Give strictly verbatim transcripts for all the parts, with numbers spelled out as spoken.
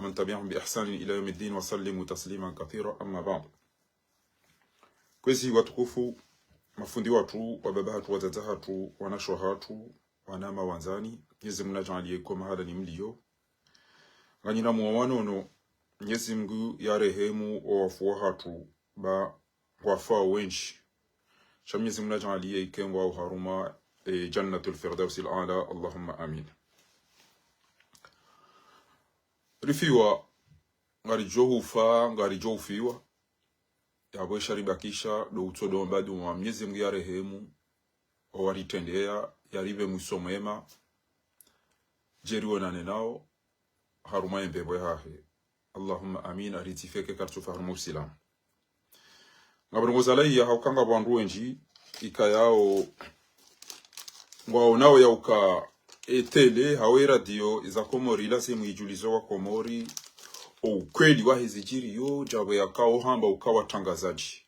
ومن تبعهم بإحسان إلى يوم الدين وسلموا تسليما كثيرا، أما بعد. Kwezi watukufu, mafundi watru, wababa hatru, wadzadze hatru, wanashe hatru, wanama wandzani, Mnyezi Mungu nadjaanliye ko mahala ni mliyo. Nganyina mwa wanono, Mnyezi Mungu yarehemu owafu wahatru, ba ngwafa wendji. Sha Mnyezi Mungu nadjaanliye ike ngwao harumwa, e, Jannatul Firdausil Aala, Allahumma amin. Rifiwa, ngaridjo hufa, ngaridjo hufiwa. Yapvo isha ribakisha, ndo utsodo mbadu wa Mnyezi Mungu yarehemu, owaritrendeya, yaripve mwiso mwema, djeri wonane nao harumwa yembepvo yahahe. Allahumma amin, aridzifeke karitsufa harumwa Usilamu. Ngapvo ndrongoo zalawa hauka ngapvo wandru wendji ikayao ngwaonao yauka e télé, hau e radio za Komori, lazimu idjulize wa Komori o ukweli wahe zidjiriyo, djapvo yakao hamba uka watrangazadji.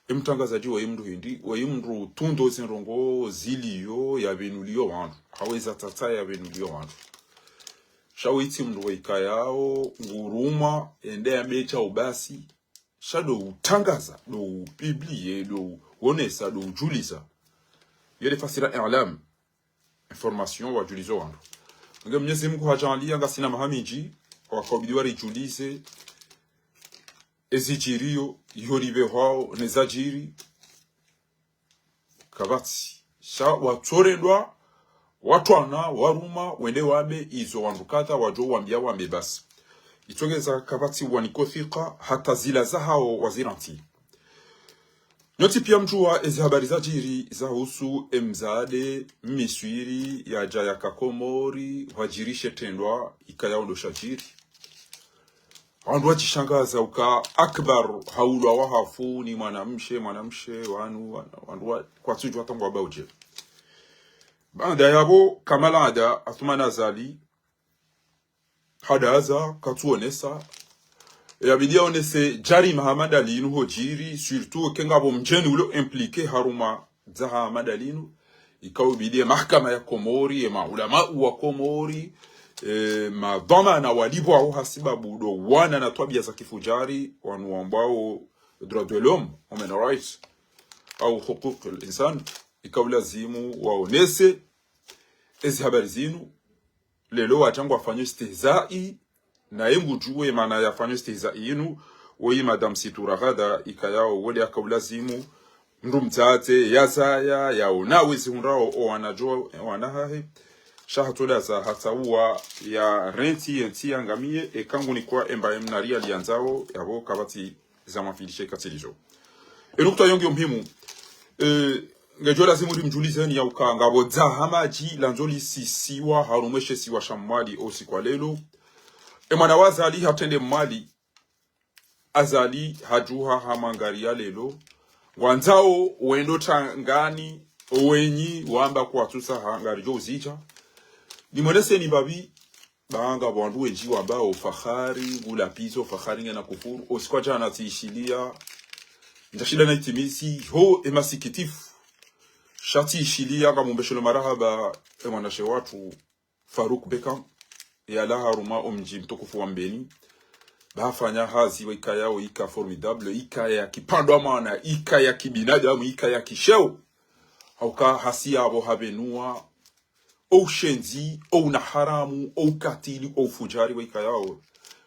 E mtrangazadji waye mndru hindri, waye mndru utrundro zindrongoo ziliyo yapvenuliyo wandru, hau eza tsatsa yapvenuliyo wandru. Sha waye tsi mndru waikayao ngurumwa, ende yambe sha ubasi, sha ndo utrangaza, ndo upublier, ndo uonesa, ndo udjuliza. Yo nde fasiri ya i'lam, information, wadjulizo wandru. Nge Mnyezi Mungu hadjaanliya ngasina maha mindji, wakaubidi waridjulize ezidjiriyo, iho ripvehwao, nezadjiri. Kapvatsi. Sha watsorendwa, watrwana, waruma, wende wambe, izo wandru kadha, wadjo wambia wambe basi. Itsongeza kapvatsi waniko thika, hata zila zahao wazirantsi. Nyontsi pia mdjuwa ezi habari zadjiri, zahusu e mdzadze, mmiswiri, yadja yaka Komori, hwadjirishe trendwa, ikayao ndo shadjiri. Wandru wadjishangaza uka Akbar haulwa wahafu ni mwanamshe, mwanamshe, wanu, wana, wandru wa, kwatsudjuwa hata ngwambao dje. Baanda yapvo, kama laada, Athumani Azali, hadaza, katsuonesa. Yabidi yaonese djarima hama ndalinu hodjiri, surtout ke ngapvo mdjeni ulio impliqué harumwa dza hama ndalinu. Ikaubidi ye mahakama ya Komori, ye maulama wa Komori, e, madhwamana walipvwao hasibabu ndo wana na twabia za kifudjari, wanu wambwao droit de l'homme, human rights, au huquq al-insan, ikaulazimu waonese ezi habari zinu, leo wadja ngwafanyao istihzai, naye ngudjuwe mana yafanyao istihzai inu, woyi Madame Situ Raghada, ikayao wo nde yakaulazimu mndru mdzadze, yazaya, yaona wezi hundrao, owanadjo, owanahahe. Sha hatsodaza, hatsauwa, yarantsi yentsi yangamiye, eka ngunikwa emba emna riali yandzao, yapvo kapvatsi za mwafilishe katsilizo. Enukta yo ngiyo muhimu. E, ngedjo lazimu rimdjulizeni yauka ngapvo dzaha madji landzo lisisiwa harumwa she isiwa sha Mwali o usiku wa leo. E mwana wa Azali hatrende Mwali. Azali hadjuha hama ngari ya leo. Ngwandzao wendo trangani, owenyi, wamba kwatsusa ha, ngaridjo uzidja. Nimweneseni mbapvi, ba ngapvo wandru wendji wambao Fakhari ngula pizo, Fakhari ngena kufuru. O usiku wa djana tsiishiliya, ndjashinda na itimizi, ho emasikitifu. Sha tsiishiliya, ngamumbeshelo marahaba, e mwanashe watru, Farouk Bekam, yalawa harumwa o mdji mtukufu wa Mbeni. Ba hafanya hazi wa ikayao ika formidable, ika ya kipvandwa mana, ika ya kibinadamu, ika ya kisheo. Hauka hasi yapvo hapvenua o ushenzi, o unaharamu, o ukatili, o ufudjari wa ikayao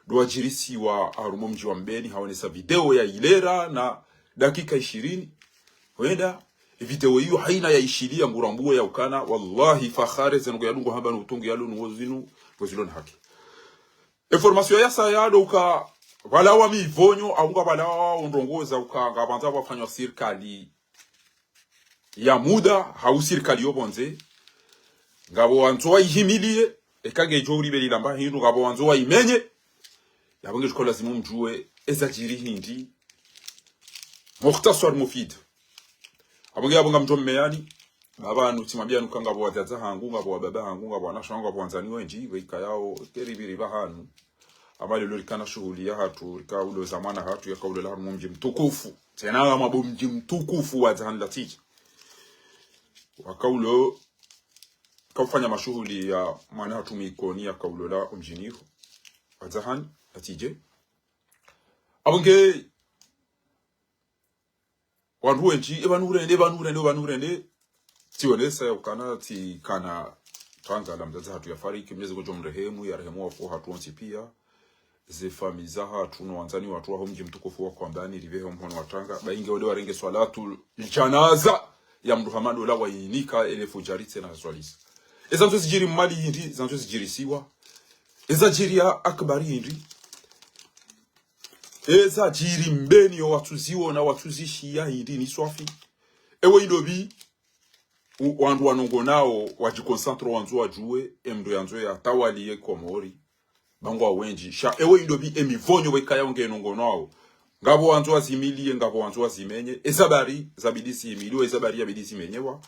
ndo wadjirisiwa harumwa o mdji wa Mbeni, haonesa video ya ilera na dakika ishirini. Hwenda, e video iyo haina yaishiliya ngurambuwe yaukana, wallahi, Fakhari zenu kuyadungu hamba no utungu yalo nuwo zinu, ngozilo na haki. Information yasaya ndo uka, pvalawa mivonyo, au ngapvalawa ondrongoza uka, ngapvandza pvafanywa sirikali ya muda, hau sirikali yo pvondze, ngapvo wandzo waihimiliye, eka ngedjo uripveli lamba hindru, ngapvo wandzo waimenye, yapvo ngedjo lazimu mdjuwe, ezadjiri hindri, mukhtasar mufid. Apvo nge yapvo ngamdjo mmeyani, ba pvanu tsimwambia nuka ngapvo wadzadze hangu, ngapvo wababa hangu, ngapvo wanashe hangu, ngapvo wandzani wendji, wa ikayao, keripviri pvahanu. Ama leo rikana shuhuli yahatru, rikauloza mwana hatru, yakaulola harumwa mdji mtukufu. Tsena ngapvo mdji mtukufu wa Dzahani Latiki. Wakaulo, kaufanya mashuhuli ya mwana hatru Mwikoni, yakaulola o mdjini ho. Wa Dzahani. Atije. Apvo nge wandru wendji, e pvanu urende, e pvanu urende, e pvanu urende. Tsionesa ya ukana, tsikana, twanga la mdzadze hatru yafariki, Mwenyezi Mungu ngudjo mrehemu, yarehemu wafu hatru wontsi pia. Ze famiyi zahatru no wandzani watru waho mdji mtukufu wa Kwambani, ripvehe mhono wa tanga. Ba inge wale warenge swalatul janaza ya mndru hama ndo ola wayinika elefu djaritse na swalisa. Eza ndzo zidjiri Mwali hindri, eza ndzo zidjiri Siwa. Eza djiri ya Akbar hindri. Eza djiri Mbeni yo watsuziona, watsuzishiya hindri ni swafi. Ewe indopvi, u-, wandru wanongonao wadjiconcentre wandzo wadjuwe, e mndru yandzo yatawaliye Komori. Ba ngwa wendji. Sha ewe indopvi e mivonyo wekaya unge nongonao. Ngapvo wandzo wazimiliye, ngapvo wandzo wazimenye. Eza habari zabidi zimiliwe, eza habari yabidi zimenyewa.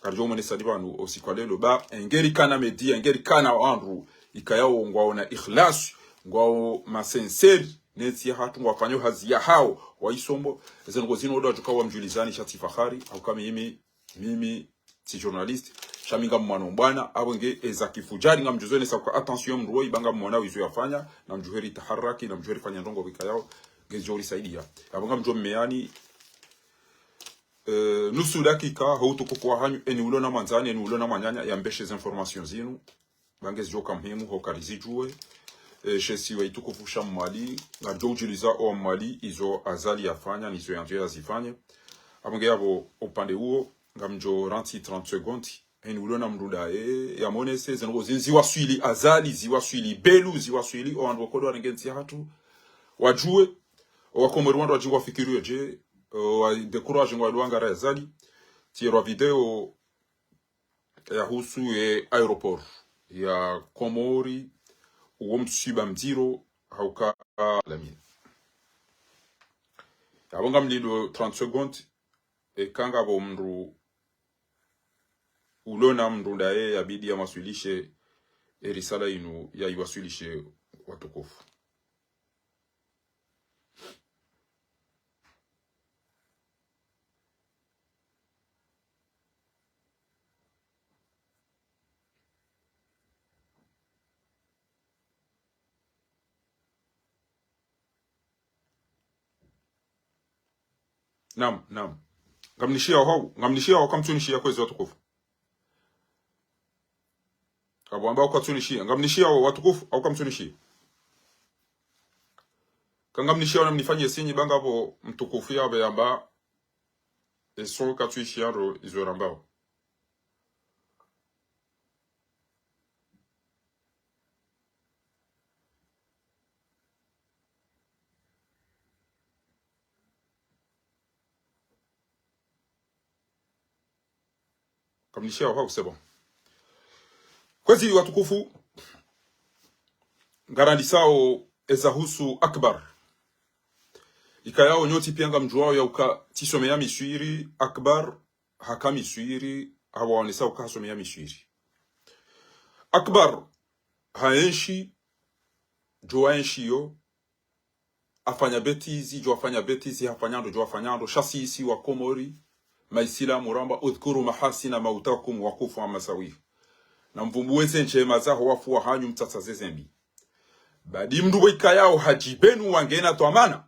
Karidjo mwonesa ni pvanu usiku wa lelo. Ba, e ngeri kana media, e ngeri kana wandru. Ikayao ngwaona ikhlas, ngwao masincère, ne ntsi yahatru ngwafanyo hazi yahao, waisombo. Eze ndrongo zinu odo wadjuka wamdjulizani sha tsi fahari, hauka mimi, mimi, tsi journaliste, sha mi ngam mwana mbwana, apvo nge eza kifudjari ngamdjo zonesa kwa attention mndru woyi, ba ngamwona wizo yafanya, namdjuheri taharaki, namdjuheri fanya ndrongo wekayao, ngezidjo risaidia. Apvo ngamdjo mmeani, eh, nusu dakika, ho utukufu wahanyu, eni ulo na mwandzani, eni ulo na mwananya, yambeshe ze information zinu. Ba ngezidjo ka muhimu, ho karizidjuwe. Eh, she siwa itukufu sha Mwali, ngaridjo udjiliza o Mwali, izo Azali yafanya, nizo yandzo yazifanye. Apvo nge yapvo upande uwo, ngamdjo rantsi trente secondes. Eni ulo na mndru ndaye, yamonese, ze ndrongo zinu ziwaswili Azali, ziwaswili Belu, ziwaswili, o wandru wakodo warenge ntsi yahatru. Wadjuwe, o wakomori wandru wadjinga wafikiri yo dje, o wa découragé ngwalo wangara Azali. Tsi erwa video, yahusu ye aéroport ya Komori, uwo msiba mdziro, hauka lamine. Yapvo ngamlilo trente secondes, eka ngapvo mndru ulo na mndru ndaye yabidi yamwaswilishe, e risala inu yayiwaswilishe watukufu. Naam, naam. Ngamnishiyao hau, ngamnishiyao hau, kamtsunishia kwezi watukufu. Kapvo amba kwatsunishia, ngamnishiyao watukufu, au kamtsunishia. Ka ngamnishiyao namnifanye sinyi ba ngapvo mtukufu yapvo yamba, e son katsuishia ndro izo rambao. Kamnishiyao hau, c'est bon. Kwezi watukufu, ngarandisao eza husu Akbar. Ikayao nyontsi pia ngamdjuwao yauka tsisomeya Miswiri, Akbar, haka Miswiri, hawaonesa uka hasomeya Miswiri. Akbar, haenshi, djo waenshi yo, hafanya bêtise, djo wafanya bêtise, hafanya ndro, djo wafanya ndro, sha sisi wa Komori, maisilamu ramba, اذكروا محاسن موتاكم وكفوا عن مساويها. Namvumbuwe ze ndjema zaho wafu wahanyu, mtsatsaze ze mbi. Badi mndru pvo ikayao hadjibenu wangena twamana.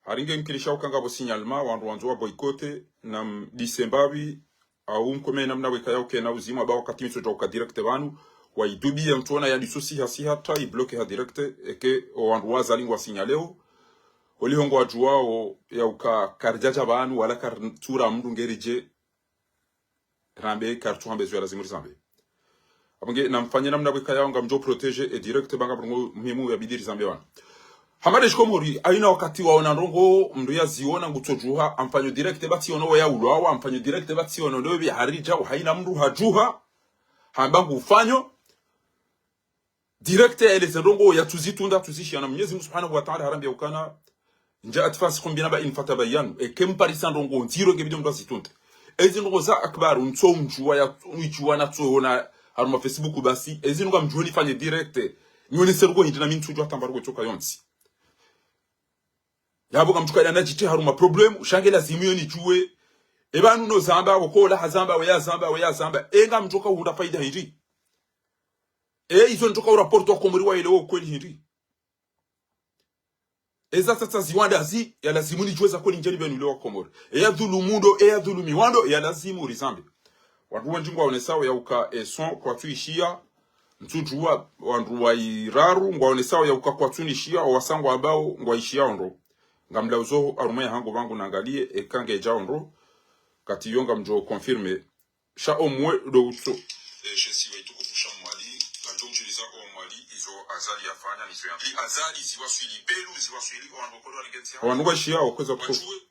Hari nge mkinisha uka ngapvo signalement, wandru wandzo wa boycotter, namdise mbapvi, au mkome namna wekayao kena uzima, ba wakati mitsodja uka direct pvanu, wayidubi ya mtsona ya diso siha siha ta, ibloqué ha direct, eke o wandru wa Azali ngwa signaleo, oliho ngwadjuwao yauka karidjadja pvanu, wala karitsura mndru ngeridje, rambe, karitsuhambe zo ya lazimu rizambe. Apvo nge, namfanye namna wekayao ngamdjo protéger e direct ba ngapvo ndrongo muhimu yabidi rizambe wana. Hama nde shikomori, hayina wakati waona ndrongo, mndru yaziona ngutsodjuha, hamfanyo direct ba tsiono we yaulwawa, hamfanyo direct ba tsiono ndopvi haridja, hayina mndru hadjuha, hamba ngufanyo direct yaeleze ndrongo yatsuzitunda, atsuzishiya na Mwenyezi Mungu Subhanahu wa Ta'ala harambia ukana, إن جاءكم فاحشة بنبإ فتبينوا. Eke mparisa ndrongo ndziro ngebidi mndru azitunde. Ezi ndrongo za Akbar, ntso mdjuwa ya, mdjuwa na tso ona haruma Facebook basi. Ezi ndrongo ngamdjuwa nifanye direct. Nyonese ndrongo hindri na mi ntsudjuwa tamba ndrongo tsoka yontsi. Yapvo ngamdjuka ila nadjiti haruma problème, sha nge lazimu yo nidjuwe. E pvanu no zamba, wokola hazamba, we yazamba, we yazamba. E ngamdjoka uhundra faida hindri. E, izo ndjoka uraporto wa Komori waelewe ukweli hindri. Eza tsatsa ziwanda zi, ya lazimu nidjuwe za kweli ndjeni benu leo wa Komori. Eya dhulumu ndo, eya dhulumiwa ndo, ya lazimu rizambe. Wandru wendji ngwaonesao ya uka e son kwatsu ishiya, ntsudjuwa wandru wa iraru, ngwaonesao ya uka kwatsu nishiya, owasangwa ambao ngwaishiya ondro. Ngamlauzo harumwa ya hango pvangu nangalie, eka ngedja ondro, kati yo ngamdjo confirmer. Sha omwe ndo utso. Eh, shesi wa itukufu sha Mwali, ngamdjo mdjuliza o Mwali, izo Azali yafanya, nizo ya. Li Azali ziwaswili, pelu ziwaswili, o wandru wa Komori walingenzi ya. O wandru ngwaishiya, o kweza tukufu. Wajue,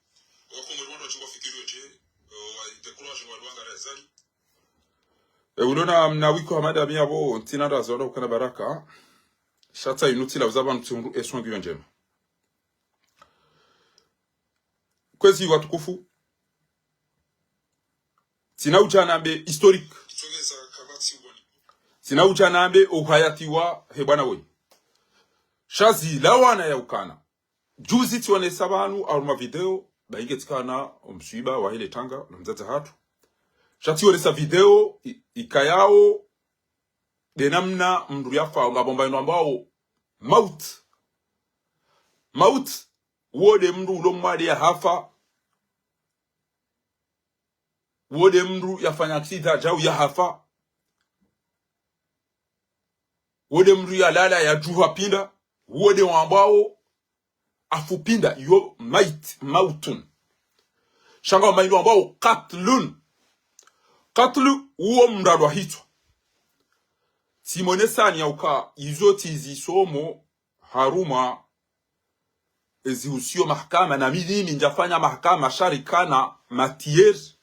wa Komori wandru wajue wafikiri weje, eh, wa découragé wa luanga la Azali. E, ulona mna wiko Hamada mi abo, ntsina ndazo ndo ukana baraka. Sha tsa inu tsi lauza pvanu tsi hundru e son ngiyo ndjema. Kwezi watukufu. Tsina udja nambe historique. Tsina udja nambe uhayati wa he bwana woyi. Sha zilawana ya ukana. Juzi tsionesa pvanu harumwa video, ba inge tsikana omswiba wa hele tanga, no mdzadze hatru. Sha tsionesa video, i-, ikayao, de namna mndru yafa, ngapvo mba inu ambao, maut. Maut, wo de mndru ulo mwade ya hafa. Wo de mndru yafanya aksida djau ya hafa. Wo de mndru yalala ya djuha pinda. Wo de wambao afu pinda yo mait, mautun. Sha ngapvo mba inu ambao katlun. Katlu uwo mndru alwa hitswa. Tsimonesani ya uka izo tsi zisomo harumwa ezihusiyo mahakama, na mi lini ndjafanya mahakama sha rikana matière.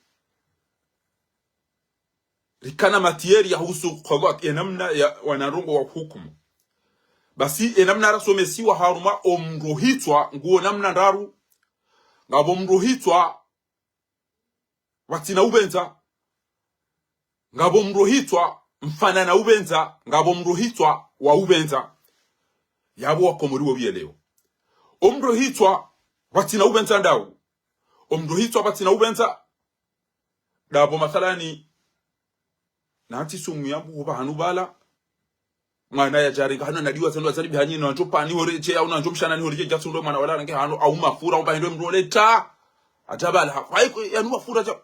Rikana matière ya husu kwa enamna ya wanandrongoo wa hukumu. Basi enamna rasomesiwa harumwa omndru hitswa nguo namna ndraru. Ngapvo mndru hitswa pvatsina upvendza. Ngapvo mndru hitswa mfanana upvendza, ngapvo mndru hitswa wa upvendza. Yapvo wa Komori wo pvielewo. Omndru hitswa pvatsina upvendza ndau. Omndru hitswa pvatsina upvendza. Ndapvo mathalani, nantsi sumu ya mbuhu pvahanu pvala. Mwana yadjarenga hanu nadiwa zendo azali bihanyi na ndjo pani horeche au na ndjo mshana ni horeche djatsundo mwana wala range hanu au mafura au pvahendo mndru ole ta. Adja pvala ha. Hayi ko yanu mafura dja.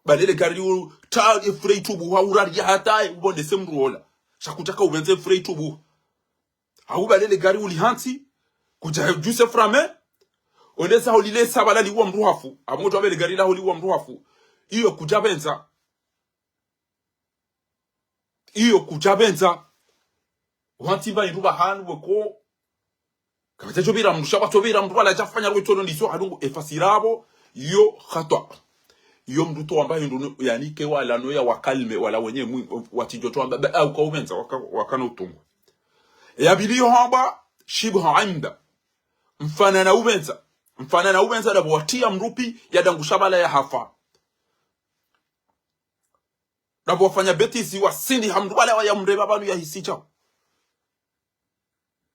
Balele gari u ta efure itubu ha urari ya hata e ubonde se mndru ola. Sha kutaka upvendze efure itubu. Au balele gari uli hantsi. Kudja djuse frame. Olesa holile sabala liwa mndru hafu. Abo mndru abele gari la holiwa mndru hafu. Iyo kudja pvendza. Iyo kudja pvendza. Wantsi mba indru pvahanu weko. Kapvatsa tso pvira mndru sha kwatso pvira mndru wala djafanya rwe tsono ndiso hadungu efasiri apvo. Iyo hatwa. Iyo mndru to wamba hindru nu-, yani ke wala no ya wakalme wala wenye mwi-, watsidjo to wamba, ba, au ka upvendza, waka, wakana utungu. Ya pvili yo hamba, shibha amda. Mfanana upvendza. Mfanana upvendza ndapvo watriya mndru pvi, ya dangusha pvala ya hafa. Ndapvo wafanya bêtise wasindi ha mndru pvala wa ya mrema pvanu ya hisi djao.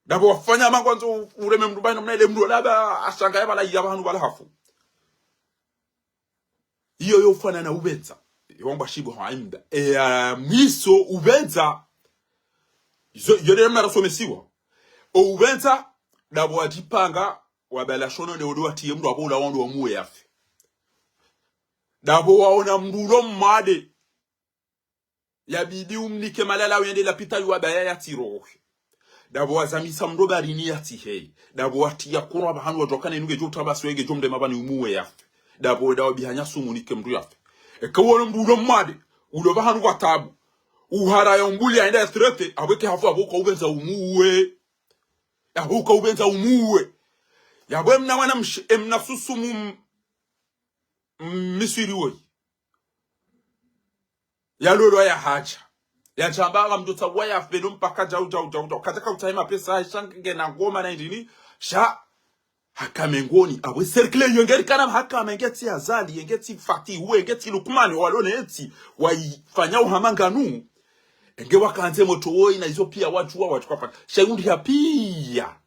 Ndapvo wafanya mangwandzo ureme mndru pvanu mna ile mndru laba ashanga ya pvala ya pvanu pvala hafu. Iyo yo ufanana upvendza. Yo wamba shibha amda. E ya mwiso upvendza. Izo, iyo de namna rasomesiwa. O upvendza, ndapvo wadjipanga, wabala shono ne odo watriye mndru apvo ula wandru wamuwe yafe. Ndapvo waona mndru ulo mwade. Yabidi umnike malala wende lapitali wabaya yatsirohe. Ndapvo wazamisa mndru barini yatsiheyi. Ndapvo watriya kurwa pvahanu wadjokana inu ngedjo utrabasi wenge djo mrema pvani umuwe yafe. Ndapvo wenda wabihanya sumu nike mndru yafe. Eka wono mndru ulo mwade. Ulo pvahanu kwa tabu. Uhara ya umbuli yaenda ya traité. Apvo eke hafu apvo ka upvendza umuwe. Apvo ka upvendza umuwe. Yapvo emna mwana msh-, emna susumu m-, m-, miswiri woyi. Yalolwa ya hadja. Yadjamba aka mndru tsawa ya feno mpaka djau, djau, djau, djau. Kadjaka utsahe mapesa, sha ngena ngoma na indrini. Sha hakame ngoni. Apvo cercle yo ngerikana hakame ngetsi Azali, ngetsi Fatihu, ngetsi Lukmani, walone etsi, waifanya uhama nganu. Enge wakandze motro woyi na izo piya wadjuwa wadjuka fanya. Sha yundi ya piya.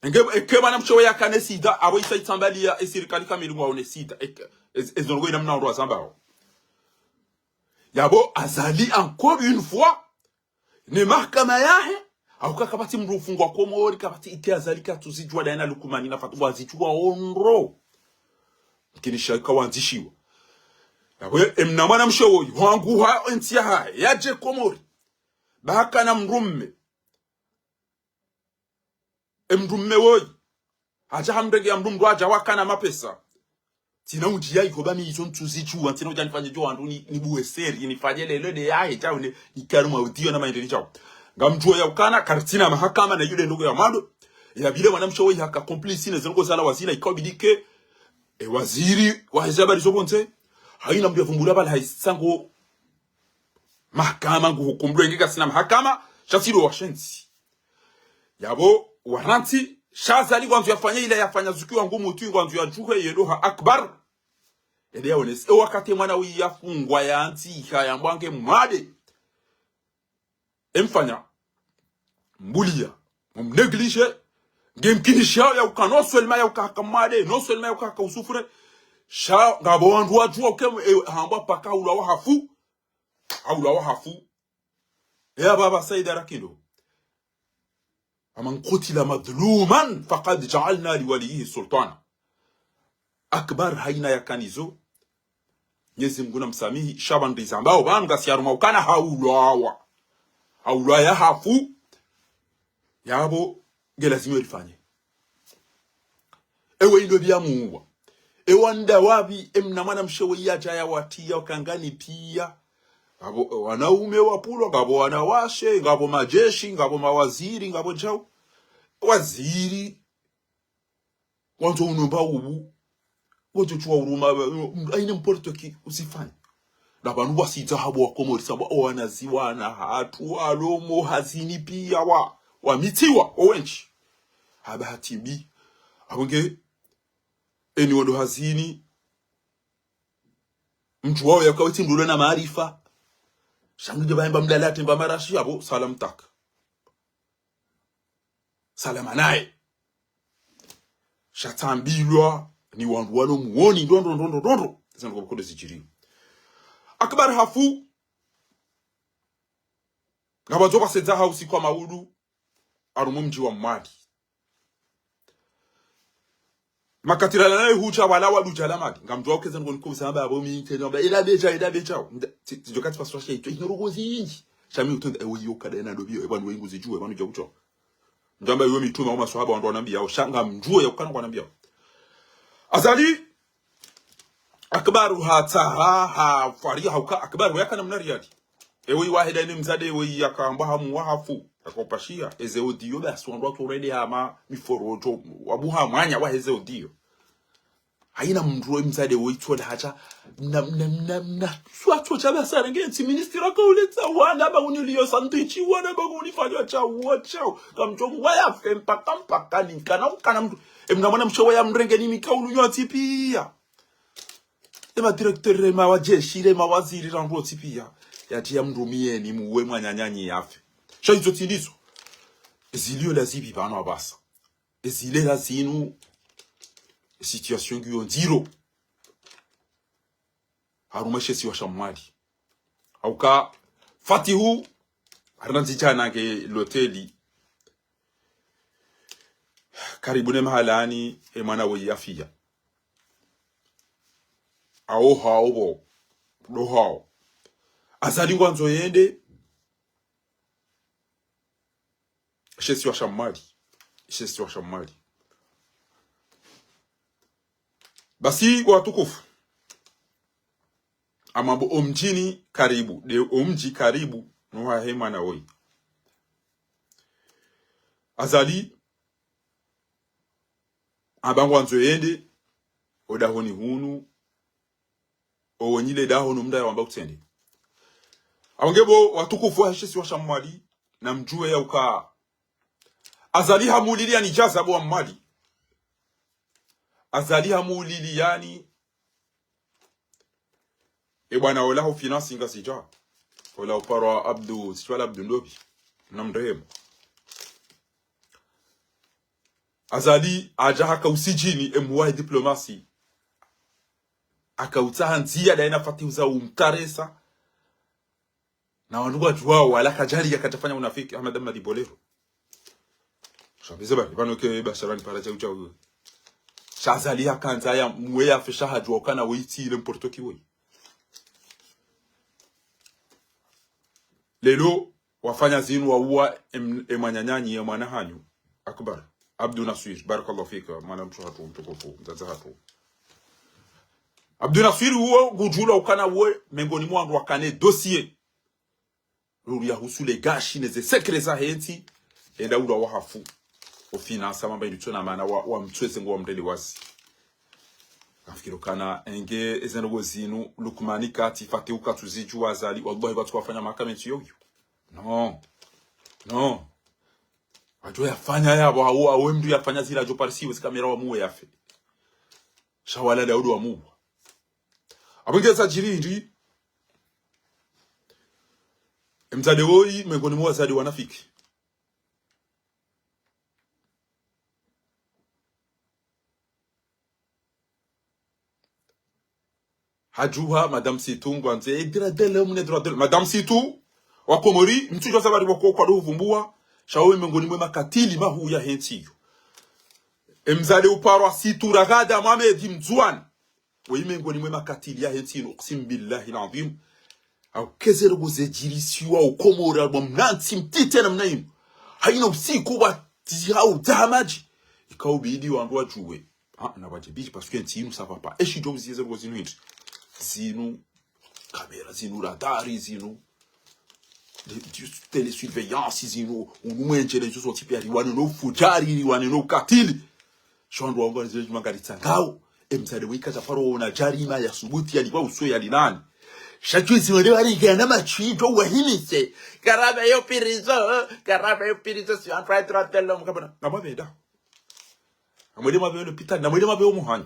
Enge, eke mwana mshe we yakane sida, apvo isa itsambaliya, esirikali kamili ngwaone sida. Eke, ez-, ezo ndrongoo ina mna ondro wazambao. Yapvo Azali encore une fois, ne mahakama yahe, Hauka kapvatsi mndru ufungwa Komori, kapvatsi ike Azali katsuzidjuwa daye na Lukumani na Fatu, wazidjuwa ondro. Mkinisha ika wandzishiwa. Yapvo, emna mwana mshe woyi, hwanguha entsi yahahe, yadje Komori. Ba hakana mndru mme. Emndru mme woyi. Hadja hamrenge ya mndru mndru hadja wakana mapesa. Tsina undji ya iko ba mi izo ntsuzidjuwa, tsina udja nifanye djo wandru ni, nibuwe seri, nifanye lelo de yahe djau ne, nikaru mwa udiyo na maendeli djau. Ngamdjuwa ya ukana, karitsina mahakama na yule ndoko ya mwando. Ya vile mwana mshe woyi haka complice ne zendoko zala wazila ikao bidike. E waziri, waheze habari zo pvondze. Haina mndru ya vumbula bala haisa ngo mahakama nguhukumlwe nge kasina mahakama, sha silo washenzi. Yapvo, warantsi, sha Azali ngwandzo yafanye ila yafanya zuki wangu mutu ngwandzo yadjuhe yendo ha Akbar. Ende yaonese, e wakati mwana woyi yafungwa yantsiha yambwa nge mwade. Emfanya, mbuliya, mumnégligé, ngemkinisha ya uka non seulement ya uka haka mwade, non seulement ya uka haka usufure, sha ngapvo wandru wadjuwa uke, e, hambwa paka haulwa wahafu, haulwa wahafu. E ya baba Said Arakindo. ومن قتل مظلوما فقد جعلنا لوليه سلطانا. Akbar haina yakanizo. Mnyezi Mngu namsamihi, sha pvanu ndizambao, pvanu ngasi harumwa ukana haulwawa. Haulwa yahafu. Yapvo, nge lazima rifanye. Ewe indo biya muwa. Ewa nda wapvi, emna mwana mshe woyi yadja ya watiya, ukangani piya. Ngapvo wanaume wapvulwa, ngapvo wanawashe, ngapvo majeshi, ngapvo mawaziri, ngapvo djau. Waziri, wandzo unomba ubu. Ngodjo tsuwa uruma, aina mporto ki usifanye. Na pvanu wasidza hapvo wakomorisa, wa, wanazi wana hatru, walomo hazini piya, wa, wamitiwa, owendji. Haba hatimbi. Apvo nge, eni wondo hazini. Mdru wawo yakawetsi mndru ulo na maarifa. Sha ngudjo pvahemba mdala atemba marashi, apvo, salam tak. Salama naye. Sha tsambilwa ni wandru walo muwoni, ndrondro, ndrondro, ndrondro. Zandru kwa kodo zidjiri. Akbar hafu. Ngapvandzo pvasedza ha usiku wa maudu, harumwa mdji wa Mwali. Makatira lana hudja wala wadu djala Mali. Ngamdjuwa ukeza ngoniko usamba apvo mi nteni wamba, ila bedja, ila bedja. Nda, ti, ti djoka tsi paswa sha itso, ino rogo zindji. Sha mi utonda, ewe iyo kada ena dobiyo, e pvanu wengu zidjuwe, e pvanu dja kutso. Ndjamba iwe mituma, o maswahaba, wandru wanambiyao, sha ngamdjuwe ya ukana wanambiyao. Azali, Akbaru hatsaha, ha fwari, ha uka, Akbaru yakana mna Riyadi. Ewe iwahe daine mdzadze, ewe yakamba hamu wahafu, yakopashiya, eze audio, basi wandru watsorende hama miforojo, wabuha mwanya waheze audio. Haina mndru we mdzadze wo itsola hacha, mna, mna, mna, mna, shwa tso cha basa renge, tsi ministra ka uletsa, wana ba uniliyo sandwich, wana ba unifanya cha, wa cha, kamchongo, waya fe mpaka, mpaka, ni kana, kana mndru, e mna mwana mshe waya mrenge ni mika ulunywa tsi piya. E ma directeur, e ma wajeshi, e ma waziri, randru tsi piya. Yati ya mndru miyeni, muwe mwananyanyi yafe. Sha izo tsi ndizo. Ziliyo la zibi pvanu apvasa. Ezilera zinu, situation ngiyo ndziro. Harumwa she isiwa sha Mwali. Hauka, Fatihu, harina ndzidja nange loteli. Karibu ne mahalani, e mwana we yafiya. Awo hao bo. Do hao. Azali ngwandzo yende, she isiwa sha Mwali. She isiwa sha Mwali. Basi watukufu. Amambo omdjini karibu. De omdji karibu. Nuha he mwana woyi. Azali. Amba ngwandzo yende. Odahoni hunu. Owenyile daho no mndaya wamba utsende. Awo nge bo watukufu wa he she isiwa sha Mwali, na mdjuwe ya uka. Azali hamulili yani djaza bo wa Mwali. Azali hamulili yani. E bwana ola ho finance Ngazidja. Ola uparwa Abdu, sitwala Abdu Ndobi. Na mrehemu. Azali, adja haka usidjini, e mwahe diplomasi. Haka utsaha ndziya daye na Fatihu za umtaresa. Na wandru wadjuwao, wala kadjali ya kadjafanya unafiki, Ahmed Ahmed Bolero. Sha mbize bari, pvanu ke bashara ni para chau chau. Sha Azali yakandza ya mwe ya fesha hadjua ukana we itsi ile mporto ki we. Lelo, wafanya zinu wauwa em-, emwananyanyi, emwana hanyu. Akbar. Abdu Naswir, barakallahu fika, mwana mtru hatru, mtukufu, mdzadze hatru. Abdu Naswir uwo, ngudjulwa ukana uwe, mengoni mwa wandru wakane dossier. Lulu ya husu le gashi ne ze secret zahe ntsi, enda ulwa wahafu. Ofinance mamba indutso na mana wa, wa mtsweze ngo wa mdele wazi. Nafikiri ukana enge eze ndrongo zinu, Lukmani kati, Fatihu katsuzidjuwa Azali, wallahi batsu wafanya mahakama entsi yoyo. Non. Non. Wadjo yafanya yapvo, awo, awe mndru yafanya zila djo parisiwe, zi kamera wamuwe yafe. Sha wala Daudi wamuwa. Apvo ngeza djiri hindri, emdzadze woyi, mengoni mwa wadzadze wanafiki. Hadjuha, Madame Situ, ngwandze, eh, droit de l'homme, ne droit de l'homme. Madame Situ, wa Komori, mtsudjuwa sababu wako kwa ndo huvumbuwa, sha woyi mengoni mwe makatili mahuu yahe ntsi yo. Emdzadze uparwa Situ Raghada Mohamed Mdzuwani. Woyi mengoni mwe makatili yahe ntsi inu, uksimu billahi ladhim. Au kezero goze djirisiwa ukomora bo mna ntsi mtiti namna inu. Hayina usiku wa tiha udzaha madji. Ika ubidi wandru wadjuwe. Ah, na wadje bidji, parce que ntsi inu ça va pas. Eshi djo uziye zero goze zinu hindri. Zinu, kamera, zinu, radari, zinu. De, de, télésurveillance zinu, unu mwenje ne zuzo tipi ya riwane no ufudjari, riwane no ukatili. Sha wandru wangu walizile djuma ngari tsangao. Emdzadze weka za paro na djarima ya subuti ya liwa uso ya linani. Sha djuzi wale wale gana matswidjo wahimise. Karaba yo prison, karaba yo prison, si wandru wa droit de l'homme, kabana. Ngamwapvenda. Namwende mwapve lopitali, namwende mwapve omuhanyu.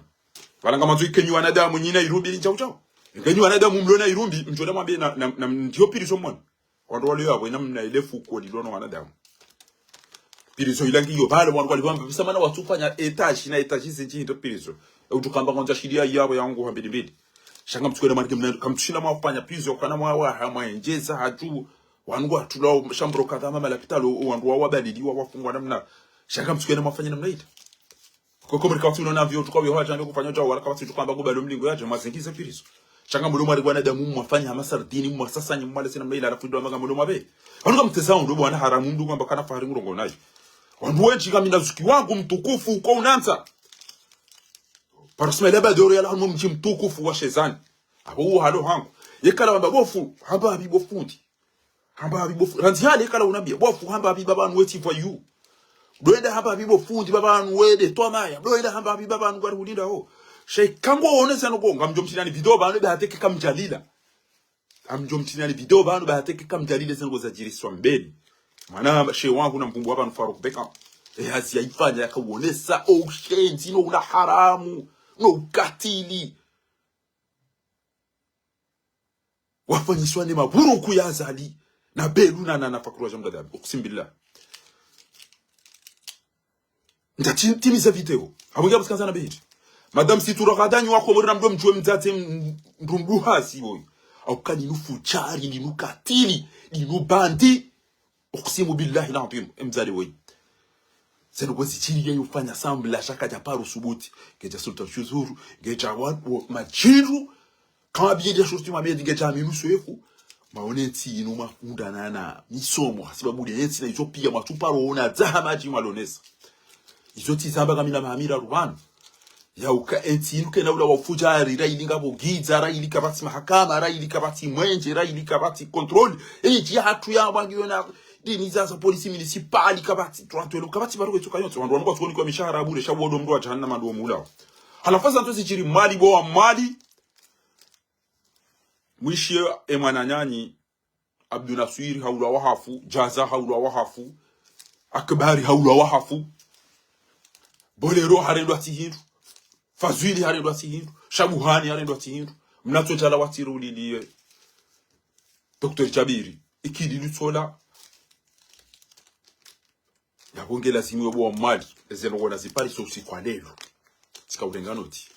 Pvala ngamandzo ikenyi wanadamu nyina irumbi ni chau chau. Ikenyi wanadamu mlo na irumbi, mdjo na mwapve na, na, na, ndiyo prison mwana. Wandru wale yapvo, ina mna ile fuko lilo no wanadamu. Prison ila ngiyo, pvale wandru wale wamba, pvisa mana watsufanya étage, na étage zindji ndo prison. E utukamba ngwandza shiriya yapvo ya wangu hambili mbili. Sha ngamtsukwenda mwanike mna, kamtsushinda mwafanya prison, kana mwa, wa, ha, mwa enjeza, hadju, wanu ngwatulwa shambro kadha mama lapitalo, wandru wa wabaliliwa wafungwa namna. Sha ngamtsukwenda mwafanya namna ita. Koko mrika watu nona vyo tukawe hwa jande kufanya uja wala kawatsi tukamba kubalo mlingo yaje mazingiza prison. Sha ngamlo mwari wanadamu mwafanya hama sardini, mwasasanya mwale sina mna ila alafu ndo manga mlo mwapve. Wanu ngamteza ndo bwana haramu mndru kwamba kana fahari mrongo nayo. Wandru wendji kama ina zuki wangu mtukufu uko unanza. Parasma ila badoro ya lahamu mdji mtukufu wa Shezani. Apvo uwo halo hangu. Yekala wamba bo fundi, hamba habibo fundi. Hamba habibo fundi. Randzi hale yekala unambia, bo fundi hamba habiba pvanu wetsi pvwa yu. Doenda hamba habibo fundi pvanu wende twamaya. Doenda hamba habiba pvanu ngari ulinda ho. Sha ika ngo onesa no go, ngamdjo mtsinani video pvanu be hateke kamdjalila. Ngamdjo mtsinani video pvanu be hateke kamdjalila ze ndrongo zadjiriswa mbeni. Mwana she wangu na mvumbu wa pvanu Farouk Beka. E hazi ya ifanya yaka uonesa, o ushenzi, no ula haramu, no ukatili. Wafanyiswa ne maburuku ya Azali, na Belu na, na, na Fakru wa Jamda Dhabi. Uksimu billah. Nda ti-, timiza video. Abongia busikanza na behiti. Madame Situ Raghada nyi wa Komori na mdo mdjuwe mdzadze m-, mdru mdru hazi woyi. Au kani nu fudjari, ni nu katili, ni nu bandi. Uksimu billahi ladhim, emdzadze woyi. Zenu kwezi djiri ya yufanya sambla sha kadja paro subuti. Ngeja Sultan Shuzuru, ngeja wa, wa, madjinru. Kama biye dia shurti mwamedi ngeja minu swefu. Maone ntsi inu mafunda na, na misomo. Hasibabu de ntsi na izo piya mwatsu paro ona dzaha madji mwalonesa. Izo tsi zamba kamina mahamira rubanu. Ya uka entsi inu kena ula wa ufudjari, ra ili ngapvo gidza, ra ili kapvatsi mahakama, ra ili kapvatsi mwenje, ra ili kapvatsi contrôle. Entsi ya hatru ya wangi yona dini za, za police municipale, kapvatsi, trantwelo, kapvatsi baruko itsoka yotsi. Wandru wanu kwatsuko ni kwa mishahara bure, sha wodo mndru wa jahannama ndo mulao. Halafu za nto zidjiri Mwali bo wa Mwali. Mwishiye emwananyanyi, Abdu Naswiri haulwa wahafu, Jaza haulwa wahafu, Akbari haulwa wahafu, Bolero harendwa tsi hindru, Fazwili harendwa tsi hindru, Shabuhani harendwa tsi hindru, mnatso jala watsiro uliliye Docteur Jabiri, ikidi lutsola. Yapvo nge lazimu yo bo wa Mwali, eze ndrongo na zipariso usiku wa lelo. Tsika urenga noti.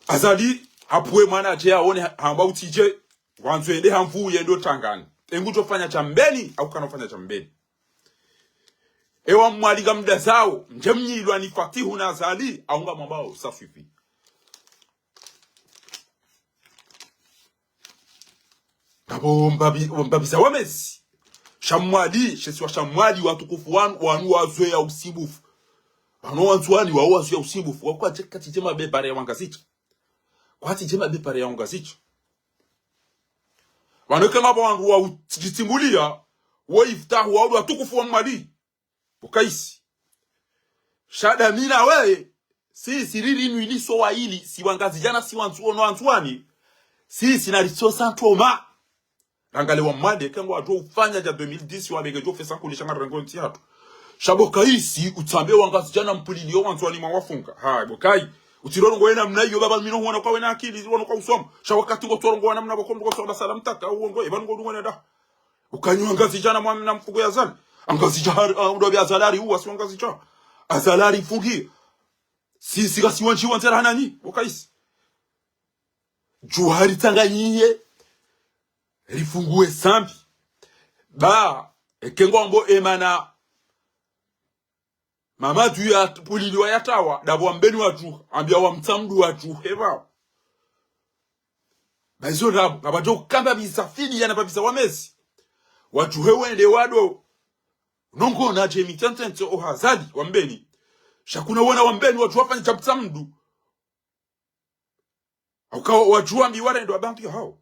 Azali, hapvuwe mwana adje aone ha-, hamba utsidje, wandzo ende hamvu yendo tangani. Engu djo fanya cha mbeni, au kana ufanya cha mbeni. Ewa Mwali ngamdazao, ndje mnyilwa ni Fatihu na Azali, au ngamwambao, ça suffit. Ngapvo mbabi-, mbapvi za wamezi. Sha Mwali, she isiwa sha Mwali, watukufu wanu, wanu wazoweya usumbufu. Wanu Wandzuwani, wao wazoweya usumbufu. Wao kwatsi, kwatsi dje mabepare ya Wangazidja. Kwatsi dje mabepare ya Wangazidja. Wanu eka ngapvo wandru wa udjitsimbuliya, wo iftahu, wao watukufu wa Mwali. Bo Kaisi. Sha ndami na weye, sisi riri nu iliso wa ili, si Wangazidja na si Wandzuwani, Wandzuwani. Sisi na ritso sa ntoma. Rangale wa Mwali, eka ngwadjo ufanya dja deux mille dix, wabenge djo fesa kulisha ngari rengo ntsi hatru. Sha bo Kaisi, utsambe Wangazidja na mpuliliyo Wandzuwani mwawafunga. Ha, bo Kai. Utsirongowe namna iyo baba mi no huona kwa wena akili, huona kwa usoma. Sha wakati ngotsorongowa namna bo kombo kwa soma salamu taka, uongo, eba ngo dungo nenda. Ukanyi Wangazidja na mwa-, na mfungo ya Azali. Angazidja hari, ah, udo bi Azali hari uwa si Wangazidja. Azali hari fungi. Si, si kasi wandji wandzera hanani, bo Kaisi. Djuwa hari tsanganyihe. Rifunguwe Sambi. Ba, eke ngwambo emana Mamadu ya puliliwa ya tawa, ndapvo wa Mbeni wadjuha, ambiya wa Mtsamdu wadjuhe pvao. Ba izo ndapvo, ngapvadjo kamba biza fili yana pvapviza wamezi. Wadjuhe wende wado. Nongo na dje mi tentente oha Azali wa Mbeni. Sha kuna wona wa Mbeni wadjuha fanya dja Mtsamdu. Hauka wadjuwa mbi warendo wa bantu ya hao.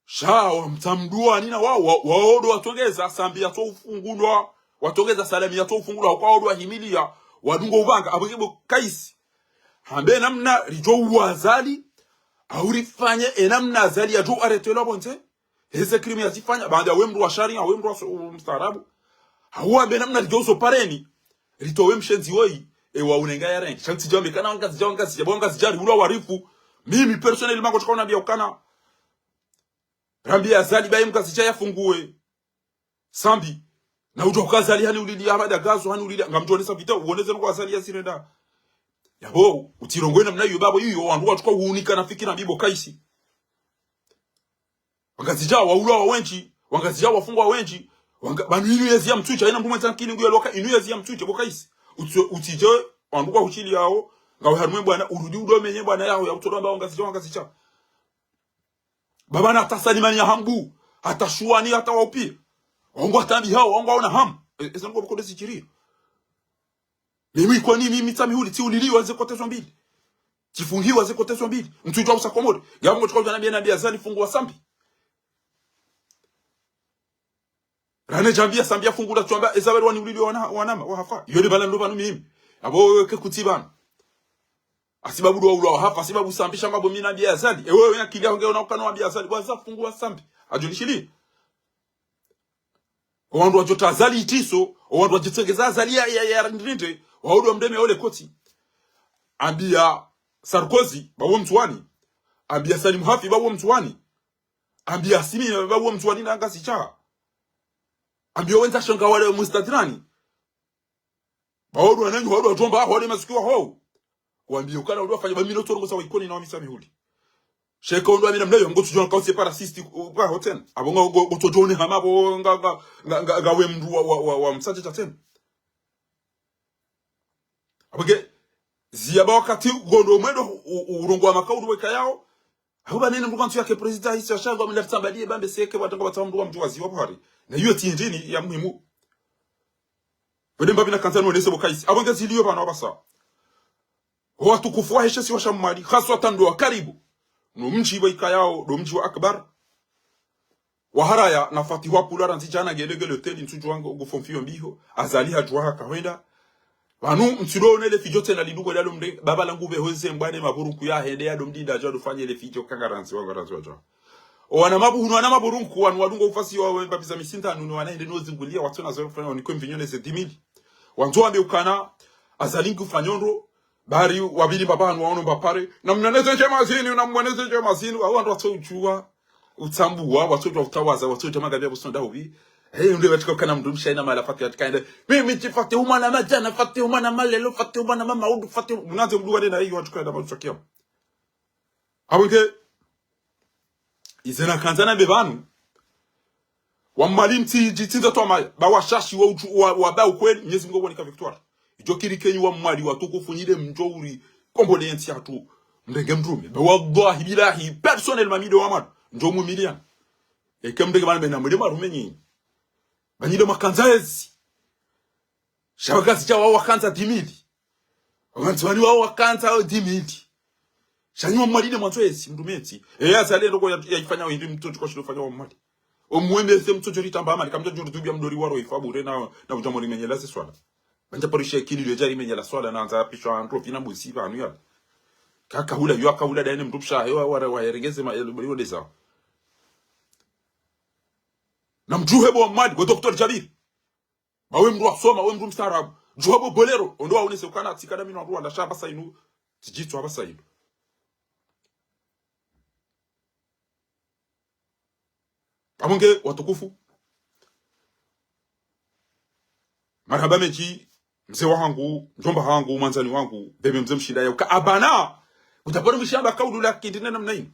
Sha wa Mtsamdu wani na wao, wa, wao ndo watongeza Sambi yatso ufungulwa, watongeza Salami yatso ufungulwa, hauka wao ndo wahimiliya, wadungo upvanga, apvo ke bo Kaisi. Hambe namna ridjo uwa Azali, au rifanye enamna Azali yadjo arrêtelwa pvondze. Heze crime yazifanya, baanda we mndru wa sharia, we mndru wa so-, mstaarabu. Hauwa be namna ridjo uzo pareni. Ritowe mshenzi woyi, ewa unenga ya rengi. Sha ntsi djambe kana Wangazidja, Wangazidja, bo Wangazidja riulwa warifu. Mimi personnellement ngotsuka unambiya ukana. Rambiya Azali baye Mngazidja yafunguwe Sambi. Na udjo uka Azali hani ulili, Ahmada Gazo hani ulili, ngamdjo onesa vita, uoneze nuko Azali ya sirenda. Yapvo, utsirongowe namna iyo bapvo iyo, wandru watsuka uhunika na fikira mbi bo Kaisi. Wangazidja waulwa wa wendji, Wangazidja wafungwa wendji, wanga-, pvanu inu yezi ya Mtsudje, haina mndru mwendza nkili ngu yaloka, inu yezi ya Mtsudje, bo Kaisi. Utsi-, utsidje, wandru kwa hushili yao, ngawe harumwe bwana, urudi udo menye bwana yao, ya utsodo amba Wangazidja, Wangazidja. Baba na hata Salimani ya hambu, hata Shuwani, hata wao piya. Wao ngwatambi hao, wao ngwaona hamu. E, eza ngo boko desi chiri. Mimi kwani mimi Sambi huli, tsi ulili waze kote zo mbili. Tsifungiwa ze kote zo mbili. Mtsudjuwa usa Komori. Yapvo ngotsuka udja nambiya nambiya Azali funguwa Sambi. Rane djambiya Sambi yafungula tswamba, eza bari wani ulili wana, wanama, wahafa. Yole bala ndo pvanu mimi. Apvo ke kutsi pvanu. Hasibabu ndo waulwa wahafa, hasibabu Sambi sha ngapvo mi nambiya Azali. Ewe, we akili yaho nge ona ukana wambiya Azali. Waza funguwa Sambi. Adjo nishili. Owandru wadjo ta Azali itiso, owandru wadjitsengeza Azali ya, ya, ya rindrinde, wao ndo wamdeme ole koti. Ambiya Sarkozy, bapvo Mtsuwani. Ambiya Salim Hafi, bapvo Mtsuwani. Ambiya Assimi, bapvo Mtsuwani na Ngazidja. Ambiya wendza shonga wale mustatirani. Bapvo ndo wananyi, wao ndo wadjomba, wale masikiwa hao. Wambiye ukana ndo wafanya, ba mi no tsorongoza wa Ikoni na wa Mitsamihuli. Sheka ndo amina mnayo, ngotsudjuwa kausi para sisti, uh, pa hotel. Apvo nga, ngo, ngotsudjuwa ne hama, apvo nga, nga, nga, nga, nga we mndru wa, wa, wa, wa msatse tsena. Apvo ke, ziya ba wakati, ngondo mwendo, u, u, urongowa makaulu weka yao. Apvo ba nene mndru kwantsu yake prezida hisi ya shangwa, mndru atsambaliye, bambe seke, watanga watsawa mndru wa mdjuwazi wa buhari. Na iyo tsi ndrini ya muhimu. Pvwende mbapvi nakandza nonese bo Kaisi. Apvo nge ziliyo pvanu apvasa. Watukufu wahe she isiwa sha Mwali, haswatan ndo wa karibu no mdji wa ikayao, ndo mdji wa Akbar. Waharaya na Fatihu wa pula randzi djana ngele ngele hoteli ntsudjuwa ngo, ngo fomfiyo mbiho. Azali hadjuwa haka hwenda. Pvanu mtsido one le fidjo tsena lidugo lalo mde, baba langu be honze mbwane maburunku ya hende ya ndo mdinda djwa ndo fanye le fidjo kanga randzi wanga randzi wadjuwa. Owana mabuhunu, wana maburunku, wanu wadungo ufasi wa wemba biza misinta nunu, wana hende no zinguliya, watsona zero fanya, wanikwe mvinyo ne ze dix mille. Wandzo wambe ukana, Azali ngu fanyo ndro, bari wabili mbaba hanu waono mbapare, na mnaneze dje mazini, na mwaneze dje mazini, wao wandru watso udjuwa, utsambuwa, watso udjuwa utawaza, watso udjuwa magabi ya busonda ubi. Hey, ndo watika ukana mndru mshaina mala Fatihu yatika ende. Mimi tsi Fatihu mwana madjana, Fatihu mwana malelo, Fatihu mwana mamaudu, Fatihu, mnanze mdru wane na iyo watika enda malusa kiyamu. Apvo nge, ize nakandza nambe pvanu. Wa Mwali mtsidjitsindza twamaya, ba washashi wa utru-, wa, wa ba ukweli, Mwenyezi Mungu ngwanika victoire. Idjo kiri kenyi wa Mwali watukufu nyi nde mdjo uri komboleya entsi yatru. Mrenge mrume. Ba wallahi billahi, personnellement mi nde wa Mwali. Ndjo mwimiliya. Eka mrenge mana bena mwende marume nyinyi. Ba nyi nde mwakandza ezi. Sha wakazi sha wao wakandza dix mille. Wandzuwani wao wakandza dix mille. Sha nyi wa Mwali nde mwandzo ezi, mrume ezi. Eya Azali ndoko ya, ya ifanya wendji mtsotsi kwa shindo fanya wa Mwali. Omwembe ese mtsotsi ritamba amani, kamdja djuru dubia mdori waro ifa bure na, na udja mori menyela ze swala. Mandza parisha ekili lwe djari menyela swala na andza apishwa andro fina busi pvanu yala. Kakahula, yo akahula daye ne mdru psha, ewa, wa, wa, wa, yerengeze ma, elo, yo ndeza. Na mdjuhe bo Mwali, bo Docteur Djabir. Ba we mdru wasoma, we mdru mstaarabu. Djuha bo Bolero, ondo waonese ukana, tsikana mino wandru wanda sha hapvasa inu, tsidjitso hapvasa inu. Apvo nge watukufu. Marahaba mendji, mze wahangu, mdjomba hangu, mwandzani wangu, bebe mze mshinda ya uka abana. Kutaparo mishamba kaulu la kindi nena mna inu.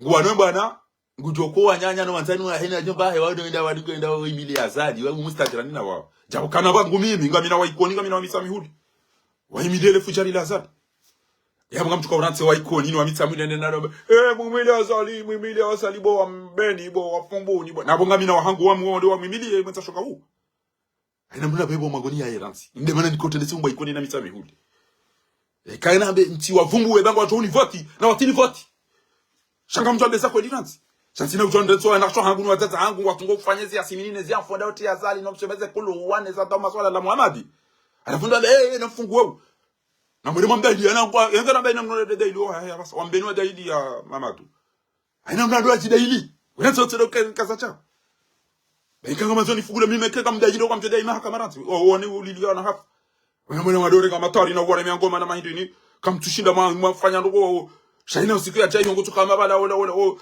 Nguwano bwana, ngudjoko wananya no wandzani wahe na djomba he, wao ndo wenda, wao ndo wenda waimili Azali, wao mustajirani na wao. Djau kana wangu mimi, ngamina wa Ikoni, ngamina wa Mitsamihuli. Waimili ele fujari la Azali. Yapvo ngamtsuka urantse wa Ikoni, no wa Mitsamihuli nena nalo. Eh, mwimili Azali, mwimili Azali, bo wa Mbeni, bo wa Fumbuni, bo. Napvo ngamina wahangu wa mwonde wa mwimili, eh, mwendza shoka wu. Haina mdru na bebo mangoni ya erantsi. Nde mana nikotelesi umba Ikoni na Mitsamihuli. E, kaina mbe ntsi wavumbuwe ba ngwadjo univoti, na watsinivoti. Sha ngamdjo ambeza kweli rantsi. Sha ntsina udjo ndetso, na sho hangu, no wadzadze hangu, watungo kufanya zi yasimini ne zi afonda oti Azali, no mshemeze kulu, wane za tau maswala la Muhammadi. Halafu ndo ambe, eh, eh, na mfungu weu. Na mwere mwamdaili, ana kwa, yenza na mbe na mnole daili, oh, haya, basa, wambeni wa daili ya Mamadu. Haina mna ndo atsi daili. Wena tso tsero ke-, kaza sha. Ba ika ngama zoni fugula mimi ke kamdaili, kamtso daili mahakama rantsi. O, wone ulili ya na hafu. Wena mwena wadore kama tari na wale miangoma na mahindini. Kamtsushinda mwa, mwafanya ndoko. Sha ina usiku ya djayi, yongo tsuka mabala, ola, ola, o.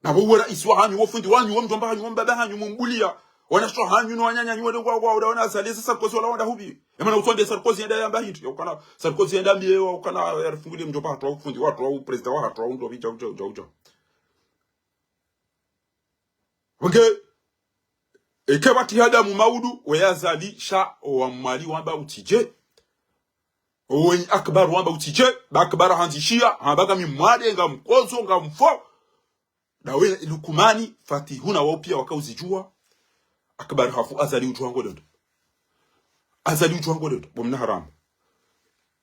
Napvo wo raisi wahanyu, wo fundi wanyu, wo mdjomba hanyu, wo mbaba hanyu, mumbuliya. Wanasho hanyu, no wananya hanyu, wale kwa, kwa, wale wana Azali, sasa Sarkozy wala wanda hubi. Emana utsonde Sarkozy yenda yamba hindri. Ya ukana, Sarkozy yenda mbiye, wa ukana, ya rifungulie mdjomba hatru, au fundi watru, au prezida wahatru, au ndo pvi, djau, djau, djau, djau. Wenge, eke bati hadamu maudu, we Azali, sha, o wa Mwali wamba utsidje. O wenyi Akbar wamba utsidje, ba Akbar handzishiya, hamba ngami mwade, ngamkozo, ngamfo. Dawe Lukumani, Fatihuna wao piya wakauzidjuwa. Akbar hafu, Azali udjuwa ngodondo. Azali udjuwa ngodondo, bo mna haramu.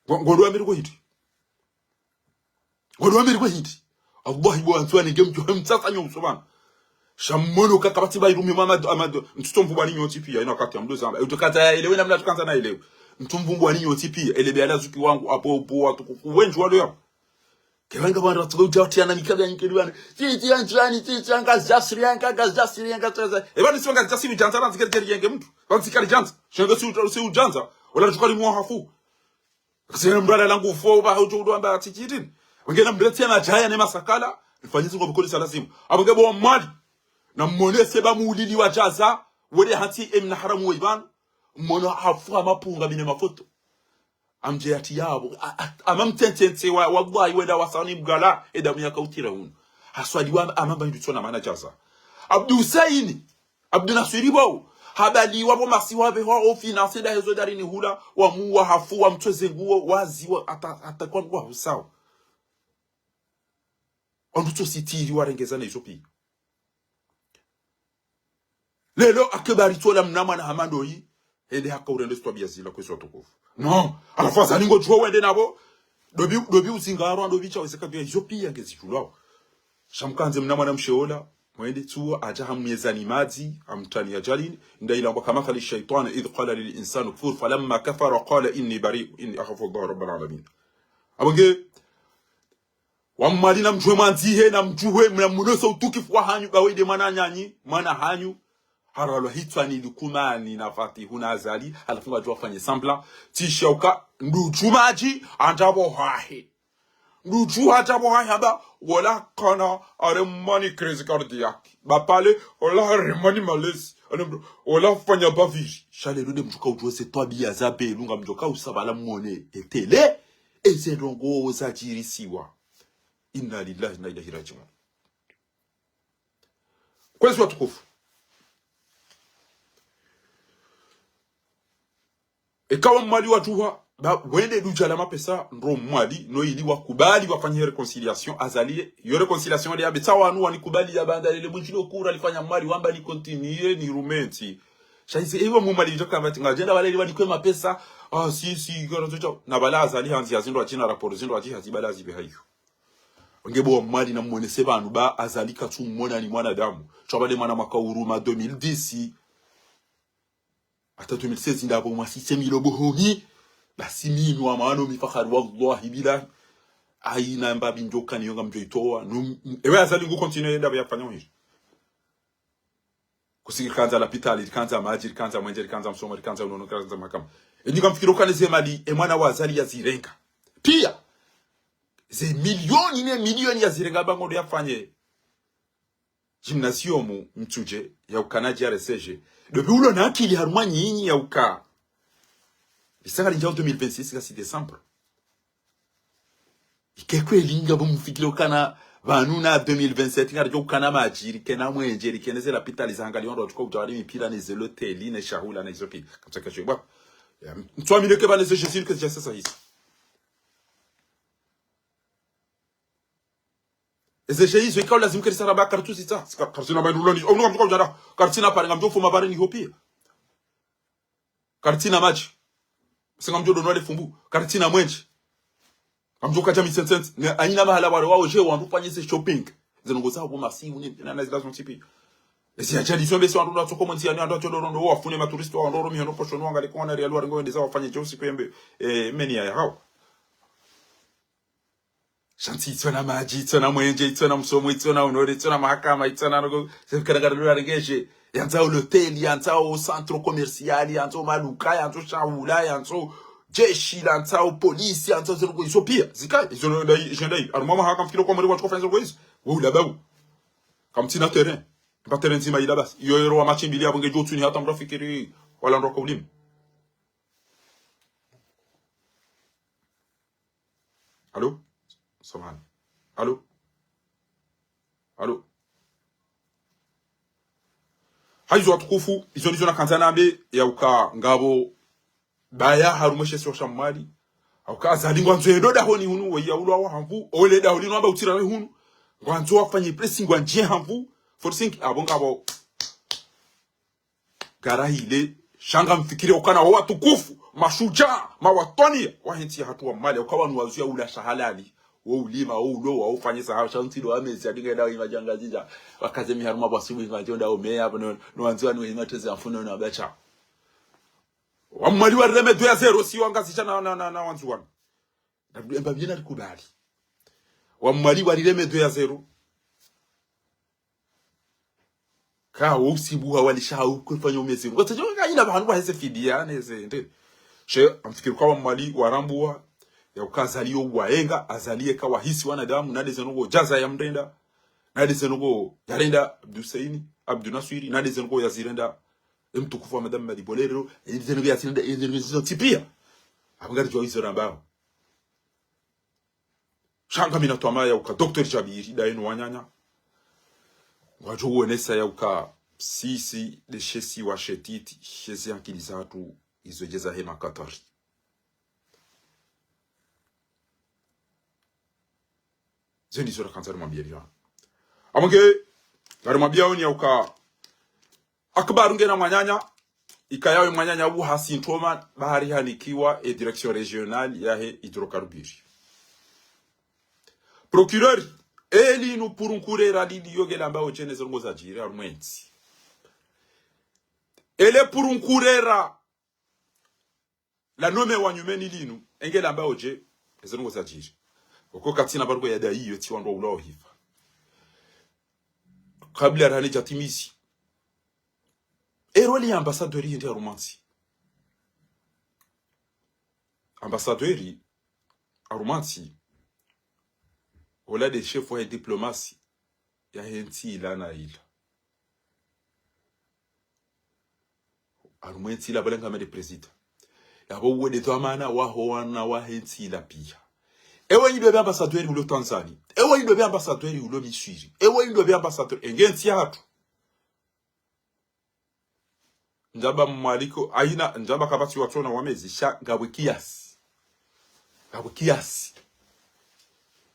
Ngo-, ngodo wamiri kwa hindri. Ngodo wamiri kwa hindri. Allahi bo Antoine nge mdjuwa mtsatsa nyo uso bana. Sha mmono kaka bati ba irumi Mamadu, Amadu. Mtsuto mvumbwa ni nyontsi piya, ina wakati ya mdo zamba. Uto kata ya elewe na mna tukandza na elewe. Mtsu mvumbwa ni nyontsi piya, ele be ala zuki wangu, apo, apo, watukufu wendji walo ya. Kewanga bwana watu udja wati ana mikabe ya nkeli wana. Titi ya njani, titi ya ngazi ya siri ya nga-, ngazi ya siri ya nga-, ngazi ya. Eba nisi ngazi ya siri udjandza, na zikeri jeri yenge mdru. Ba zikeri djandza. Shenge si u-, si udjandza. Ola shukari mwa hafu. Kasi ya mdru ala langu fo, ba hudjo udo amba titi. Wenge na mdreti ya na djaya ne masakala. Nifanyizi ngo bikoli sa lazimu. Apvo nge bo wa Mwali. Na mwone se ba muulili wa djaza. Wele hantsi emna haramu we ibanu. Mmono hafu ha mapunga mine mafoto. Amdje yati yapvo, a-, a-, ama mtsentsentse wa, wallahi wenda wasani mgala, edamu yaka utira hunu. Haswaliwa ama mba hindru tsona mana djaza. Abdu Husaini, Abdu Naswiri bwao, habaliwa bo masiwa be hwa ofi na seda hezo darini hula, wamuwa hafu, wamtsweze nguo, waziwa, ata, ata kwa nguo husao. Wandru tso sitiri warengeza na izo piya. Lelo Akbar tsola mna mwana hama ndoyi, hende haka urende zitwabiya zila kwezi watukufu. No, halafu Azali ngodjuwa wende napvo, dobi, dobi uzingarwa, dobi tsa weze kabiya, izo piya ngezidjulwao. Sha mkandze mna mwana mshe ola, mwende tsuwa, adja hamyezani madzi, amtani ya djalini, nda ilambwa kamathali shaitani, idh qala lil insani kfur, falamma kafara qala inni bari, inni akhafu Allaha rabbal alamin. Apvo nge, wa Mwali na mdjuwe mwandzihe, na mdjuwe, mna munoso utukifu wa hanyu, ba wende mwana nyanyi, mwana hanyu. Haralwa hitswani Lukumani na Fatihuna Azali, halafu ngadjuwa fanye sambla, tsi sha uka, ndudju madji, andza bo hahe. Ndudju andza bo hahe, hamba, wola kana, aremani crise cardiaque. Ba pale, wola aremani malaise. Ane mdru, wola fanya bavure. Sha lelo nde mdru ka udjuwe ze twabiya za belu ngamdjo ka usabala mwone. Etele, eze ndrongo zadjirisiwa. Inna lillahi wa inna ilayhi radjiun. Kwezi watukufu. Eka wa Mwali watsuha, ba, wende dudja la mapesa, ndo Mwali, no ili wakubali wafanye réconciliation, Azali, yo réconciliation le yabe, tsa wanu wanikubali ya banda lele, mwenshi lo kura lifanya Mwali, wamba ni continuer, ni rumentsi. Sha ize, ewa mu Mwali, ndjo kamba, tsi ngadjenda wale liwa nikwe mapesa, ah, si, si, kora zocha, na bala Azali handzi ya zindru atsina rapport, zindru atsi hazi bala zibe hayo. Nge bo wa Mwali na mwonese pvanu ba, Azali katsu mwona ni mwanadamu. Tswa bale mwana mwaka uruma deux mille dix. Hata deux mille seize ndapvo mwasise milo bohoni. Basi mimi wa mano mi fakhari wallahi billahi. Aina mbabi ndjo kani yo ngamdjo itowa. No, ewe Azali ngu continuer ndapvo yafanya hiri. Kusi likandza lapitali, likandza madji, likandza mwenje, likandza msomo, likandza unono, likandza mahakama. Enyi ngamfikiri ukana ze mali, e mwana wa Azali yazirenga. Pia, ze milioni ne milioni yazirenga ba ngondo yafanye gymnasium Mitsudje, ya ukana G R C G. Depuis ulo na akili harumwa nyinyi ya uka. Lisanga lindjao deux mille vingt-six ngasi décembre. Ike kweli ngapvo mfikiri ukana pvanu na deux mille vingt-sept ngaridjo ukana madji, rikena mwenje, rikena ze lapitali zangaliwa ndo tuko kudjawari mipira ne ze loteli, ne shahula, ne izo pi. Kamtsaka shwe, bwa. Ya, mtswamile ke pvale ze Jésus ke dja sasa hizi. Eze jeux izo, ikao lazimu keri saraba kartu zitsa. Sika kartsina bandu uloni. Onu ngamdjo kudjara. Kartsina pare, ngamdjo fuma pare ni ho pia. Kartsina madji. Singa mdjo dono wale fumbu. Kartsina mwenje. Ngamdjo kadja mi sense sense. Ne aina mahala wale wao je wandru fanye ze shopping. Ze ndrongo za bo masimu ni, na, na zila zontsi pia. Ezi ajali zo mbe si wandru na tsoko mwenzi yani wandru atso dorondo wafune ma touriste wandru romi hano posho no wangale kona real warengo wende za wafanye je usiku yembe. Eh, meni ya hao. Sha ntsi itsona madji, itsona mwenje, itsona msomo, itsona honore, itsona mahakama, itsona noko, ze fikira kara lula rengeje. Yandzao loteli, yandzao centre commercial, yandzao maduka, yandzao shahula, yandzao jeshi, yandzao polisi, yandzao ze noko izo pia. Zika, izo no ndai, izo ndai. Harumwa mahakama fikira kwa mweri wa tsoka fanya ze noko izo. Wo ula bawu. Kamtsina terrain. Mba terrain ndzima ila basi. Iyo yero wa matshi mbili yapvo ngedjo utsuni hata mdru afikiri wala ndo kwa ulimi. Allô? Samahani. Allô? Allô? Hayizo watukufu, izo ndizo nakandza nambe, ya uka ngapvo baya harumwa she isiwa sha Mwali. Hauka Azali ngwandzo yendo dahoni hunu, weya ulwa wa hamvu, ole dahoni no amba utsira hunu. Ngwandzo wafanye pressing wandjie hamvu, forcing, apvo ngapvo. Gara hile, sha ngamfikiri ukana wo watukufu, mashujaa, mawatwani, wahe ntsi ya hatru wa Mwali, uka wanu wazuya ula sha halali, wo ulima, wo ulowa, wo ufanyisa hao, sha ntsi ndo wamezi, adinga enda wima djanga djidja, wakaze miharuma bwasi wima djonda umeya, apvo no, no wandziwa ni wima teze amfuno na bacha. Wa Mwali warireme deux à zéro, si wangazisha na, na, na, na wandziwa. Na emba bien alikubali. Wa Mwali warireme deux à zéro. Ka wo usibuha walisha hau kwefanya umezero. Kwa tsajo ka ina pvahanu pvaheze fidiya, neze, nde. She, ngamfikiri uka wa Mwali, warambuwa, ya uka Azali yo wayenga, Azali yeka wahisi wanadamu, nade ze noko djaza ya mrenda, nade ze noko yarenda Abdu Husseini, Abdu Naswiri, nade ze noko yazirenda, emtukufu wa madame Madi Bolero, nade ze noko yazirenda, nade ze noko yazirenda, tsi pia. Apvo ngaridjuwa izo rambao. Sha ngami na twamaya uka Docteur Djabiri, daye no wananya. Ngwadjo uonesa ya uka sisi, nde she isiwa shetiti, she zi ankili zatru, izo djeza hema Katari. Ze ndizo rakandza rimwambie pvanu. Amwenge, ngarimwambia oni ya uka Akbar ngena mwananya, ikaya we mwananya wu hasi ntoma, bahari hanikiwa e direction régionale yahe hydrocarbures. Procureur, eli nu purunkurera lili yo ngela mbao dje ne ze ndrongo zadjiri harumwa entsi. Ele purunkurera la nome wa nyumeni linu, engela mbao dje, eze ndrongo zadjiri. Oko katsina baruko ya dayi yo tsi wandru wa ulawa hifa. Kabla rahani djatimizi. Ero li ambassadeur hindri harumwa ntsi. Ambassadeur harumwa ntsi. Ola nde chef wa diplomatie yahe ntsi ila na ila. Harumwa entsi ila pvale ngame nde président. Yapvo uwe nde dhwamana waho wana wahe ntsi ila pia. Ewe indo be ambassadeur ulo Tanzanie. Ewe indo be ambassadeur ulo Misri. Ewe indo be ambassadeur enge ntsi yahatru. ndjaba Mwali ko, haina, ndjaba kapvatsi watsona wamezi, sha ngapvo kiasi. Ngapvo kiasi.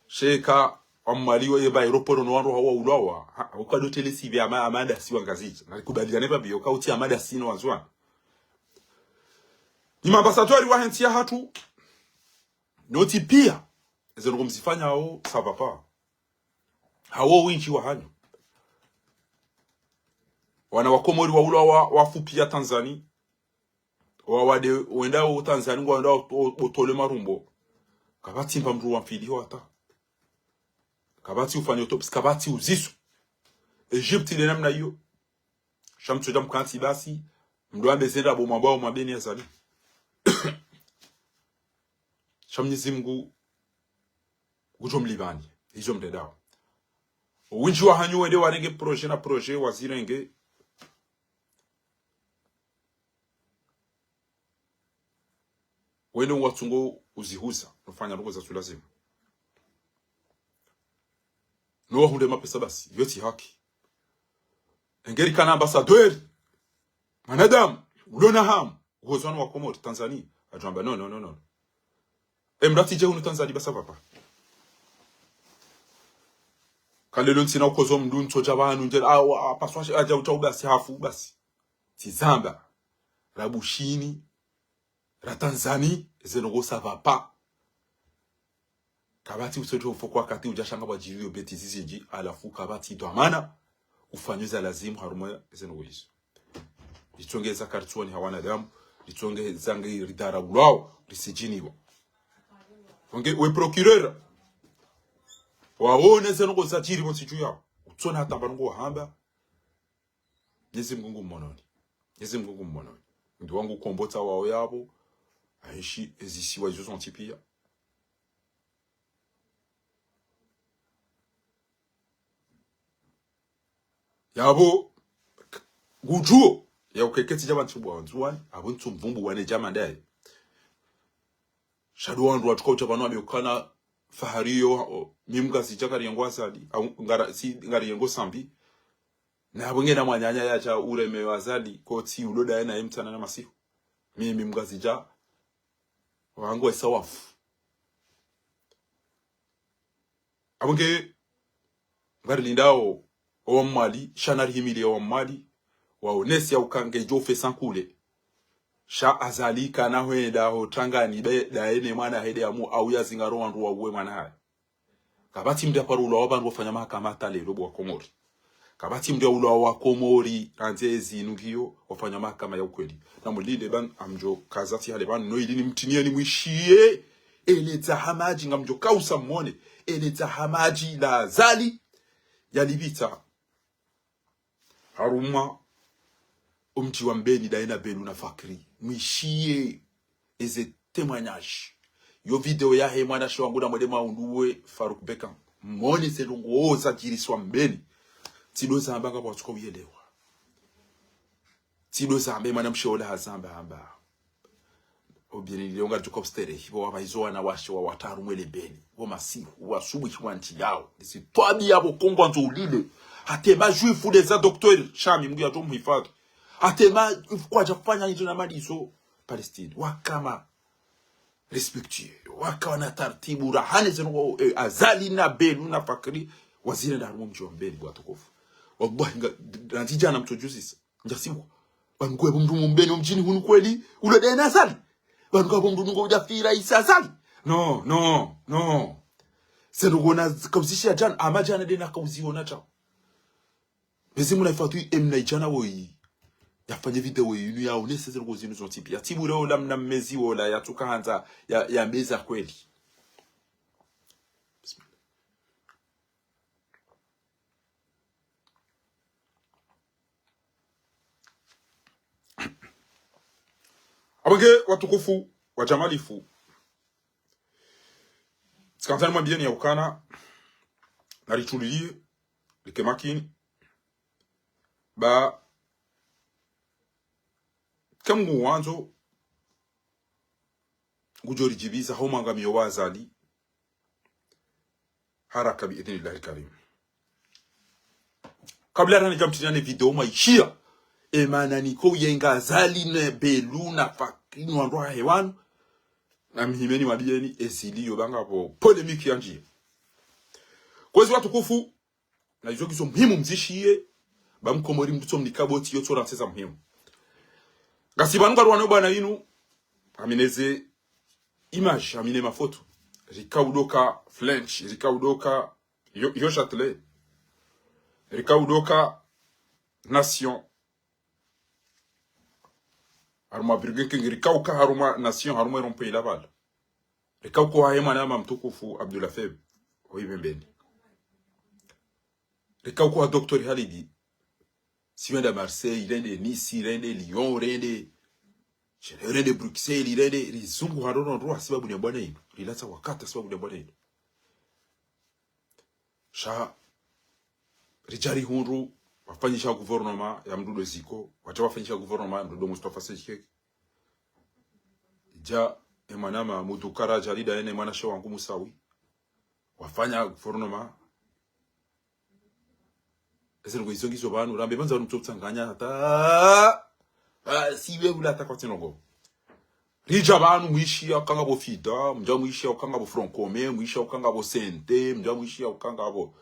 Sha eka wa Mwali wo yeba aéroport no wandru hawaulwawa, ha, ukado tele sivi ama, ama ndasi wa Ngazidja. Nalikubaliane pvapvo, ka utsi ama ndasi no Wandzuwani. Ni ma ambassadeur wahe ntsi yahatru, nyontsi pia, eze ndrongo mzifanyao, ça va pas. Hawo wendji wahanyu. Wana wa Komori waulwawa, wafu pia Tanzania. Wawade wendao Tanzania, ngwendao o, o, otolwe marumbo. Kapvatsi mba mndru wa mfiliho hata. Kapvatsi ufanya autopsie, kapvatsi uziso. Egypte ile namna iyo. Sha mtsodja mkantsi basi, mdo ambe zenda bo mwambao mwambeni Azali. Sha Mnyezi Mngu ngudjo mlipvani, izo mdedao. Wendji wahanyu wende warenge projet na projet wazirenge. Wende watsungo uzihuza, nofanya ndrongo zatsu lazimu. No wahundre mapesa basi, iyo tsi haki. Engeri kana ambassadeur, mwanadamu, ulona hamu, uhoza wana wa Komori, Tanzania, adjo amba, non, non, non, non. E mndru atsidje hunu Tanzania, basi ça va pas. Kalelo ntsina ukozo mndru ntsodja pvanu, ndjeli, a, wa, a, paswa, adja utsa ubasi, hafu, basi. Tsi zamba, ra Bushini, ra Tanzania, eze ndrongo ça va pas. Kapvatsi usote ufo kwa wakati udja shanga pvwadjiri yo bêtise zindji, halafu kapvatsi dhwamana, ufanye za lazimu harumwa eze ndrongo izo. Litsongeza karitsoni ha wanadamu, litsongeza nge ridharaulwao, risidjiniwa. Wange we procureur, waone eze ndrongo zadjiri pvo ntsi dju yao. Utsona hata mba ndrongo wahamba, Mnyezi Mngu ngu mmononi. Mnyezi Mngu ngu mmononi. Ndi wangu kombotsa wao yapvo, aenshi ezisiwa izo zontsi pia. Yapvo, ngudjuo, ya ukeketsi dja pvantsi bwa Wandzuwani, apvo ntsu mvumbu wane djama ndaye. Sha ndo wandru watsuka utsa pvanu wambe ukana fahari yo, o, mi Mngazidja kariyengo Azali, au, ngara, si, ngariyengo Sambi. Na apvo ngena mwananya yadja uremewa Azali, kotsi ulo ndaye naye mtsana na masihu. Mi, mi Mngazidja, wangu esa wafu. Apvo nge, ngarilindao, owa Mwali, sha narihimiliye owa Mwali, waonese ya uka ngedjo ufe sankule. Sha Azali kana hwenda ho Tsangani be, ndaye ne mwana hahe nde amu, au yazingaro wandru wauwe mwana hahe. Kapvatsi mndru ya paro ulwawa pvanu wafanya mahakama hata lelo bo wa Komori. Kapvatsi mndru ya ulwawa wa Komori, randzi ezi inu ngiyo, wafanya mahakama ya ukweli. Na mulinde pvanu, ngamdjo kaza tsi hale pvanu, no ili nimtiniye nimwishiye, ele dzaha madji ngamdjo kausa mwone, ele dzaha madji la Azali, yalipvitsa harumwa omdji wa Mbeni, ndaye na Belu na Fakri. Mwishiye eze témoignage. Yo video yahe mwanashe wangu na mwende maundu we Farouk Bekan. Mwone ze ndrongo zadjiriswa Mbeni. Tsindo zamba ngapvo watsuka uyelewa. Tsindo zamba, mwanamshe ola hazamba hamba. Obiyeni leo ngadjuka ustere, hibo wapva izo wanawashe wa wataru mwele Mbeni. Wo masihu, wasubuhi wa ntsi yao. Nisi twabiya bo Kongo andzo ulile. Hata ma juifs de za docteur Shami, Mngu yatso muhifadhwi. Hata ma kwadja fanya izo na madiso Palestine. Waka ma respectueux. Waka wana tartibu, rahane zeno, eh, Azali na Belu na Fakri. Wazile nda harumwa mdji wa Mbeni, bo watukufu. Wallahi, nga, randzi djana mtsodjuzisa. Ndjasiku. Pvanu kwepvo mndru Mbeni omdjini hunu kweli, ulo ndaye na Azali. Pvanu kwapvo mndru nungo udja fira isa Azali. Non, non, non. Sendo kona kauzisha djana, ama djana ndena kauziona djao. Mezi muna ifatu emna idjana woyi. Yafanye video woyi, inu yaonese zero zinu zontsi pia. Tibure ola mna mmezi wola, yatsuka handza, ya, ya meza kweli. Bismillah. Apvo nge watukufu, wadjamalifu. Tsikandza nimwambiyeni ya ukana, narituliye, rike makini. Ba, ke Mngu wandzo, ngudjo ridjibiza ho mwangamiyo wa Azali, haraka bi idhnillahi lkarim. Kabla rani djamtiniya ne video mwaishiya, Emana niko uyenga Azali ne Belu na Fakri no wandru wahe wanu. Na mhimeni mabiyeni ezili yo banga bo polémique yandjiye. Kwezi watukufu, na izo ngizo muhimu mzishiye, ba mkomori mdru tso mnika boti yo tso ranseza muhimu. Ngasi pvanu ngaruwano bwana inu, amina ze image, amina mafoto. Rika udoka French, rika udoka yo, yo Châtelet. Rika udoka Nation. Harumwa Burger King, rika uka harumwa Nation, harumwa erompe ila pvala. Rika uka hahe mwanama mtukufu Abdullah Feb, ho Ipembeni. Rika uka ha Docteur Halidi, si wenda Marseille, rende Nice, rende Lyon, rende, rende Bruxelles, rende, rizunguha ro ro ro, ha sababu ni bwana inu. Rilatsa wakati ha sababu ni bwana inu. Sha, ridja rihundru, wafanyisha gouvernement ya mdudu Ziko, wadja wafanyisha gouvernement ya mdudu Mustafa Sejkek. Idja, emwana Mahamudu Karaja lidha ene mwanashe wangu Musawi. Wafanya gouvernement. Eze ndrongo izo ngizo pvanu, rambe pvandza pvanu mtsotsanganya hata. Basi we hula hata kwatsi ndrongo. Ridja pvanu mwishiya ukanga bo Fida, mdja mwishiya ukanga bo Front Commun, mwishiya ukanga bo C N T, mdja mwishiya ukanga bo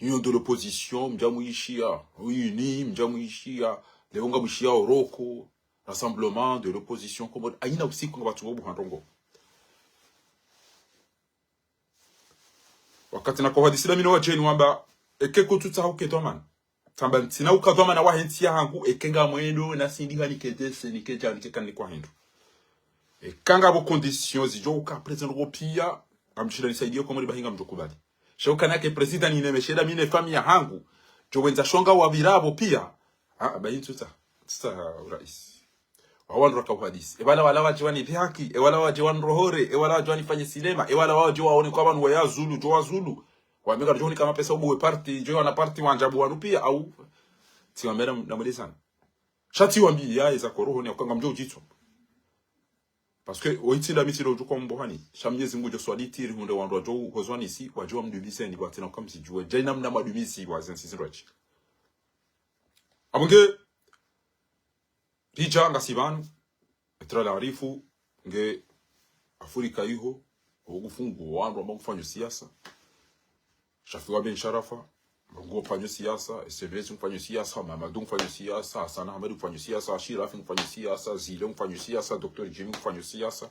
Union de l'Opposition, mdja mwishiya Uni, mdja mwishiya leo nga mwishiya Oroko, Rassemblement de l'Opposition Comores, ayina usiku nga pvatsungo buha ndrongo. Wakati nako hadisi na mi no wadjeni wamba, eke kutsutsaha uke dhwamana. Tsamba ntsina uka dhwamana wahe ntsi yahangu, eke ngamwendo, na sindi hani kedese, nike dja, nike kani kwa hindru. Eka ngapvo conditions zidjo uka président wo piya, ngamshinda nisaidiye Komori bahi ngamdjo kubali. Sha uka nake président nine mesheda mi ne famille yahangu, djo wendza shonga wapvira pvo piya. Ah, bahi ntsutsa, ntsutsa urais. Wawandru waka uhadisi. Ewala wala wadje wanidhihaki, ewala wadje wanrohore, ewala wadje wanifanye sinema, ewala wadje waone kwa pvanu waya zulu, djo wa zulu. Wambe ka djo hunika mapesa ubuwe parti, djo wana parti wandjabu wanu piya, au. Tsiwambe na, na mwelezana. Sha tsiwambiya eza korohoni, ya uka ngamdjo udjitswa. Parce que, oitsinda mi tsi ndo udjo kwa mbohani. Sha Mnyezi Mngu djo swaliti, rihundre wandru wadjo uhozwani si, wadjo wamdumizeni, watsina uka msidjuwe. Djayina mna madumisi, wa zensi zindru wadji. Apvo nge, ridja ngasi pvanu, etra la arifu, nge Afrika iho, ogufungu wandru amba ngufanyo siasa. Shafiwa Ben Sharafa, ngufanyo siasa, S M S ngufanyo siasa, Mamadou ngufanyo siasa, Hassan Ahmed ngufanyo siasa, Ashirafi ngufanyo siasa, Zile ngufanyo siasa, Docteur Jimmy ngufanyo siasa.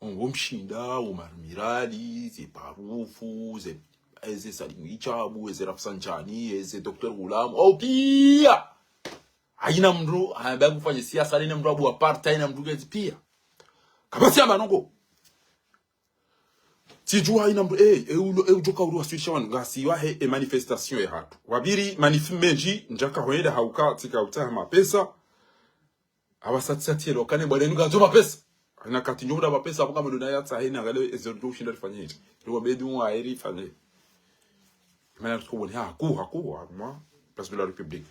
Ongo mshinda, Omar Mirali, ze Parufu, ze, eze Salim Ichabu, eze Rafsanjani, eze Docteur Ghulam, au piya! Ayina mndru, hamba ngufanyo siasa, ayina mndru abuwa parti, ayina mndru kezi piya. Kapvatsi ya manongo. Tsidjuwa ayina mndru, eh, eh, ulo, eh, udjoka uri waswilisha wanu, ngasi wahe, e manifestation yahatru. Wapviri manif mendji, ndjaka hwenda ha uka, tsika utsaha mapesa. Apvasa tsatsi elo kane bwana inu ngazo mapesa. Ayina kati ndjo muda mapesa, apvo ngamdjo na yatsahe na ngale ezo ndjo ushinda rifanye hindri. Ndo wabedi mwa eri fanye. Mana tukuboni, ha, ku, ha, ku, ha, mwa, Place de la République.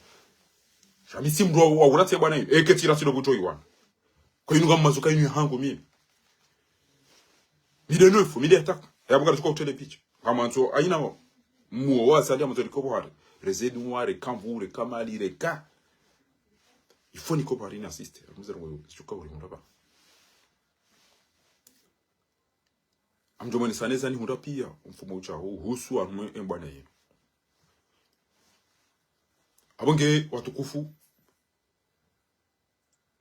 Sha mi tsi mndru wa, wa uratsi ya bwana inu. Eke tsi ratsi lo kutoi wanu. Kwa inu ngam mazuka inu yahangu mimi. Mi de neuf, mi de attaque. Ya buka tuka utele picha. Ngamandzo, ayina wa. Muo wa Azali amandzo nikobo hari. Rezedi mware, kamvure, kamali, reka. Il faut nikobo hari na assiste. Mzere ngo, shuka uri mundaba. Amdjo mwene saneza ni hunda piya, mfumo ucha hu, husu amwe embwana yenu. Apvo nge watukufu,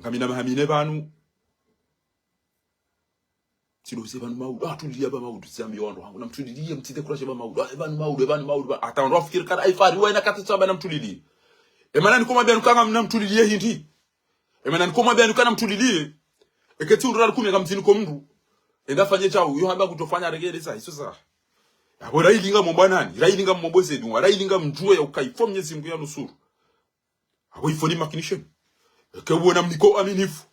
ngamina mahamine pvanu, tsi ndo uze pvanu maudu, ah, tuliya pva maudu, tsi ambiyo wandru hangu, na mtulilie, mtsite kuraje pva maudu, ah, pvanu maudu, pvanu maudu, pva, hata wandru wafikiri kara, aifari, wa ina kati tsamba na mtulilie. Emana niko mwambiya nuka ngamna mtulilie hindri. Emana niko mwambiya nuka na mtulilie. Eke tsi undru la lukumi ngamzini ko mndru. Enda fanye chau, yo hamba kutofanya regele sa, iso sa. Apvo railinga mwomba nani, railinga mwombo zedu, railinga mdjuwe ya uka il faut Mnyezi Mngu ya nusuru. Apvo il faut ni makinishe. Eke uwona mniko aminifu.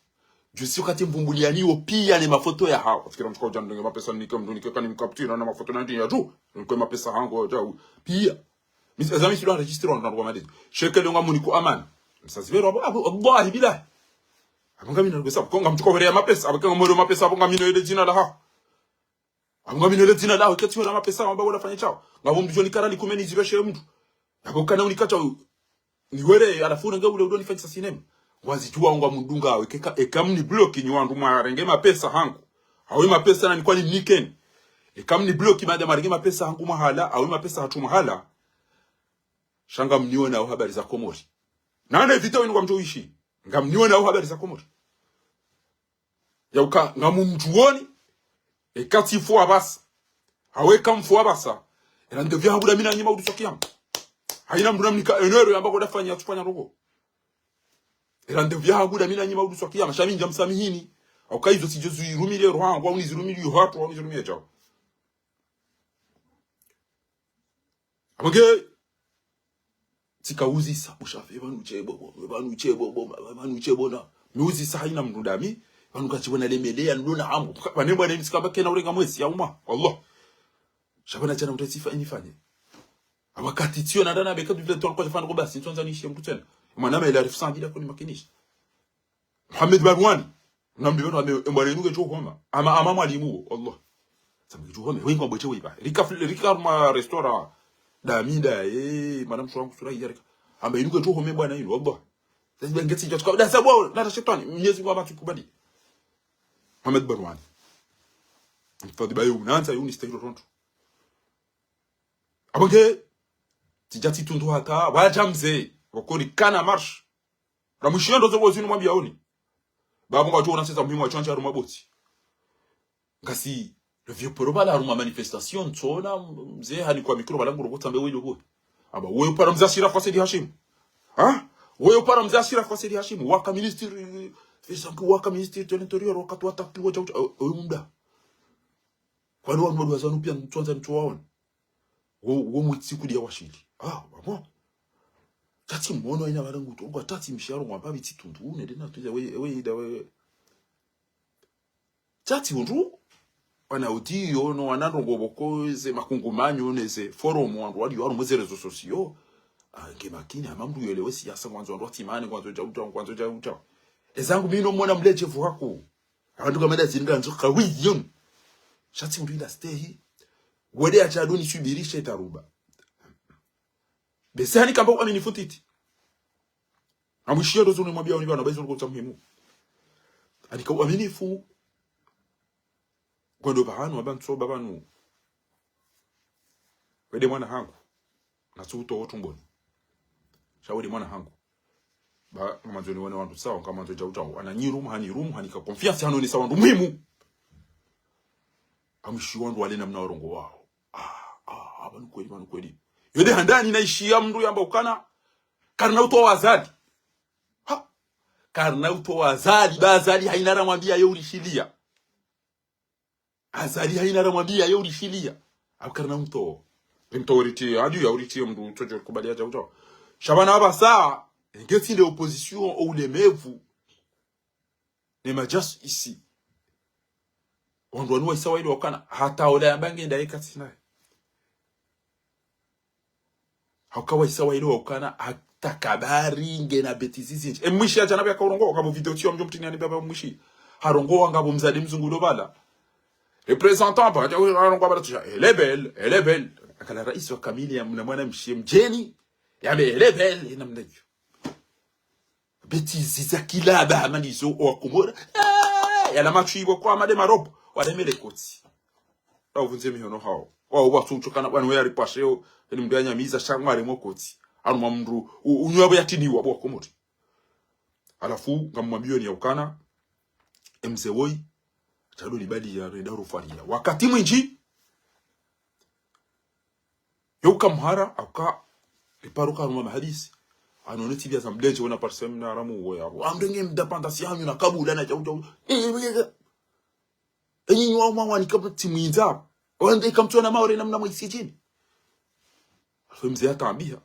Jusi wakati mvumbuliyani wo piya ne mafoto yahawo. Fikira mtuka udja ndenge mapesa nike mndru nike kani mkaptira na mafoto na ndi ya dju. Nike mapesa hangu ya dju. Piya. Mis-, eza mi tsi ndo enregistré wandru wa madezi. Sheke le nga muniko amani. Msazibero apvo, apvo, wallahi billahi. Apvo ngamina lugesa, apvo ngamtuka hwere ya mapesa, apvo ngamwere mapesa, apvo ngamina ele dzina lahaho. Apvo ngamina ele dzina laho, keti hwere ya mapesa, wamba wala fanye chao. Ngapvo mndru djo nikara nikumeni zibeshe mndru. Apvo kana unika chao. Niwere, halafu unenge ule udo nifanyisa sinema. Ngwazidjuwa ngwamdunga, eka, eka mnibloki nyi wandru mwarenge mapesa hangu. Hawe mapesa na nikwani mnikeni. Eka mnibloki mada mwarenge mapesa hangu mwahala, hawe mapesa hatru mwahala. Sha ngamnionao habari za Komori. Nane vita wenu kwa mdjo ishi. Ngamnionao habari za Komori. Yauka, ngamumdjuoni, eka tsi fua basa. Hawe eka mfua basa. Ela ndevya hangu dami na nyi maudu swa kiyama. Haina mndru namnika enero yamba koda fanya, tsufanya rogo. Ela ndevya hangu dami na nyi maudu swa kiyama. Sha mi ndja msamihini. Hauka izo tsidjo zirumile roho hangu, au nizirumile yo hatru, au nizirumile djao. Amage, tsika uzisa, bushafe, pvanu tshebo, bo, pvanu tshebo, bo, pvanu tshebo na. Mi uzisa haina mndru dami, pvanu katshibona lemele, ya ndona hamu. Pvane mbwana ini tsikamba kena urenga mwezi, ya uma, wallah. Sha pvana djana mndru tsifa, inifanye. Awakati tsiyo na dana beka, duvile twa kwa fana ko basi, ntsondza nishe mndru tsena. Mwana ma ila arifu sandila koni makinisha. Mohamed Barwani. Nambi beno ame, mbwana inu kedjo homa. Ama, ama mwalimu wo, Allah. Samba kedjo homa. Wengi wabweshe weiba. Rika, rika ma restaurant. Damida, eh, madame shwangu sura iya rika. Amba inu kedjo homa mbwana inu, Allah. Sasa ngetsi djatsuka. Da sabu, nata shetani. Mnyezi Mungu amatsu kubali. Mohamed Barwani. Mfadhi bayo, unanza, yuni stahilo ronto. Abonge, tsidja tsitundu hata, wadja mze, wakori kana marche. Ramwishiyo ndo zo wazinu mwambiya oni. Babo ngwadjo ona seza muhimu wa tsandza harumwa boti. Ngasi, le vieux poro bala harumwa manifestation, tsona, mze hanikwa micro bala nguro kotsambe wilo bo. Aba, wewe para mze Ashraf Said Hashim. Ha? Wewe para mze Ashraf Said Hashim. Waka ministre, eh, Fezanki waka ministre de l'intérieur, wakati wa takti wa djau, eh, eh, mda. Kwani wanu wadu wazanu piya ntswandza ntsuwaona. Wo, wo mwitsi kudiya washili. Ah, babo. Tsatsi mono ina wala ngutu, ngwa tsatsi msharo ngwa mbabi tsitundu, une dena tuja we, we ida we. Tsatsi undru, wana udiyo, no wana ndrongo boko, ze makungumanyo, ne ze forum, wandru wadiyo, wanu mwe ze réseaux sociaux. Ah, nge makini, hama mndru yelewe siyasa, ngwandzo wandru watsimane, ngwandzo djau djau, ngwandzo djau djau. Ezangu mi no mwana mledjevu hako. Awandru kamada zindra nzo kawiyun. Tsatsi undru ila stehi. Wede atsadu nisubirishe taruba. Bese hanikamba uaminifu ntiti. Amwishiya ndo zinu mwambiya oni bana, ba izo nukutsa muhimu. Hanika uaminifu. Ngwendo pvahanu, aba ntso, ba pvanu. Wede mwana hangu. Natsu utowa tumboni. Sha wede mwana hangu. Ba, ngamwandzo niwone wandru sawa, ngamwandzo djau djau. Ana nyirumu, hanirumu, hanika confiance, hanonesa wandru muhimu. Amwishiya wandru wale namna warongowawo. Ah, ah, ah, pvanu kweli, pvanu kweli. Yode handani naishiya mndru yamba ukana, karina utowa Azali. Ha? Karina utowa Azali, ba Azali haina ramwambiya ye ulishiliya. Azali haina ramwambiya ye ulishiliya. Au karina mtowo. Mtowo riti, adi ya uriti mndru tsodjo kubaliya djau djau. Sha bana aba sa, ngetsi nde opposition, o ulemevu. Ne madjaswisi. Wandru wanu waisa wailo wakana, hata ola yamba ngenda yeka tsinaye. Hauka waisa wailo wakana, hata kabari ngena bêtises zindji. E mwishi ya djana pvya kaurongowa, ngapvo video tsiyo mdjo mtrini yani baba mwishi. Harongowa ngapvo mzade mzungu lo bala. Représentant, ba, harongowa bala tsisha, elle est belle, elle est belle. Akala raisi wa kamili ya mna mwana mshe mdjeni, yambe, elle est belle, ina mna dju. Bêtises za kilaba hama ndizo owakomori. Eh, yala matsu ibo kwa made marobo. Waremele kotsi. Ra uvundze mihono hawo. Wawo watsu utsokana, wanu weya ripasheo. Eni mndru yanyamiza sha ngwaremo kotsi. Anu mwa mndru, u-, unywa bo yatiniwa bo wakomori. Halafu, ngamwambiyo ni ya ukana. E mze woyi. Tsado libali ya renda rufariya. Wakati mwindji. Yo uka mhara, hauka, riparo karuma mahadisi. Anone tsi biya za mlendje wena parsem na ramu woya. Amrenge mdapanda si hanyu na kabula na djau djau. Eh, eh, eh. Enyi nywa mwa wani kabla tsi mwindza. Wande kamtsona maore namna mwa isijini. Alfo mze yatambiha.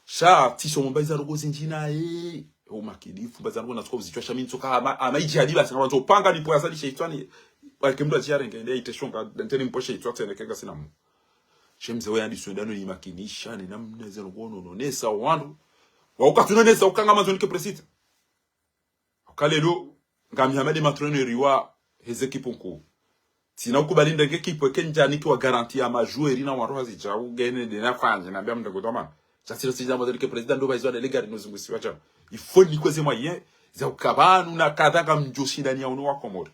Sha, tsi somo mbayi za rogo zindji naye. Umakinifu, mbayi za rogo na tsuko uzichwa sha mi ntsoka ama, ama ijihadi basi, na wandzo upanga nipo ya zali sheitwani. Wake mndru ajiya renge, nde ite shonga, nteni mpo sheitwa tsene kenga sinamu. She mze we yandi swendano yimakinisha, ni namna zeno ngono, nonesa wandru. Wa ukatsu nonesa, ukanga mandzo nike presita. Uka lelo, ngami hamade matroneri wa heze ekipu nkuu. Tsina ukubali ndenge ekipu eke ndjaniki wa garanti ya majoueurs na wandru hazidjau, ngene ndena fanye, nambiya mndru kutoma. Sha tsilo tsidja mwa zalike président ndo pvahizwa na le gari no zungusiwa djao. Il faut nikweze moyen za uka pvanu na kadha ngamdjo shindaniya unu wa Komori.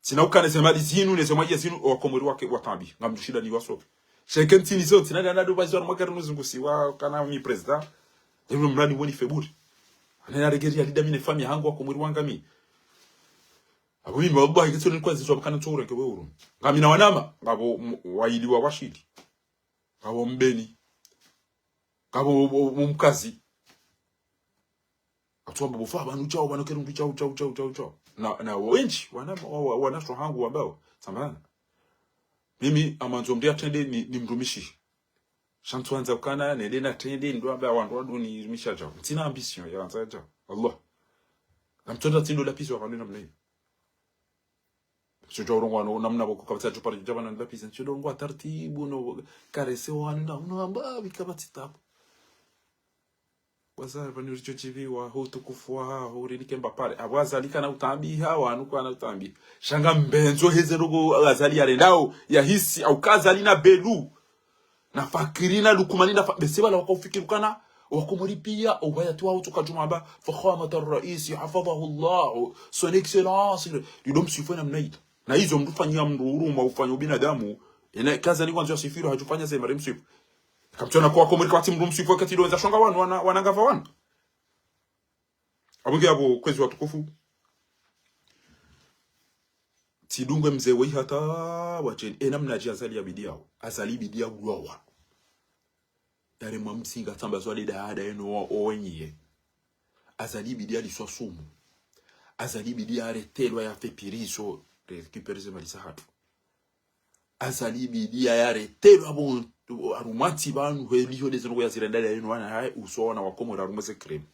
Tsina ukana ze mali zinu, ne ze mali zinu, wa Komori wake, watambi. Ngamdjo shindaniwa sope. Sha eka ntsina izo, tsina nda nado pvahizwa na mwa gari no zungusiwa, kana mi président. Lemno mlani woni feburi. Anena regeri ya lida mi ne famiyi hangu wa Komori wangamiya. Apvo mimi, wallahi, ketsi nikwandziswa pvakana ntso ureke we uru. Ngamina wanama, ngapvo m-, wayili wa washili. Ngapvo mbeni. Ngapvo, o, o, mkazi. Atsuwamba pvo fa pvanu djao, pvanu kerundu djao, djao, djao, djao, djao. Na, na wendji, wana, wa, wa, wanasho hangu wambao. Sambana. Mimi, amandzo mndru yatrende ni, ni mrumishi. Sha ntsuwandza ukana, nende natrende, ndo amba wandru waduni rumisha djao. Ntsina ambition, ya wandza djao. Allah. Ngamtsonda tsindo lapisi wa pvanu namna iyo. Sho djao urongowa no, namna pvoko kapvatsi djo pare djo djapvana lapisi. Sho djao urongowa taratibu no, karese wanu na, uno amba, pvi kapvatsi tabu. Wazali pvani uridjo djiviwa, ho utukufu wahaho, urinike mbapare. Apvo Azali kana utambiha, wanu kwana utambiha. Sha ngambendzo heze ndrongoo Azali yarendao, yahisi, au ka Azali na Belu. Na Fakiri na Lukumani na fa-, bese pvala waka ufikiri ukana, wa Komori piya, o uhayati wawo tsuka djumwa amba, فخامة الرئيس حفظه الله، son excellence, rido mswifwe namna ita. Na izo mndru fanyiya mndru huruma ufanya ubinadamu, ena kaza ni kwandzo ya swifiru hadjufanya ze mare mswifu. Kamtsona kwa Komori kapvatsi mndru mswifu wakati ndo wendza shonga wanu, wana, wana ngapva wanu. Apvo nge apvo kwezi watukufu. Tsidungwe mze weyi hata wadjeni. Ena mnadji Azali yabidi yawo. Azali ibidi ya uwawa. Yaremwa msinga tsamba zwa deda ada yeno wa owenyiye. Azali ibidi yaliswa sumu. Azali ibidi yaretelwa yafe pirizo. Récupérer ze mali zahatru. Azali ibidi yaretelwa pvo, harumwa ntsi pvanu, hweli ho ndeze ndrongoo yazirenda yeno wana hahe, uso wana wa Komori harumwa ze crime.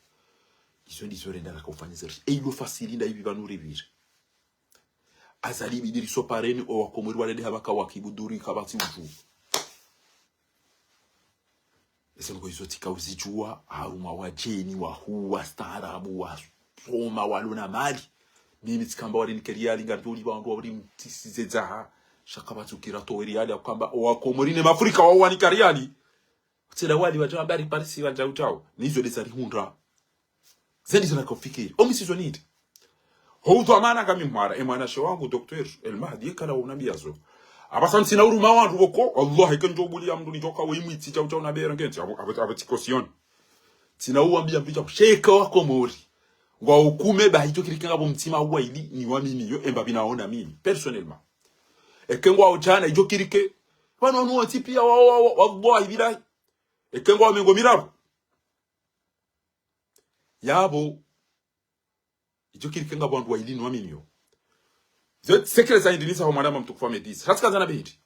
Izo ndizo renda laka ufanya zeri. Eyi ndo fasiri nda ipvi pvanu ripvire. Azali ibidi riso pareni, o wa Komori warende hapvaka wakibuduri kapvatsi udju. Eze ndrongoo izo tsika uzidjuwa, harumwa wadjeni, wahuu, wastaarabu, wasoma, walona mali. Mimi tsikamba warinike riyali, ngapvo uli pvandru warimtisize dzaha. Sha kapvatsi ukira towe riyali, akamba, o wa Komori ne Mafrika wawo wanika riyali. Utsela wali wadja wambari Parisi wadja utao. Ni izo ndeza rihundra. Ze ndizo naka ufikiri. Omi sizo nindi. Ho udhwamana ngami mwara, e mwanashe wangu, Docteur El Mahdi, yekala unambiya zo. Apvasa ntsina uruma wandru pvoko, Allah, eke ndjo buliya mndru nidjoka we imwitsi, djau, djau, na bera ngentsi, apvo, apvo, apvo tsiko Sion. Ntsina uwambiya mndru djau, sheka wa Komori. Ngwa ukume, ba, idjo kirike ngapvo mtsima uwa ili, ni wa mimi yo, emba pvina ona mimi, personnellement. Eke ngwa udjana, idjo kirike. Pvanu wanu wontsi piya, wa, wa, wa, wallahi billahi. Eke ngwa mengo miraru. Yapvo, idjo kirike ngapvo wandru wa ili ni wa mimi yo. Ze sekele za indinisa ho mwanama mtukufu wa Medis. Ratsika zana behidi.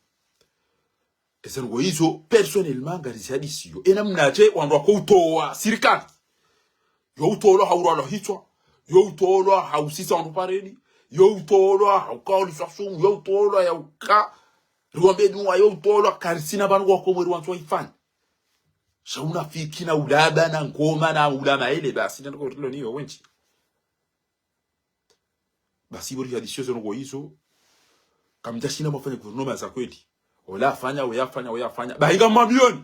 Eze ndrongoo izo, personnellement, ngari zihadisi yo. Ena mnadje, wandru wako utowa, sirikali. Yo utolwa ha urwalwa hitswa. Yo utolwa ha usisa wandru pareni. Yo utolwa ha uka uliswa sumu. Yo utolwa ya uka riwambe dua. Yo utolwa karisina pvanu wa Komori wandzo ifanye. Sha unafiki na ulaba na ngoma na ulama ele basi, ndio ndrongoo rilo niyo wendji. Basi, pvo rihadisiyo ze ndrongoo izo, kamdjashinda mwafanya gouvernement za kweli. Ola afanya, oya afanya, oya afanya. Bahi ngamwambioni.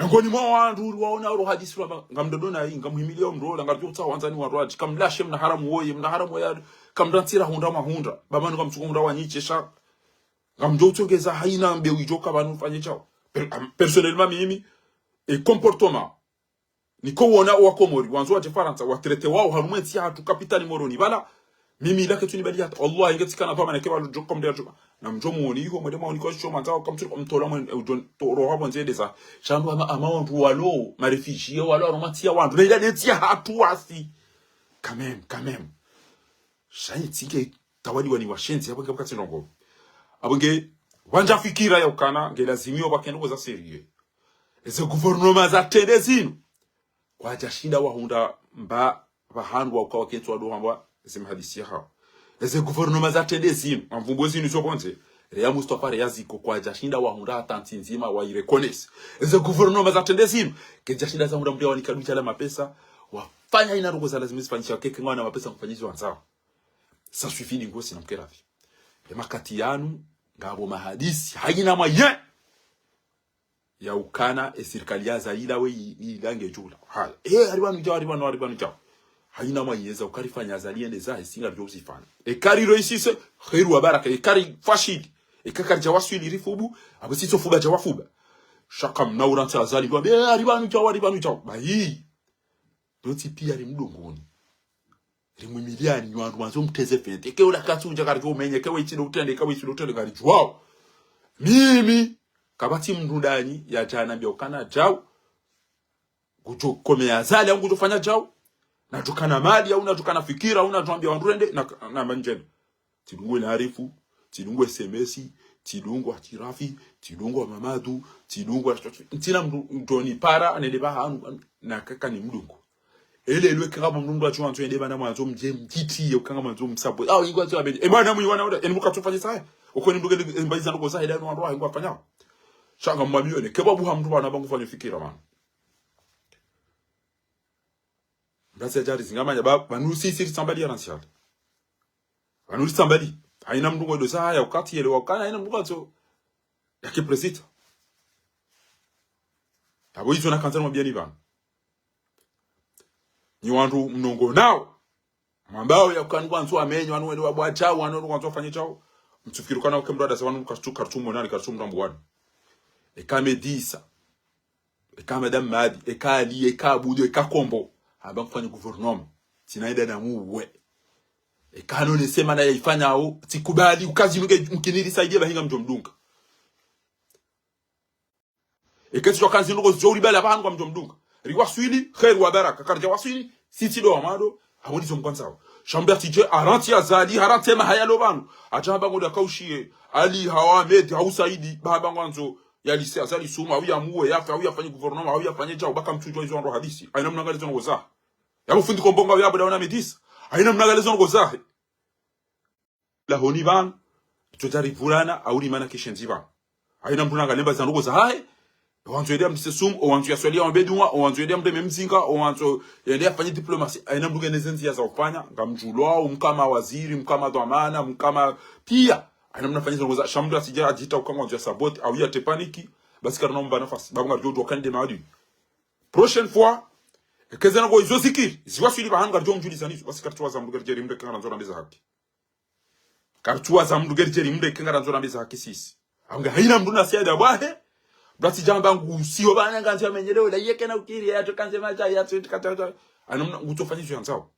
Ngoni mwa wandru uri waona uro hadisi ula, ngamdodo na yi, ngamhimiliya mndru ola, ngamdjo utsaha wandzani wandru wadji, kamlashe mna haramu woye, mna haramu woye, kamrantsira hundra mwahundra. Bamanu kamtsuko hundra wanyiche sha. Ngamdjo utsongeza haina mbe widjoka pvanu ufanye djao. Per-, am-, personnellement mimi, e comportement niko wona owa Komori, wandzo wadje Farantsa, watrete wao harumwa entsi yahatru, kapitali Moroni, pvala, mimi ila ketsu nibali hata, Allah, inge tsikana pvamana ke pvalo djoka mndru ya djoka. Na mdjo mwoni iho, mwende mwaoni kwa sho, mandza, kamtsuri, kamtola mwen, e, udjo, toro hapvo ndzendeza. Sha ndro ama, ama wandru walo, ma réfugiés walo, harumwa ntsi ya wandru. Na ila ne ntsi yahatru wasi. Quand même, quand même. Sha entsi nge tawaliwa ni washenzi, apvo nge pvwakatsi ndrongoo. Apvo nge, wandja fikira ya ukana, nge lazimu yo pvwake ndrongoo za sérieux. Eze gouvernement zatrende zinu. Kwadjashinda wahundra mba pvahandru wa uka wakentsi wado hamba ze mahadisi yahao. Eze gouvernement zatrende zinu, amvumbo zinu zo pvondze, reya Mustafa reya ziko kwadjashinda wahundra hata ntsi ndzima wa ireconnaître. Eze gouvernement zatrende zinu, kedjashinda zahundra mndru ya wanika dudja la mapesa, wafanya ina ndrongoo za lazimu zifanyisha, keke ngwana mapesa ngufanya izo wandzao. Ça suffit, dingo sina mkerafi. E makati yanu, ngapvo mahadisi, haina moyen. ya ukana, e sirikali ya Azali la we i-, i-, ilange djula. Haya. Eh, hari pvanu djau, hari pvanu, hari pvanu djau. Hayina mwa yeza, uka rifanya Azali yende zahe, si ngaridjo uzifanya. Eka rilo isise, kheri wa baraka, eka rifashili. Eka karidja waswili rifubu, apvo sitso fuba dja wafuba. Sha kamna urantsi Azali, ndo wambe, eh, hari pvanu djau, hari pvanu djau. Ba hii. Ndo tsi piya ri mdunguni. Rimwimiliani nyi wandru mwandzo mtreze fete. Eke ula katsu udja karidjo umenye, eke we itsi ndo utrende, eke we itsi ndo utrende, ngaridjuwao. Mimi, kapvatsi mndru ndanyi yadja nambiya ukana djau. Ngudjo komeya Azali, au ngudjo fanya djau. Nadjo kana mali, au nadjo kana fikira, au nadjo ambiya wandru rende, na, na manjeno. Tsidungwe Larifu, tsidungwe S M S, tsidungwe Atirafi, tsidungwe Mamadu, tsidungwe Atirafi. Ntsina mndru, mndru nipara, anende pvahanu, na kaka ni mdungu. Ele elwe kanga mndru ndo acho wandzo ende bana mwandzo mdje mdjitiye, ukanga mwandzo msabwe. Ah, ingo acho abedi. E bana mwi wana wana, eni muka tufanye sahe. Uko ni mndru kele, e mbayiza ndoko sahe, dano wandru wa, ingo afanya. Sha ngamwambiyo ne, keba buha mndru bana bangu fanya fikira, man. Mrasi ya djari zingamanya, ba, pvanu sisi ritsambali ya ransiali. Pvanu ritsambali. Hayina mndru ngwedo sa haya ukati yele wakana, hayina mndru ngwadzo. Yake prezida. Apvo izo nakandza nimwambiyeni pvanu. Nyi wandru mnongonao. Mwambao ya ukana ngwandzo wamenye, wanu wende wabwa djau, wanu wende ngwandzo wafanye djau. Mtsifikiri ukana uke mndru adasa wanu kartsu, kartsu monani, kartsu mrambu wanu. Eka Medisa. Eka Madame Madi, eka Ali, eka Abudu, eka Kombo. Hamba mfanye gouvernement. Tsina enda na muwe. Eka none semana ya ifanya hao, tsikubali, ukazi nuke mkiniri saidia bahinga mdjo mdunga. Eka tsi ukazi nuko zidjo uribala bahangu mdjo mdunga. Riwaswili, kheri wa baraka. Karidja waswili, sitsi ndo wa mwando, hawoni zo mkwandzao. Sha mndru atsidje, harantsi Azali, harantsi mahaya lo pvanu. Adja hamba ngodo akaushiye, Ali, hawu Ahmed, hawu Saidi, bahamba ngwandzo, yalise Azali sumu, hawu yamuwe, yafe, hawu yafanye gouvernement, hawu yafanye djau, baka mtsudjuwa izo wandru hadisi. Hayina mnangalizo ndoko zahe. Yapvo fundi Kombo nga yapvo dawona Medisa. Hayina mnangalizo ndoko zahe. Lahoni pvanu, tsodja rivurana, hawu rimana kishenzi pvanu. Hayina mndru nangalemba za ndoko zahahe, owandzo yende amrise sumu, owandzo yaswali ya wambe dua, owandzo yende amreme mzinga, owandzo yende yafanye diplomasi, hayina mndru ngena ze ndziya za ufanya, ngamdjulwao, mkama waziri, mkama dhwamana, mkama piya. Hayina mndru afanye za ndoko za, sha mndru atsidja adjita uka ngwandzo ya sabote, hawu yatre paniki, basi karina mba nafasi, babu ngaridjo udjuwa kande maadui. Prochaine fois, eka ze ndoko izo zikiri, ziwaswili pvahanu ngaridjo mdjulizani zo, basi karitsuwaza mndru ngaridje rimreke ngarandzo rambe za haki. Karitsuwaza mndru ngaridje rimreke ngarandzo rambe za haki sisi. Hawu nga hayina mndru na siada bwahe, bratsi djamba ngusiyo bana ngandzo yamenyelewe, la yeke na ukiri, yatso kandze madja, yatso kata, kata. Hayina mndru ngutsofanya izo yandzao.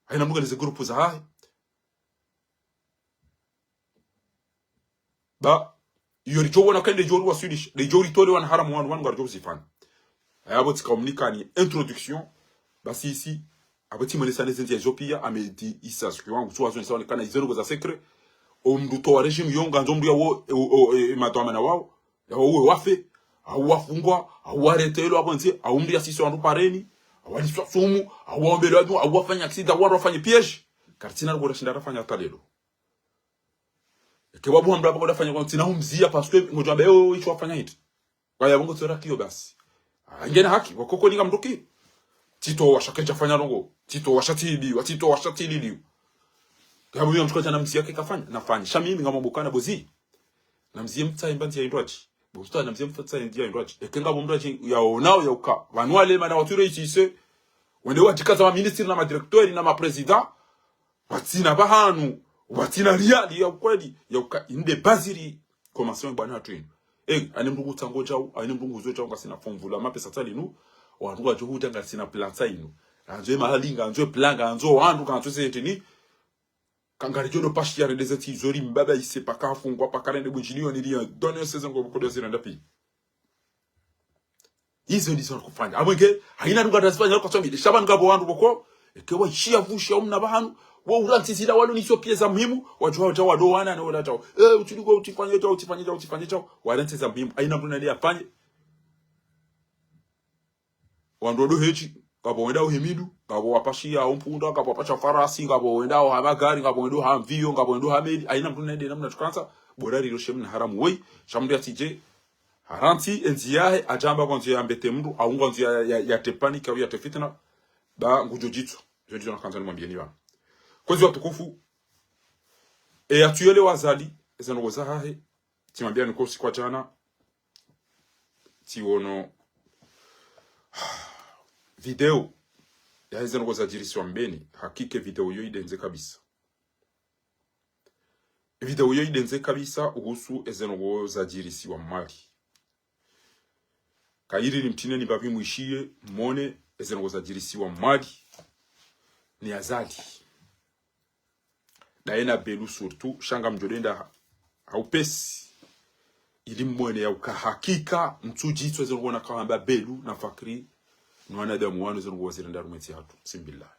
Hayina mndru ngena ze groupe zahahe. Ba, iyo ridjo wona kende djo riwaswilisha, ridjo ritole wana haramu wanu, wanu ngaridjo uzifanya. Yapvo tsika umnikani introduction, basi isi, apvo tsimwelesane ze ndziya izo piya, Ahmed Issa Souki wangu, tsuwazo nisa wonekana izo ndoko za secret, o mndru towa régime yo ngandzo mndru yawo, e, o, e, madhwamana wawo, yawo uwe wafe, hawu wafungwa, hawu waretelwa apvo ndze, hawu mndru yasise wandru pareni, hawu waliswa sumu, hawu waombelwa dua, hawu wafanya accident, wandru wafanye piège. Karitsina ndoko rashinda rafanya hata lelo. Eke wabu hambwa pvoko dafanya kwa tsina humziya parce que ngodjo wambe, "Oh, icho wafanya hiti." Kwa yapvo ngo tsora kiyo basi. Ah, ngena haki, wakoko ninga mndru ki. Tsitowa sha kedja fanya ndrongo. Tsitowa sha tsibiwa, tsitowa sha tsililiwa. Yapvo mimi mtsuka djana mziya ke kafanya, nafanya. Sha mimi ngamwambo ukana bozi. Namziye mtsayi mba ndziya indrwadji. Bo mtsayi namziye mtsayi ndziya indrwadji. Eke ngapvo mndru adji yaonao ya uka. Pvanu wale mana watsure isise. Wende wadjikaza ma ministre na ma directeur na ma président. Watsina pvahanu. Watsina riali ya ukweli. Ya uka inde baziri. Commencement bwana hatru inu. Eh, hayina mndru ngutsango djau, hayina mndru nguzo djau ngasina fomvula mapesa tsali nu. Wandru wadjo hudja ngasina plan tsali nu. Ngandzo ye mahali, ngandzo ye plan, ngandzo wandru, ngandzo senteni. Kangaridjo no pashi ya rende ze tsi zori mbaba ise paka hafungwa paka rende bujiliyo ni liya. Donne seze ngo kodo zirenda pi. Izo ndizo nakufanya. Amwenge, hayina ndrongo ndazifanya kwa tsambi. Sha pvanu ngapvo wandru pvoko. Eke waishiya pvushiya umna pvahanu. Wa urantsi zila walo nizo piya za muhimu. Wadjuwa wadja wado wana na wala djau. Eh, utsiliko utsifanye djau, utsifanye djau, utsifanye djau. Warantsi za muhimu. Hayina mndru nende yafanye. Wandru wado hetsi, ngapvo wendao he midu, ngapvo wapashiya umpunda, ngapvo wapasha farasi, ngapvo wendao ha magari, ngapvo wendao ha mviyo, ngapvo wendao ha meli, hayina mndru nende namna tsukandza, bora rilo she mna haramu woyi, sha mndru yatsidje, harantsi, e ndziya yahe, adjamba ngwandzo yambete mndru, hawu ngwandzo ya, ya, ya, yatre paniki, hawu yatre fitna, ba ngudjo djitso, djo djitso nakandza nimwambiyeni pvanu. Kwezi watukufu, e yatsuyelewa Azali, eze ndrongo zahahe, tsimwambiyani ko usiku wa djana, tsiono video ya eze ndrongoo zadjirisiwa Mbeni, hakika video iyo idendze kabisa. Video iyo idendze kabisa uhusu eze ndrongoo zadjirisiwa Mwali. Kayiri nimtine ni mbapvi mwishiye, mone eze ndrongoo zadjirisiwa Mwali ni Azali. Daye na Belu surtout, sha ngamdjo denda ha, ha upesi. Ili mwone ya uka hakika, ntsudjitso eze ndrongoo nakamba Belu na Fakri, no wanadamu wanu eze ndrongoo wazirenda harumwa entsi yahatru, simbillah.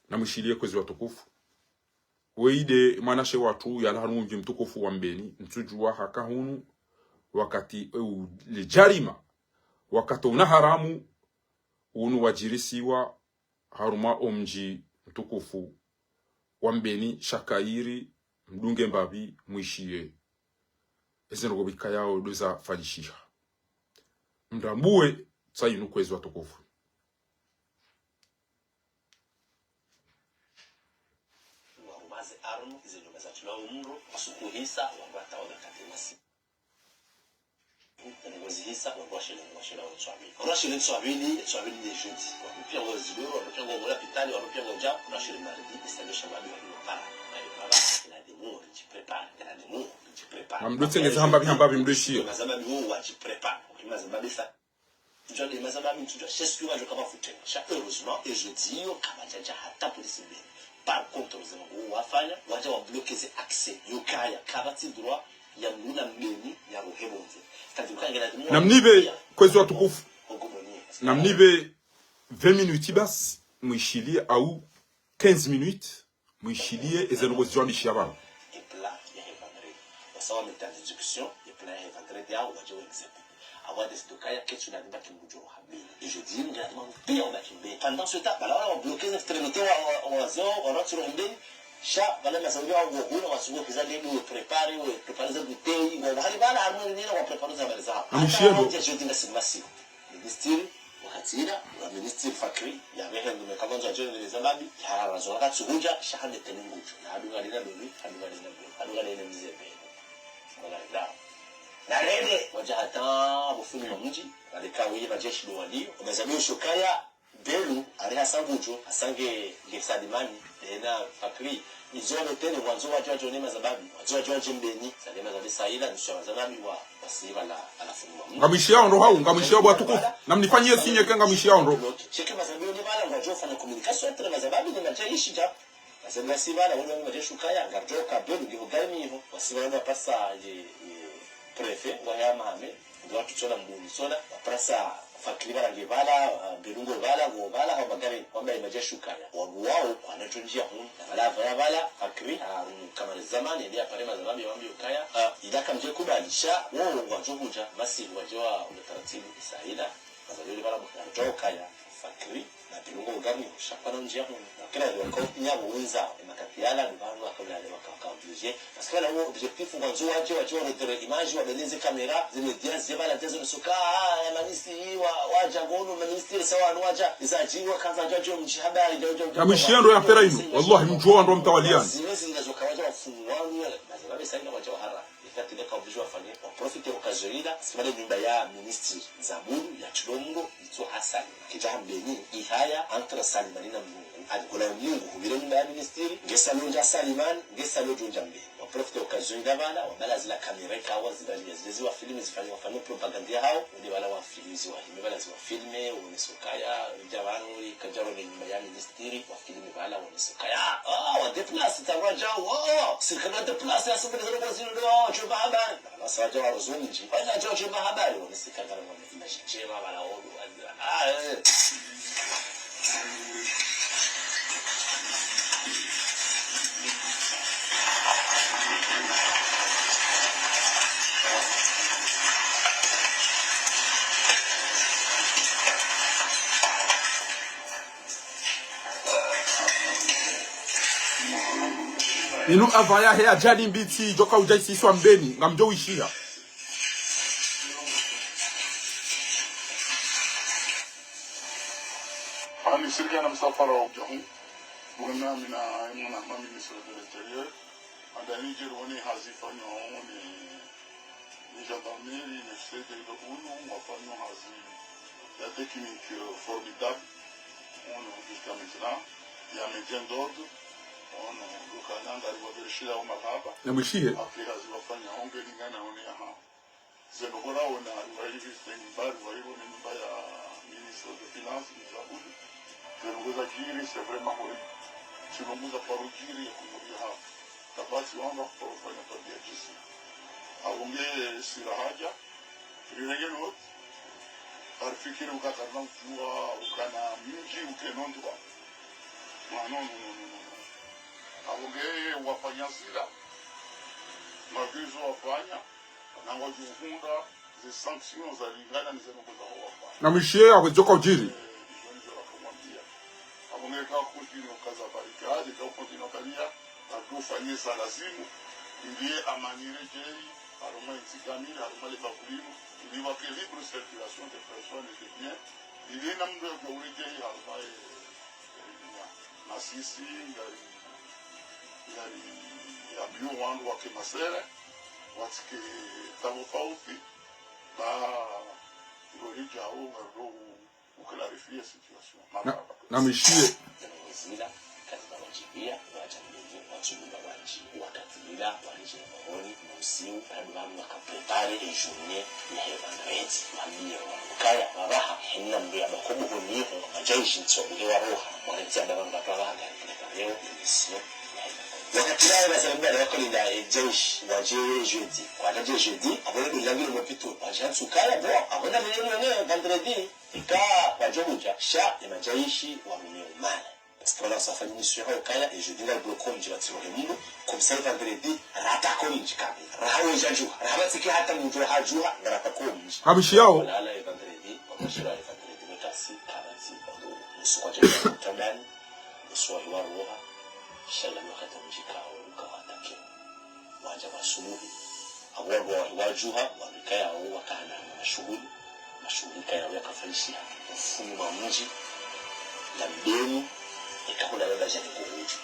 Namwishiliye kwezi watukufu. Weyi nde mwanamshe watru yalawa harumwa omdji mtukufu wa Mbeni, ntsudjuwa haka hunu, wakati, e, u, le djarima, wakati una haramu, unu wadjirisiwa harumwa omdji mtukufu wa Mbeni, sha kayiri mdunge mbapvi mwishiye eze ndrongoo pvwakayao ndo zafanyishiha. Mrambuwe tsi inu kwezi watukufu. Warumaze armu, ize nyumba zatulwa umro, wasukuhisa, wabata wagakate masi. Ngozi hisa, wandru washele, washele wa nswabili. Wandru washele nswabili, nswabili ni jeudi. Wandru pia ngozidoro, wandru pia ngo lapitali, wandru pia ngoja, wandru washele mardi, isabe shababi, wandru wapara. Wandru wapara, ina demu, ridjiprépare, ina demu, ridjiprépare. Namdotengeza hambapvi, hambapvi, mdoshiye. Mazababi wo, wadjiprépare. Mazababi sa. Ntsudjuwa nde mazababi, ntsudjuwa, sha siku iyo wadjo kama fute. Sha heureusement, e jeudi iyo, kawadjadja hata polisi Mbeni. Par contre, eze ndrongoo wafanya, wadja wabloqué ze accès, yo kaya, kapvatsi droit, ya mdru na Mbeni, ya rohe pvondze. C'est-à-dire, kangena demu. Namnipve, kwezi watukufu. Namnipve vingt minutes basi, mwishiliye au quinze minutes, mwishiliye eze ndrongoo zidjwambishiha pvanu. E plan ya he vendredi. Wasa wa mettre en exécution, e plan ya he vendredi yao, wadje wa exécuter. Awa décidé kaya, ketsu na dibaki mdjo roha Mbeni. E jeudi, ngira dima pia wabaki Mbeni. Pendant ce temps, bala wala wabloqué ze extrémités wa, wa, wa zeo, wa ratiro Mbeni. Sha, bala mazababi wa ngohuna, wasukuhiza nde, wa préparé, wa préparé ze bouteilles, wa, wa hali bala, harumwa nina, wa préparé ze habari zao. Namwishiliye ndo. Hata, jeudi ngasi masihu. Ministre, wakati ila, wa ministre Fakri, yapvehe ndume kamandzo adjone ne mazababi, ya razo wakati hudja, sha hande teni ngudjo. Na hadunga lina doni, hadunga lina doni, hadunga lina mzembe. Mwana lila. Na rende, wadja hata, bofuni mwa mdji, waleka wiye majeshi ndo waliyo, o mazababi usho kaya, Belu, ari hasa ngudjo, hasa nge, nge Salimani, ena Fakri, izo wale teni, wandzo wadje wadjone mazababi, wandzo wadje wadje Mbeni, zale mazababi sa ila, nusha mazababi wa, Ngamwishiyao ndro hau, ngamwishiyao bo watukufu. Namnifanyiye signe ke ngamwishiyao ndro. Sheke mazababi ni bala ngwadjo fanya communication entre mazababi ne madjeshi dja. Mazababi si bala, wale majeshi ukaya, ngardjo ka Belu, ngiho gari miho. Wasi bala wapasa ye, ye préfet, wa ya Mahame, ndo watu tsola mbuni tsola, wapasa Fakri bala nge bala, ah, Belu ngo bala, ngo bala, hau magari, wamba ye madjeshi ukaya. Wabu wao, kwana tondjia hunu, na bala, bala, bala, Fakri, ah, kamari zamani, nde apare mazababi, wambi ukaya, ah, ila kamdje kubalisha, wo, ngwadjo hudja, masi, ngwadjo wa, ume taratibu, isa ila, mazababi bala, ngardjo ukaya, Fakri, na Belu ngo gari, sha kwana ndjia hunu, na kila, wakao, nyabo, unza, e makati yala, ni bala, wakao, yale, wakao, wakao, obligé, parce que là, wo, objectif, ngwandzo wadje, wadje, wa redresse image, wa bene ze caméra, ze médias, ze bala, ze zo suka, ah, ya manisi, wa, wadja, ngono, manisi, sawa, wadja, iza djiwa, kanza, djo, djo, mdji habari, djo, djo, djo, ngamwishiyao ndro ya mpira inu, wallahi, mdjuwa ndro mtawaliani. Zile, zile, zo kawadja, wafumu, wanu, yale, na ze bala, sa ina, wadja, wahara. Ikati leka obligé wafanye, wa profiter occasion ila, si bala nyumba ya ministre, Zabulu, ya Chilombo, itso Hassan. Kidja Mbeni, ihaya, entre Salimani na Mlungu. Alikola Mlungu, hubile nyumba ya ministre, nge salondja Salimani, nge salondja Mbeni. Wa profiter occasion ila bala, wa bala zila caméra, kawa zila zile, zile ziwa filme, zifanye, wafanye propagande ya hao, ule bala wa filme ziwa, hime bala ziwa filme, wone sokaya, ija banu, ikadjaro ne nyumba ya ministre, wa filme bala, wone sokaya. Ah, wa déplacer, tawa djao, ah, sirikali wa déplacer, ya sokoni zero kwa zero, ah, chumba habari. Bala sa wadja wa rozumdji. Wadja wadja wa chumba habari, wone sokaya, ngala mwana, image ndjema, bala, wodo, ah, eh. Inu avant yahe ajali mbili, djoka udja isiswa Mbeni, ngamdjo wishiya. Ani sirikali na msafara wa udja hu, bwana mi na mwana mami ni ministre de l'Intérieur, andani djeri wone hazi fanyo wone Ni gendarmerie, ni C D ilo unu, wafanya hazi ya technique, euh, formidable. Ono, jusqu'à maintenant, ya maintien d'ordre. Ono, ndo ukana ngari wabereshela wo marahaba. Namwishiye. Après hazi wafanya, ongelingana one yaha. Zeno bora ona, ngari visite nyumba, ngari one nyumba ya ministre de finance, mzabuli. Zeno ngoza djiri, c'est vraiment horrible. Zeno ngoza paro djiri ya kumuri ha. Kapvatsi wamba kufanya tabia djisi. Apvo nge sira hadja, rirenge noti, karifikiri uka karina udjuwa, ukana mdji uke nondwa. Ma non, non, non, non, non, non. Apvo nge wafanya sira, majuzo wafanya, na ngwadjo hundra ze sanction zalingana ni ze ndrongoo zaho wafanya. Namwishiye, apvo djoka udjiri. Eh, izo ndizo rakamwambia. Apvo nge ka continue ukaza barikadi, ka continue ukalia, na ufanye za lazimu, ili amani iredjeyi, harumwa entsi kamili, harumwa le bavu linu, ili wake libre circulation des personnes et des biens, ili na mndru yake uredjeyi, harumwa, eh, eh, na sisi, ngari, ngari, ambio wandru wake masere, watsike tafauti, ba, ngori djao, ngaro, uclarifier situation. Na, namwishiye. Zila, kazi za wadjibia, wadja mbeli, watsudunga wadji, wakatilila, walije maoni, msiu, kadu wanu wakaprepare e journée ya he vendredi. Wambie wanu ukaya, wabaha, hena mbe ya bakobu honiho, madjaishi ntsobule waroha, mwarentia baba mbatu wabaha ngari prépareo, émission ya he vendredi. Wakati layo bazalendo wale wakolinda e jaishi, wadje jeudi, kwadja jeudi, apvo le bilangilo mopito, wadja ntsukaya, bon, apvo na mwenye mwenye vendredi, ika wadjo hudja, sha, e madjaishi, warume umana. Parce que wala wasafanya mission yaho ukaya, e jeudi ngari bloqué omdji batsiro he mndru, comme ça e vendredi, rataka omdji kamili. Raha wedja djuha, raha batsike hata mndru hadjuha, ngarataka omdji. Hamshi yao. Wala e vendredi, wamashira e vendredi, mekasi, kabatsi, msuku wa djana, mtandani, msuku wa hiwa roha, shala wakati mdji kao, ukawatake. Wandja masubuhi. Apvo wandru wa, wadjuha, wandru ikayao, wakahana na mashuhuli. Mashuhuli ikayao yakafanyishiha mfumuni mwa mdji, na mbeni, ikahula baba djani nguhudju.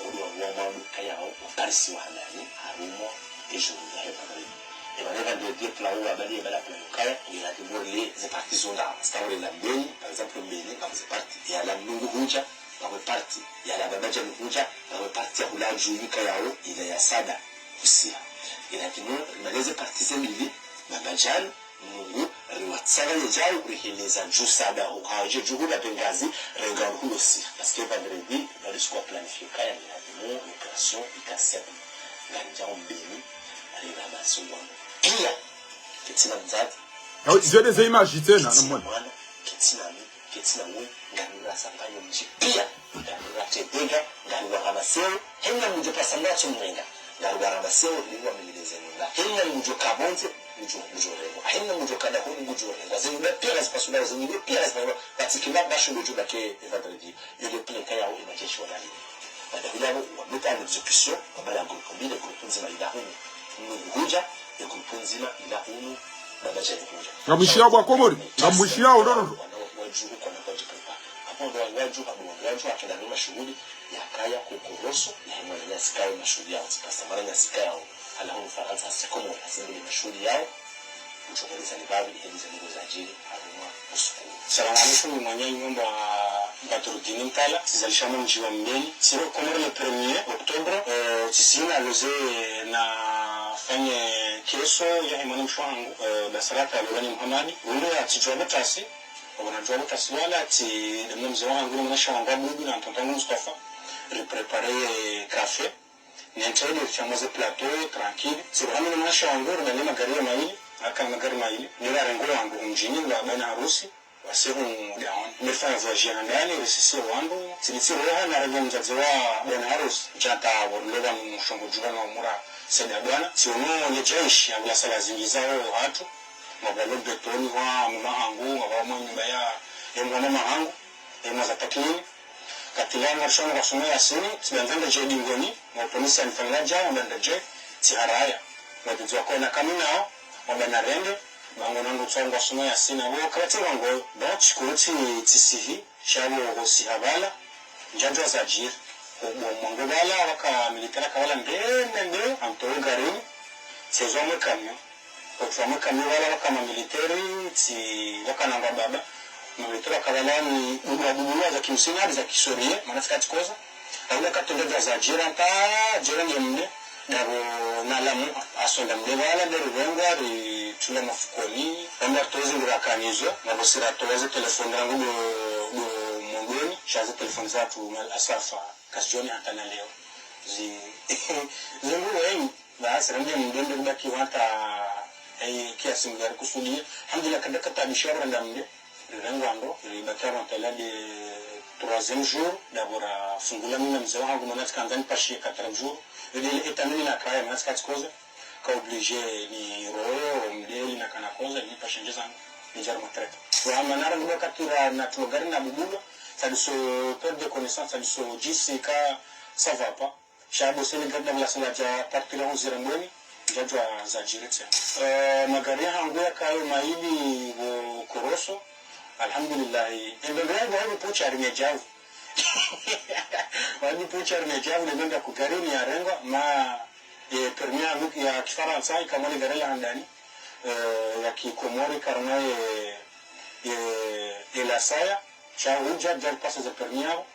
Wandru wa, wa mwandru ikayao, waparisiwa hanani, harumwa, e journée ya he vendredi. E bana e vendredi, e plan wa bali, e bala plan ukaya, nge la timori le, ze parti zonda, sita ule la mbeni, par exemple, mbeni, ngapvo ze parti, ya la mlungu hudja, ngapvo parti, ya la baba djani hudja, ngapvo parti ya hula dju ikayao, ila ya sada. Usiha. Ilakini, rimaleze parti ze mbili, baba djani, Mungu, riwatsanganye djau, riheleza dju sada, ukaje dju hula bengazi, renga hulo siha. Parce que vendredi, bali sikuwa planifié kaya, ni hatimu, opération, ikasema. Ngani djau mbeni, rira masungwa. Pia, ketsina mzati. Awe, je des images, tsena, ketsina namwona. Mwana, ketsina mi, ketsina we, ngari rasambanyo mdji pia, ngari ratedega, ngari waramaseo, hena mdjo pasa mnatso mwenga, ngari waramaseo, ni wa milileze mwenga, hena mdjo kabonze, mdjo, mdjo rengo, hena mdjo kada honi mdjo rengo, zenyi be pia zipasula, zenyi be pia zipasula, batiki ma basho mdjo bake e vendredi, yo le plan kayao e madjeshi wa nani. Bada hula wo, wa mettre en exécution, wa bala groupe mbili, groupe ndzima ila hunu, Mungu hudja, e groupe ndzima ila hunu, baba djani hudja. Ngamwishiya wa Komori, ngamwishiya wa ndrongoo. Wana wa, wadjuhu kwana kwadjiprepare. Apvo ndo wadjuhu, apvo ndo wadjuhu, akenda no mashuhuli, yakaya kokoroso, ya he mwananyasi kayo mashuhuli yao, tsipasa mwananyasi kayo, ala hunu Farantsa, hasi Komori, hasi mbili mashuhuli yao, mtsokoleza ni babi, heli za ndrongoo zadjiri, harumwa usiku. Salamu alaikum, mwananya nyumba Badrudini Mtala, tsizalisha mdji wa Mbeni. Tsiro Komori le premier octobre, euh, tsisina loze nafanye keso ya he mwana mshe wangu, euh, Basarata Lolani Muhamadi. Ule atsi djuwa butasi, wabona djuwa butasi wala atsi demna mze wangu, mwana mshe wangu Abudu na mtonto wangu Mustafa. Riprepare café. Nentele ritsha mwa ze plateau, tranquille. Tsiro hami no mwanashe wangu, ribale magari ya mayili, aka magari mayili. Nila rengo wangu humdjini, wa bwana harusi, wase humdaoni. Nifanya voyage ya handani, risisi wangu. Tsili tsiroha, na rengo mdzadze wa bwana harusi. Djata, wariloba mshongo djuba na umura, seda bwana. Tsiono, le jaishi, yangu ya sala zingi zao, hatu. Mabalo betoni, wa mama hangu, mabalo mwa nyumba ya, ya mwana mama hangu, ya mwaza takini. Katila ngarishona kwasoma Yasini, tsibandza ndadje dingoni, mwa polisi yanifanyila djao, mba ndadje, tsiharaya. Mwa tudzwa kona kaminao, mwa bana rende, bango nangu tswa ngwasoma Yasini, abo kabatsi wango, ba tsikuru tsi, tsisihi, shabo ho siha bala, ndjadjwa zadjiri. Obo mwango bala, waka militaire kabala mbe, mbe, mbe, amtoro garini, tsezwa mwe camion. Wandru wamwe kamwe wala waka mamiliteri, tsi waka nangwa baba. Mamiliteri waka wala ni udwa dubulwa za kimsinari za kisorie, mana tsikatsi koza. Aula katondeza za djira mpa, djira nge mde, dabo na lamu, asonda mde wala, de rurengwa, ritula mafukoni, ramba tozi ngira kanizo, ngabo sira toze telefoni rangu do, do mondoni, sha ze telefoni zatru mal asafa, kazidjoni hata na leo. Zi, zingu wengi, basi, renge mdende kubaki wata, eh, kiasi mgari kusudia. Alhamdulillah, kada kataabisha randa mde. Rirengwa ndo, ribaki rantala de troisième jour, dabo rafungula mi na mze wahangu, mana tsikandza nipashiye quatrième jour. Ridi ile état mimi nakaya, mana tsikatsi koza. Ka obligé nirohe, mde li nakana koza, nipashe ndje zangu, nidja retraite. Wa mana rangu wakati ra na tro gari na bubulwa, ça dit se perdre de connaissance, ça dit se djisi ka ça va pas. Sha bo sene gari na mlasa la dja partir ya onze heures mbweni, dja djwa za djiri tsena. Eh, magari yahangu yakayo mayili wo koroso, alhamdulillah. Embe mbele yangu wabi pucha rimedjavu. Wabi pucha rimedjavu, le menda ku gari ni yarengwa, ma, eh, permis ya, ya kifaransa, ikamwone gari la handani, eh, ya kikomori, karma, eh, eh, elasaya, sha udja, dja ripasa ze permis yao.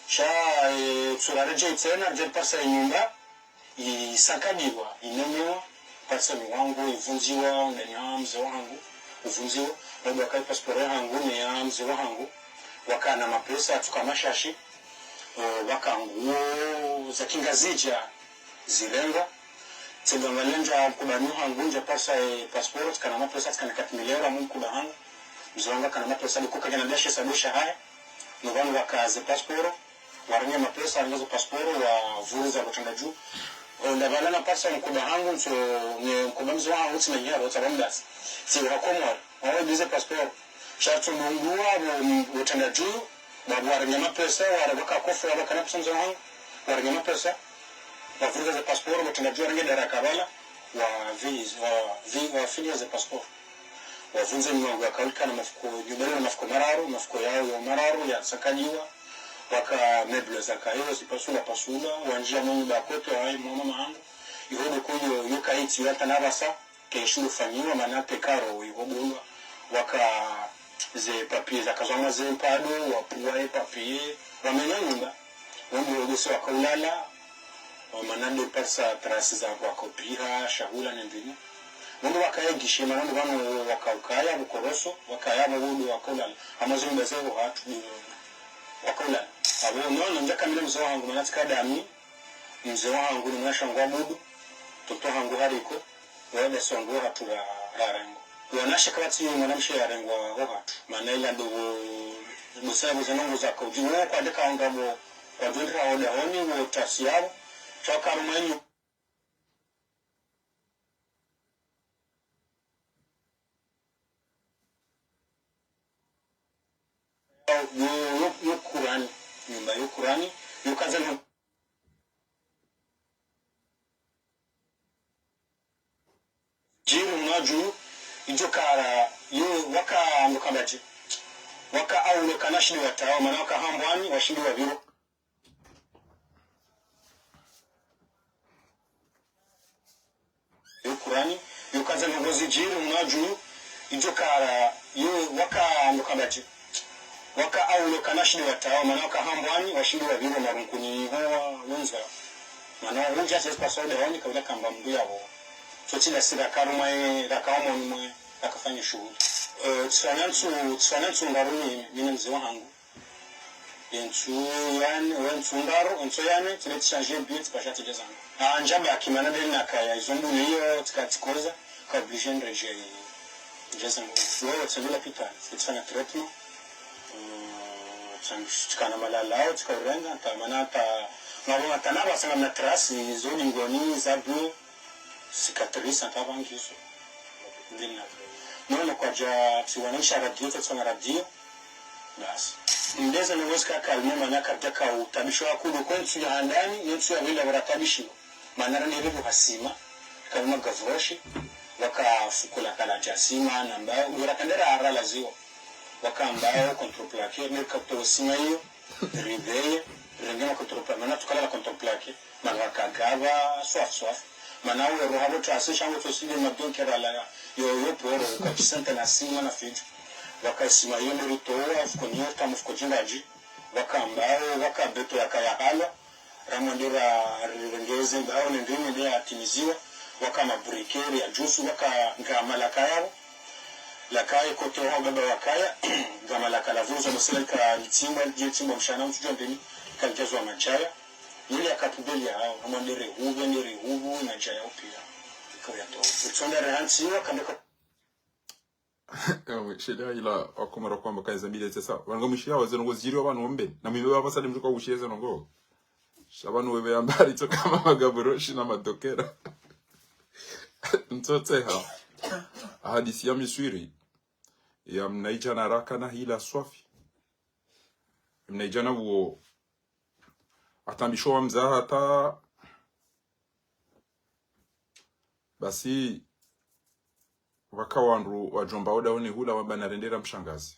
Sha, eh, tsura redjei tsena, redjei ripasa ye nyumba, isakadiwa, inenewa, parisa mi wangu, ivundziwa, undani ya mze wahangu, uvundziwa, wadu waka i pasiporo yahangu, ne ya mze wahangu, wakana mapesa, tsuka mashashi, eh, waka nguo, za kingazidja, zirengwa. Tsidonga lendja mkuba nyu hangu, ndja parisa, eh, pasiporo, tsikana mapesa, tsikana quatre mille euros, mu mkuba hangu. Mze wangu akana mapesa, de kuka kena dashe sa dosha haya. No wanu waka ze pasiporo, warenge mapesa, warenge ze pasiporo, wavuriza bo tanda dju. Onda bala na parisa mkuba hangu, ntso, ne mkuba mze wahangu, tsina nyaro, tsaba mdasi. Tsi wa Komori, wawe bize pasiporo. Sha tsu mungua, bo, bo tanda dju, babu warenge mapesa, ware waka kofu, ware wakana pesa mze wahangu, warenge mapesa, wavuriza ze pasiporo, bo tanda dju, warenge daraka bala, wa vi, wa vi, wa fili ze pasiporo. Wavunze nyumba yangu yakaulika na mafuko, nyumba ile na mafuko mararu, mafuko yao ya mararu, ya sakaliwa, waka meuble zakayo, zipasula, pasula, wandjia mwa nyumba ya koto, hayi, mwa mama hangu. Iho do kuyo, yo kaitsi, yo hata na basa, ke shuru fanyiwa, mana tekaro, iho bulwa, waka ze papier, zaka zama ze mpado, wapuwa ye papier, wamenya nyumba, wambi wogese wakaulala, wamana de parisa traces za wakopiha, shahula ne ndini. Wambi wakaye gishe, mana wambi wanu wakaukaya, bukoroso, wakaya bo wudu wakaulala. Amazi mbaze ho hatru, ni wakaulala. Abo, no, no, ndjaka mi na mze wahangu, mana tsikadami, mze wahangu ni mwana shangu wa budu, toto hangu hariko, wada songo hatru ra, ra rengo. Wanashe kabatsi mwanamshe ya rengo ho hatru. Mana ila ndo bo, bo sabu za nongo zaka udji. Wo kwa deka wanga bo, kwa dundra ho dahoni, wo tasi yabo. Sha waka harumwa nyu. Yo, yo, yo Kurani. Nyumba yo Kurani. Yo kaza no djiri mnadju, idjo kara, yo, waka ndo kamba dje. Waka aulo kana shindi watao, mana waka hambwani, washindi wabiro. Yo Kurani, yo kaza nongo zidjiri mnadju, idjo kara, yo, waka ndo kamba dje. Waka aulo kana shindi watao, mana waka hambwani, washindi wabiro marunkuni ho wa, wendza. Mana wudja sesi pasode wani kabla kamba mndu yabo. Sotsi la sira karumwa ye, raka wamoni mwe, raka fanya shuhuli. Eh, tsifanya ntsu, tsifanya ntsu ngaruni, mi na mze wahangu. Entsu yane, we ntsu ndraru, entsu yane, tsile tsishanje biye, tsipasha tsidje zangu. Ah, ndjabaki mana de nakaya, izo mbuli iyo, tsika tsikoza, ka obligé ndredje, ndje zangu. Wewe tsende lapitali, tsifanya traitement. Eh, tsang-, tsikana malalao, tsika urenga, nta mana nta, ngabo nta naba sanga mna traces, zo dingoni, za bu, cicatrice, nta bangizo. Ndina. Nono kwadja, tsiwana isha radio, tsifanya radio. Basi. Mdeze no wezi ka calme, mana kadjaka utabisho wa kudu kwe ntsu ya handani, ne ntsu ya wila wara tabishiwa. Mana rani ribu hasima, kama gavroshi, waka fukula kala dja sima, namba, ura kandera ara laziwa. Waka mbao, contreplaqué, ne kapto sima iyo, ribeye, renge ma contreplaqué, mana tukala la contreplaqué, mana waka gaba, swafi, swafi. Mana uwe roha bo tasi shango to sile madonkera la yo, yo poro, uka Vicente na Sima na Fidjo. Waka Ismail Merito, afuko Nyota, mfuko Djingadji. Waka Mbao, waka Beto yakaya halwa. Ramwandira rirengeze Mbao ne ndrini nde yatimiziwa. Waka maburikeri ya djusu, waka ngama laka yao. Laka ye kote wa baba wakaya, ngama laka la vunzo mosela lika litsimbwa, lidje tsimbwa mshana mtsudjo ndrini, kalidjazwa madjaya. Yili yaka pubeli ya hao, amwandere hube, ndere hubu, na djaya upia. Iko ya to. Utsonda re hantsi, waka ndeka Ewe, shida ila wakomora kwamba kaiza mbili tsesa. Wanu ngamwishiya waze ndrongo ziri wa wanu wambe. Na mwimbe baba sadi mtuka ushiye ze ndrongo. Sha wanu wewe ambari tsoka mama gaburoshi na madokera. Ntsotseha. Hadisi ya Miswiri. Ya mnaidjana raka na hila swafi. Mnaidjana uwo. Atambisho wa mzaha hata basi, waka wandru wadjomba oda one hula wamba narendera mshangazi.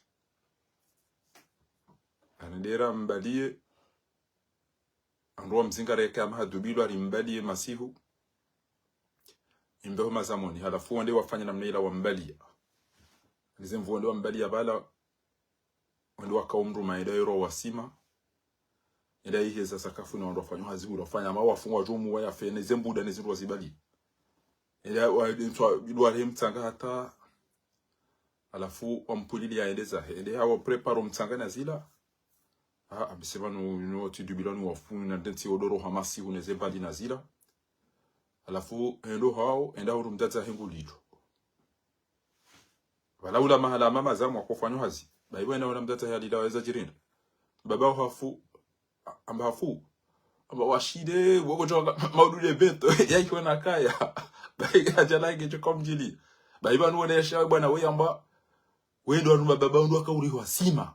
Narendera mbaliye, andru wa mzinga reke ama hadubilwa ari mbaliye masihu. Imbeho mazamoni, halafu wande wafanya namna ila wambaliya. Nize mvu wande wambaliya bala, wande waka umruma, enda yero wasima. Enda iheza sakafu na wandru wafanya hazi ura wafanya, ama wafungwa djumu wa yafe, ne ze mbuda ne zindru wazibali. Enda wa, ntwa, idware mtsanga hata, halafu wampulili ya ende zahe. Ende hawa preparo mtsanga na zila. Ha, abise wanu, no, ti dubila nu wafu, na ndentsi odoro hamasi, une ze mbali na zila. Halafu, endo hao, enda huru mdzadze ahe ngulidjo. Wala ula mahala mama zamu wakofanyo hazi. Bayi wena ula mdzadze ahe alila weza djirinda. Baba hafu, a-, amba hafu. Amba washile, woko djonga, maudude beto, ya ikiwa na kaya. Bayi ajala nge djoka mdjili. Bayi wanu wene yasha, bwana, we amba, wendo wanu baba, wandru waka uri wasima.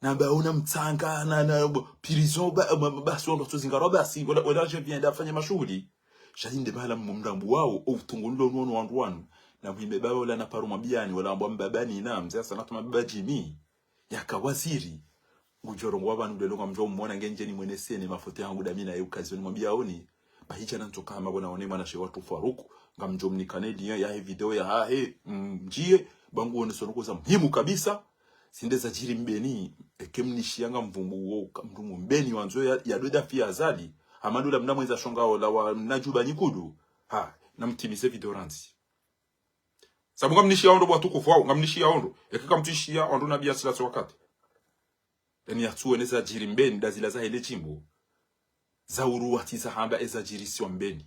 Na ba una mtsanga, na, na, bo, prison, ba, ma, ma, basi, wandru watsozingarwa, basi, wala, wala, je viens ndafanya mashuhuli. Sha inde bala mu-, mrambu wao, o utungu nilo nuono wandru wanu. Na muhime baba wala na paro mabiyani, wala ambwa mbabani na, mze Hassan atuma baba Jimmy. Yaka waziri. Ngudjo rongowa pvanu lelo ngamdjo mwona ngendjeni mwene sene mafoto yangu dami na ye ukazi wani mwambiya oni. Bahi djana ntsoka hama bona one mwanashe watru Faruku. Ngamdjo mnika ne lien yahe video yahahe. Mdjiye. Ba nguone sonoko za muhimu kabisa. Zinde zadjiri Mbeni. Eke mnishiya ngamvumbuwo ka mndru mu Mbeni wandzo ya, ya doda fiya Azali. Hama dola mna mwendza shonga ola wa mna djuba nyikudu. Ha, namtimize video randzi. Sabu ngamnishiya ondro bwa tukufu wao, ngamnishiya ondro. Eke kamtwishiya ondro nabiya sila tsi wakati. Eni yatsuwe ne zadjiri Mbeni, da zila zahe le djimbo. Za uru wati za hamba e zadjiri siwa Mbeni.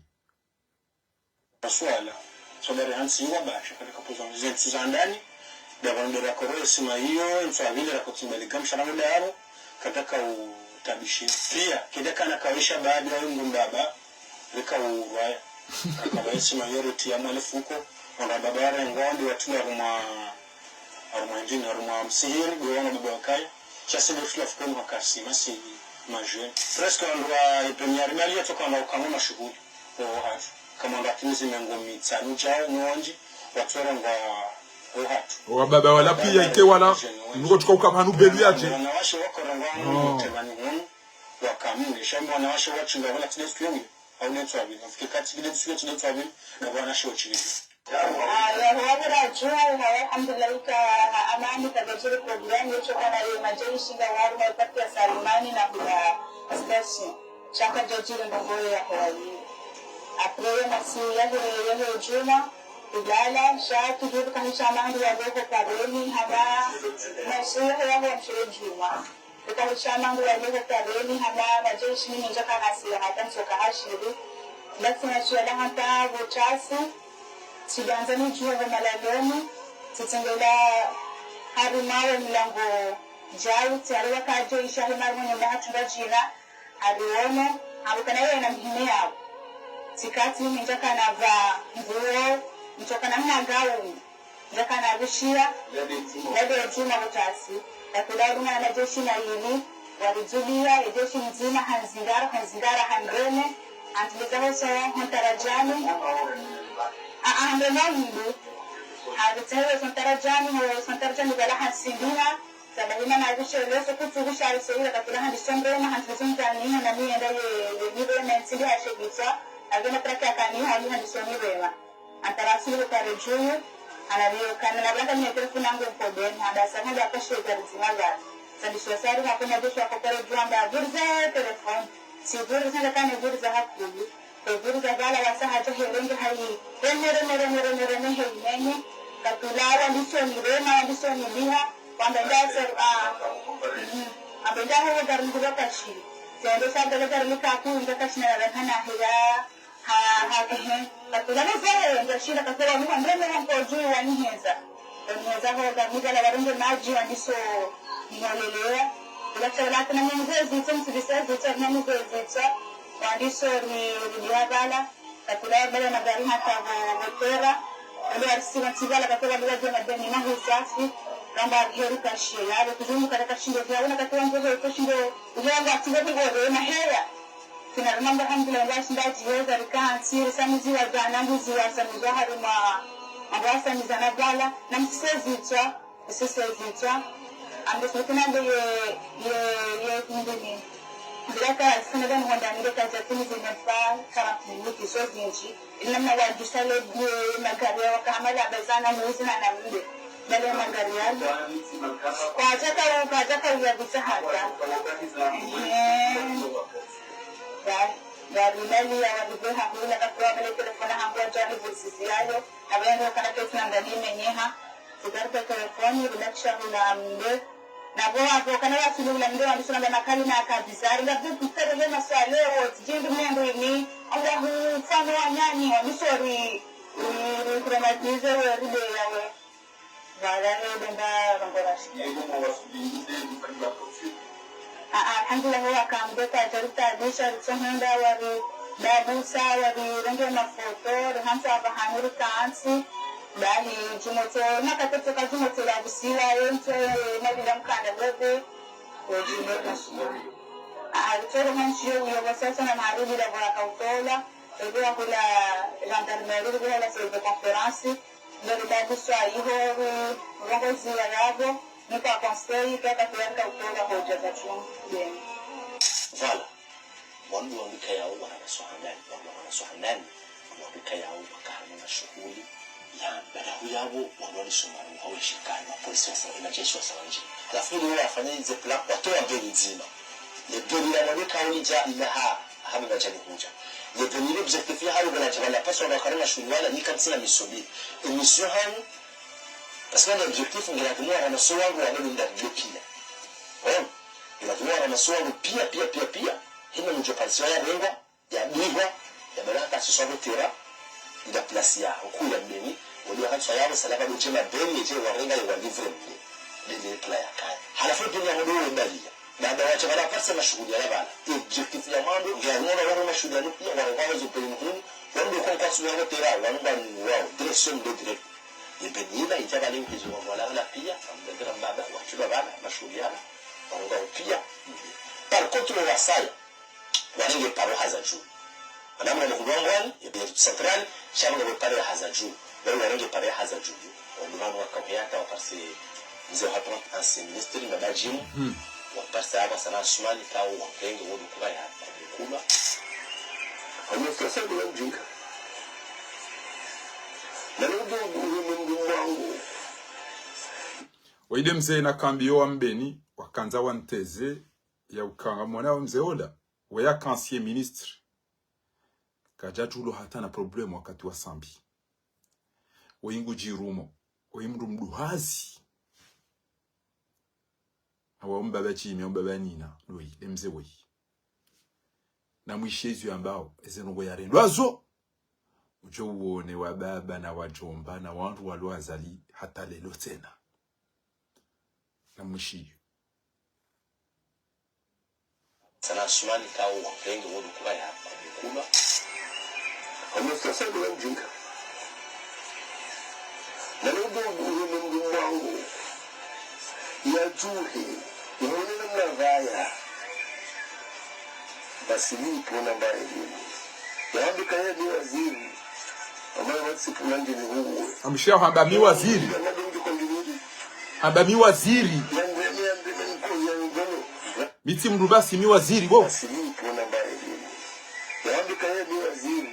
Maswala. Sodari hantsi iwa basha, kati kapuza mzentsi za ndani. Da bandera koro esima iyo, ntsu avile rako timba ligamsha na muda yabo. Kata ka utabishi. Piya, kede kana kawisha baadi ya yungu mbaba. Rika urwaya. Kaka waisi mayority ya mwalifuko. Wandru baba warengwa wandi watula harumwa, harumwa ndjini, harumwa msihiri, gwe wana baba wakaya. Sha sinde tula fukoni wakasi, masi majwe. Presque wandru wa première bali yatsoka wandru ukamu mashuhuli. Oho hatru. Kama wandru atimizi mengo mitsanu djao, no wandji, watsorengwa oho hatru. Wa baba wala piya ike wala, nuko tsuka ukapvanu belu yadje. Wanawashe wakorengwa wanu, temani wunu. Wakamne, sha mbo wanawashe watshinga wala tsi desturi, au ne tswabi, afike kati kile tsi desturi, na wanawashe watshinga. Ah, ya, wa bora dju, alhamdulillah, ka amani, kadjadjiri problème, yetso kana ye madjeshi nga waru, ma parti ya Salimani na kula station. Sha kadjadjiri ndrongo ya kwa yi. Après, masi ya he, ya he djuma, ilala, sha tujudu kanisha mandu ya loko pareni, hama, masi ya he ya he mshire djuma. Eka hishama ngu waliho kareni hama madjeshi ni mindja kanasila hata ntsoka hashiri. Ndafuna shiya la hanta vutasi, shidandza ni djuwa ho malaloni, shitsengela harimwa wo milango djawu, tsi hariwa kadjo isha hima harimwa nyumba hatru ngadjina, hariwono, hambukana yena mhime yawo. Tsikati ni mindja kanava mvuwo, ntsoka na mna gauni. Ndjaka na rushiya, yade djuma vutasi, yakula uruma na madjeshi mayili, waridzuliya, ye djeshi mdzima, hanzingara, hanzingara, hanreme, hantuliza hoso, hontaradjani. A, a, hanreme wawili. Haritsahiwe sontaradjani, ho sontaradjani bala hansindiha, sabahina na rushe leso kutsu rusha harisehira kakula handi sonrema, hantuliza mdzani, na miyenda ye, ye nireme, ntindi hashegitsa. Agena praki akani hali hali soni rema. Antara sili kare juyu, anariyo kana na braka ni telefoni yangu mpo beni, hada sana ya kashe gari zima gari. Sandi swasari na kuna jesho ako kare juyu amba vuriza telefoni. Si vuriza sana kana vuriza hakuli. Ko vuriza bala wasa haja herenge hayi. Reme, reme, reme, reme, reme, heyi nenye. Katula wandisoni rema, wandisoni liha. Wamba nda seru, ah. Mhm. Amba nda ho gari ngu kashi. Sende sa gari gari lika ku ngu kashi na rana heya. Ha, ha, ehe. Katula ne zele, ndio shida katula ni wandreme wangu juu waniheza. Waniheza ho, ga, mi gala warenge maji, wandiso, niholelea. Kula chakula kuna mzezi, tso msibisezi, tso mzezi, tso. Wandiso, ni, ni habala. Katula bala na gari hata vo, vo tera. Wale warisi wa tibala, katula bala jana deni na huzafi. Kamba heri kashiya, yale kuzungu kata kashindo, ya una katula nje, kashindo, uyangu atiwe bigore, na heya. Kina rumamba alhamdulillah, ngwa shinda jiheza rikantsi, risamiziwa jana mbuzi wasamiza harumwa, amba wasamiza na bala, na msisezitswa, msisezitswa. Ambe sikuti nambe ye, ye, ye, ndini. Bila ka, sina dani honda nile kaja tini zine pa, quarante minutes, so zinji. Ina mna wajisa le, ye, magari ya wakahamala, bezana, muzi na nambe. Bale magari ya. Kwa jaka, kwa jaka ya bisa hata. Eh. Ba, ba, rimali ya waribe hahula, kakura bale telefona hangu wa jani vusizi yayo. Abende wakana kesi na ndani menyeha. Sigarde telefoni, rimali shahula mbe. Na bo, abo, kana wasulu hula mbe, wandisuna ba makali na kabisa. Ringa bu kusere le maswale, wo, tijingi mendo ini. Amba hu, fano wa nyani, wandisori, ri, ri, traumatize, we, ride yawe. Wala ne benda rongora shi. Ah, ah, alhamdulillah, wa kambe kwa jari tabisha, ritsohenda wari dabusa, wari renge mafoto, rihansa abahanuri kansi. Bahi, jimoto, na kateto ka jimoto la busiwa, yento, na bila mkanda bebe, kwa jimoto. Ah, ritoro hansi yo, yo, wasasa na maharibi la kwa kautola, ebe wa kula gendarmerie, ebe wa la salle de conférence. Ndo ribadiswa iho ru-, rongoziwa yabo, ni kwa conseil, kwa katuyarika utola hoja za chungu. Bien. Voilà. Wandru wandru kayao wana maswaha nani, wandru wana maswaha nani, wandru kayao wakahana na shughuli ya barahu yabo, wandru walisoma, waweshikana, mapolisi wasa, wanajeshi wasa wanje. Halafu ile wafanya ize plan, watoa mbeli ndzima. Le beli la mwane kauli ja ila ha, ha mna jani huja. Le beli le objectif ya halu gala jabala pasi wa bakara na shughuli wala ni kabisa na misobi. Emission hanu, parce que l'objectif, ngira kumwa na so wangu wa nini nda ndio pia. Bon, ngira kumwa na so wangu pia, pia, pia, pia. Hima mjo parisiwa ya rengwa, ya bihwa, ya bala ka siswa botera, ida place ya, oku ya mbeni, wali wakati wa yabo, salaba do jema beni, eje warenga ya walivre mbeni. Beni pla ya kaya. Halafu beni ya mdo webalia. Baada wacha bala parse mashughuli ya bala. Objectif ya mwando, ngira kumwa wale mashughuli ya nupia, wale kwa wazo beni muhimu, wale kwa kwa suya botera, wale kwa ni wao, direction de direct. Ye beni ila, ija bale ukizo wa wala wala pia, ambendera mbaba, wachula bala, mashughuli ya bala, wale kwa pia. Par contre, wasaya, warenge paro haza juu. Wanamna mkubwa ngwani, ya Beirut Central, shamba ngwa paro haza juu. Wale warenge paro haza juu. Wandru wanu waka heyata wa parse mze wa hapa ancien ministre na bajimu. Mhm. Wa parse hapa sana Asumani kao wa mrenge wodu kuba ya kubikula. Wame sasa kuna mjinga. Na ndio ndio ndio mwangu. Waide mze na kambi yo wa mbeni, wakandza wanteze, ya ukanga mwana wa mze ola. Weya ancien ministre. Kaja tulo hata na problème wakati wa Sambi. Weyi ngu jirumo. Weyi mndru mduhazi. Hawa mbaba chimi, mbaba nina. Weyi, emze weyi. Na mwishe izo yambao, eze nongo ya rendwa zo. Ujo uone wa baba na wajomba na wandru walo azali hata lelo tsena. Na mwishiyo. Sana Asumani kao wa mrenge wodu kuba ya kubikula. Wame sasa kuna mjinga. Na ndio ndio ndio mwangu. Ya juhe. Uone namna vaya. Basi nipo na mbaye nini. Yambe kaya ni waziri. Ambaye wati sipula ndini huwe. Amshia hamba mi waziri. Yambe ndio kwa ndini. Hamba mi waziri. Yambe, yambe, yambe, yambe, yambe. Mi tsi mndru basi mi waziri, bo. Basi nipo na mbaye nini. Yambe kaya ni waziri.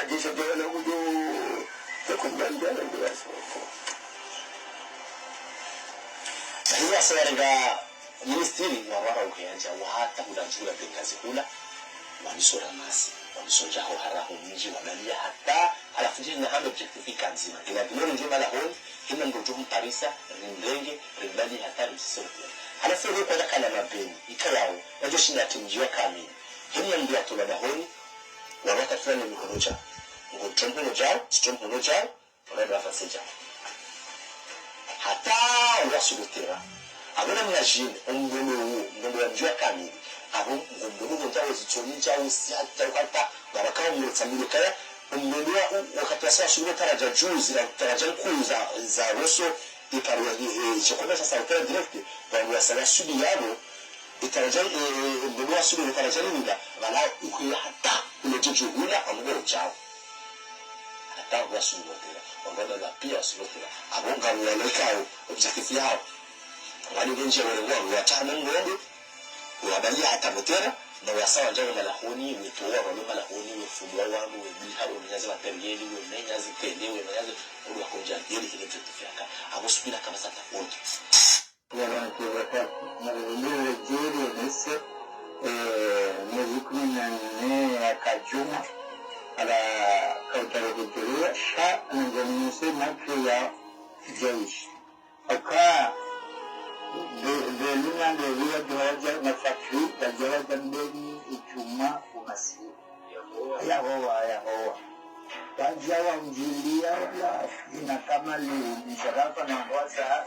majeshi ya wana kujo. Teko mbali ya wana kujo. Hiyo asa warenga ministiri warwara ukayanja wahata hula ndjula Bengazi hula. Waniso ramasi, waniso ndjaho haraho mdji wabaliya hata, halafu ndje na hando objectif ika ndzima. Ila dimoni ndjo malahoni, hina ndo ndjo humparisa, rimrenge, rimbaliye hata, rimsise mtema. Halafu ule kwa dakala mabeni, ika yawo, wadjo shinda ati mdji wa kamili. Hina ndo yatolwa dahoni, warwata tula ne mikono djao. Ngo tso mkono djao, tso mkono djao, Wana ndo wafanya djao. Hata wasulu terrain. Apvo na mnajine, omdondo uwo, omdondo wa mdji wa kamili. Apvo, omdondo uwo ndjao zitsoni ndjao siya, ndjao hata, wabaka omdondo tsamile kaya, omdondo wa, u-, wakati wasa wasulu taraja dju, zila taraja nkuu za, za roso, iparo ya, e, e, chakona sasa utara direct, wanu wasa wasulu yapvo, itaraja, e, e, omdondo wasulu itaraja ninga, wala ukwe hata, ulo jeju hula, amgo djao. Hata wasulu terrain, wangona la pia wasulu terrain. Apvo nganu wale kao, objectif yao. Wali ngenje wale ngwa, watamu ngombe, wabaliya hata motera, na wasa wandjao malahoni, wetowa wale malahoni, wefudwa wangu, webiha, wemenyaze materiel, wemenyaze tele, wemenyaze, ulu wakonja, yeli hile objectif yaka. Apvo supila kama sata oto. Yabantu batatu, marelele jeri nese, eh, mwezi kumi na nne ya kajuma, ala kautare kutulia, sha, ngonise makri ya jeshi. Oka, be, be lina ndo vila juhawaja na fakri, ya juhawaja mbeni, ijuma, umasi. Yahowa, Yahowa. Wadja wamdjiliya wala ina kama li msharafa na ngwaza.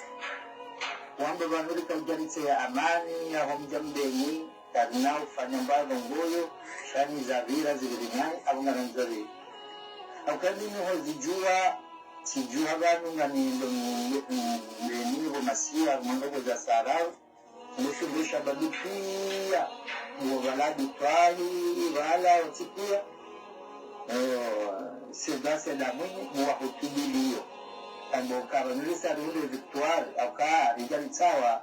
Wamba pvanu rika udjaritse ya amani, ya homdja mbeni, karina ufanya mbapvo ngoyo, sha ni zavira ziviri nayi, apvo ngana nzori. Apvo kani ni hozidjuwa, sidjuwa pvanu ngani ndo mbeni, mbeni, pvo masiya, mwanga koza sarau. Ngu shughulisha babi piya, ngu pvala bitwahi, pvala otsi piya. Eh, seda, seda mwinyi, ngu wahutubiliyo. Tambo kaba nilisa runde victoire, aka rijalitsawa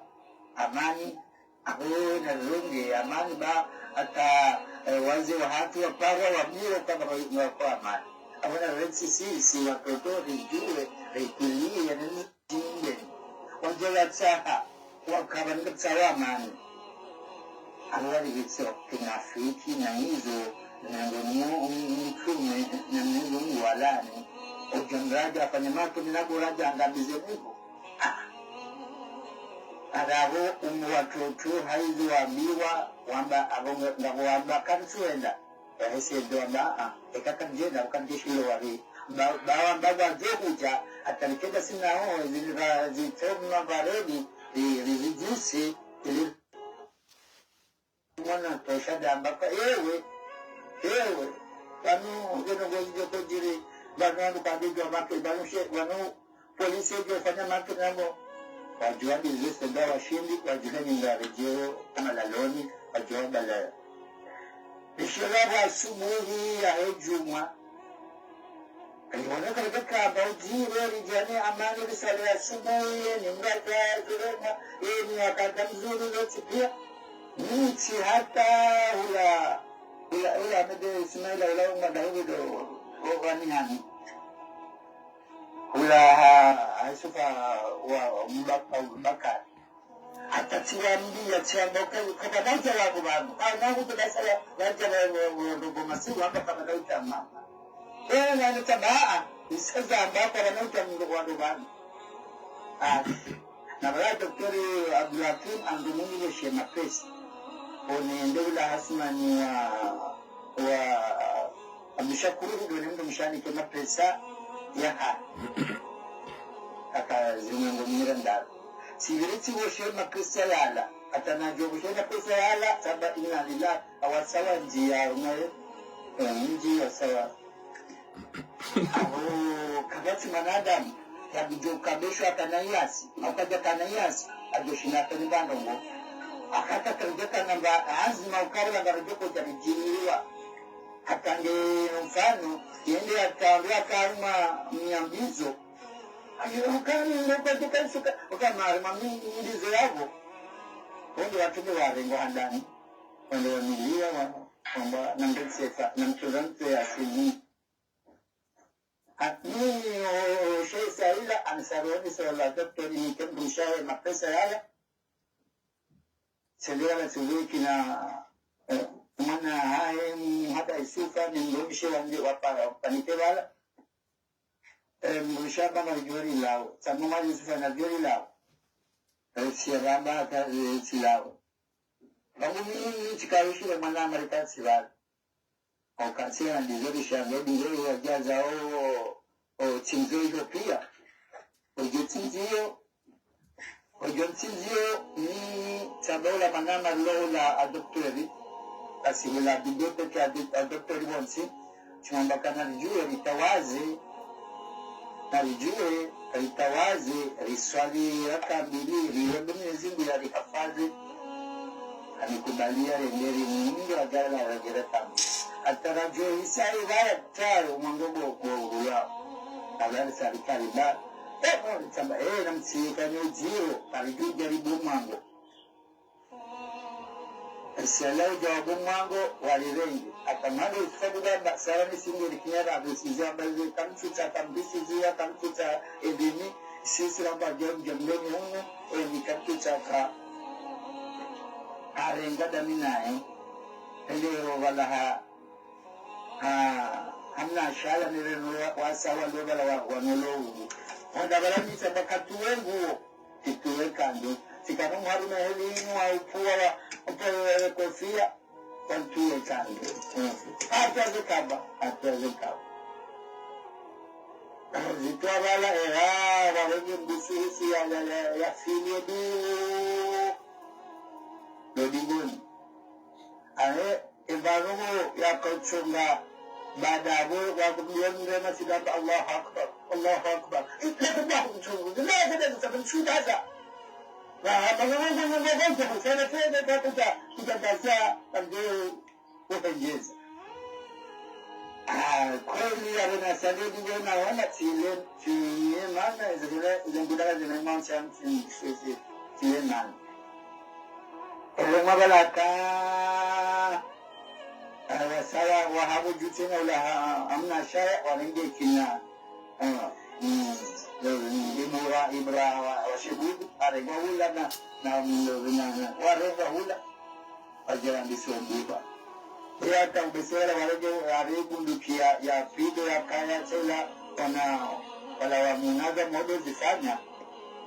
amani, aho na runge amani ba, ata, eh, wazee wahatru waparwa wabiwa kaba kwa amani. Apvo na retsisi, si watoto, rijuwe, rituliye, nini. Jimbe, wadja watsaha, wakaba nikatsawa amani. Apvo wali vitso kinafiki na izo, na ngonyo, um, mtrume, na mnezi Mungu walani. Odja mraja afanye mato, mina kuraja angamize Mungu. Arabo umu watoto haizo wambiwa, wamba, abo nga-, ngapvo wamba, "Karitsuenda." Wahese ndo wamba, "Ah, eka karidjenda, abo karidjeshilo wari." Ba, ba wamba, "Wadjo hudja, hata rikenda sinawo, zili ra-, zitso mwa bareni, ri-, rizidjisi, ili." Mwana tosha damba ka, "Ewe, ewe, pvanu, ngeno ngozidjo kodjiri, pvanu wanu kadidjwa make, pvanu she, pvanu polisi idjo fanya make namo." Wadjuwa bizese nda washindi, wadjuwa ni ngari djeo, malaloni, wadjuwa bala. Nishela wa asubuhi ya he djumwa. Kaliboneka lika kamba udjire, ridjane amani, riswali asubuhi, ni mrata, zurema, ni wakati mzuri, lotsi pia. Nitsi hata hula, hula, hula Ahmed Ismaila, hula Umar Daudi do, o, wani hani. Hula ha, ha Yusufa wa, wa Mba-, Abubakar. Hata tsiwambiya, tsiwamba uka-, kapvadja wapvo pvanu. Kana kuti basa wa-, wadja wa-, wa-, wa-, wa-, masiku amba kapvadja utama. Eh, nani tamba, ah, isaza amba kapvadja utama ndo wando pvanu. Ah, na pvala Docteur Abdulhakim andu mungi le shema pesa. One nde ula Hasmani wa wa Abdushakur, ndo ne mndru mshanike mapesa yaha. Aka zimwe ngo mira ndaro. Siviri tsiwoshe mapesa yala. Hata nadjo woshe mapesa yala, saba inna lillahi, awasawa ndziya, umaye, eh, ndziya sawa. Abo, kapvatsi mwanadamu, yabidi ukabeshwa kana iyasi, au kadja kana iyasi, adjo shinda afanye ndrongoo. Akata karidja kana mba, anzima ukari wanga ridjo kodja ridjiniwa. Hata nge mfano, yende yatandwa karuma mnyambizo. Ayo, ukari ndo kwa duka suka, uka mari mami mbizo yabo. Wende watume warengwa handani. Wende wamiliwa wa, wamba, na mbe sefa, na mtuzanto ya sini. Ha, mimi, o, o, she Ismaila, Ansaroni, so la docteur, ni kemdumshaye mapesa yala. Sendera la tsuwiki na, eh, mwana haye, mm, hata Yusufa, ni mdumshe wanje wapa-, wapanike pvala. Eh, mdumshe hamba na jori lao. Samu mwa Yusufa na jori lao. Eh, siya bamba hata, eh, tsi lao. Wangu mimi, tsikawishile mwana Amerika tsi pvala. Okati ya ndizo rishange, ndizo wadjaza o, o tsindziyo iyo pia. Odjo tsindziyo, odjo tsindziyo ni tsabaula manama lola a doktori, kasi hula bibliothèque a do-, a doktori wontsi, tsimwamba kana ridjuwe ritawaze, na ridjuwe ritawaze, riswali raka mbili, riombe Mwenyezi Mungu yarihafadhwi. Anikubaliya renderi Mungu agala ragere kambi. Hata radjo isa ibaya tayo mwango bo, bo ulwa. Abali sarikali ba. Eh, no, tsamba, eh, namtsika nyo djiro, karidjo djaribu mwango. Sala udja wa bo mwango, walirengi. Hata mwango usabu gamba, sala ni singo likinyara, abisizi, abisizi, kamtsutsa, kambisizi, kamtsutsa, edini, sisi ramba djom, djom, djom, djom, eh, ni kamtsutsa ka. Harenga dami naye. Ele ro wala ha, ha, hamna shala nile no wa, wasawa ndo wala wa, wa nolo ugu. Wanda wala misa bakatu wengu wo. Tituwe kando. Tsikana mwarume heli inu wa upua wa, upua wa kofia. Wantue kando. Mm. Hata zikaba, hata zikaba. Zitwa bala, eh, ah, wawenge mbusu hisi ya, ya, ya, ya fili edu. Lodingoni. Ahe, ebarugo ya kautsonga, baada abo, wa kuduwa mrema sigamba, Allahu Akbar, Allahu Akbar. Ila kubahu mchungu, ila kubahu mchungu, ila kubahu mchungu. Na, na, na, kuta, kuta, kuta, kuta, kuhendjeza. Ah, kweli, ya wena saledi, wena, wana, tile, tile, mana, zile, zile, zile, zile, mana, tile, tile, tile, mana. Ele mwabalaka, ah, wasawa, wahabu dju tsena ula ha, hamna shaya, warenge kina, ah, mm, ibra, ibra, wa, wa shibudu, arengwa ula na, na, na, na, warengwa ula. Wadjera ndiso mbuba. Eya hata ubesera warenge, ari bunduki ya, ya pido ya kaya tsela, wana, wala wa munaza modo zifanya.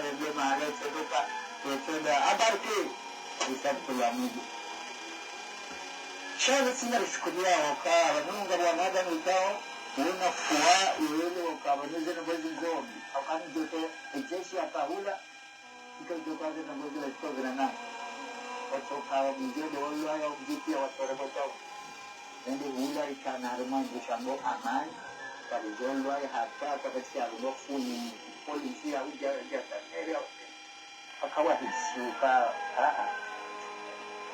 na bebe mare, tsodoka, tsoda, abarke, isabtula midi. Sha ni sina rishukuria waka, wanu nga wanadamu ikao, wona fwa, iwele waka, wanu zena bwezi zombi, wakani joto, ejeshi akahula, ika joto kaze na bwezi la shiko vina na. Otoka wa mjede, wala ya mjiti ya watore boto. Nende hula ikana harumwa ngu shambo amani, kabujolwa ya hata, kabasi ya rumo funi, polisi ya uja, uja, tanere, ya uja. Akawa hisuka, aa.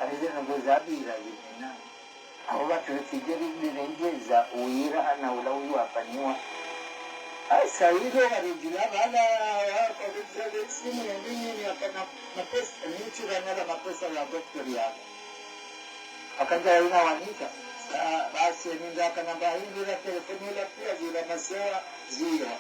Arize nongo zabira zimena. Aho batulitijeri ndirengeza uira ana ula uyu wafanyiwa. Asa ilo warijila bala, wakorijele simu ya nini, akana mapesa, nichira nala mapesa ya doktori yako. Akanja ina wanika. Sa-, basi ninga kana bahindura telefoni la pia zila masewa ziwa.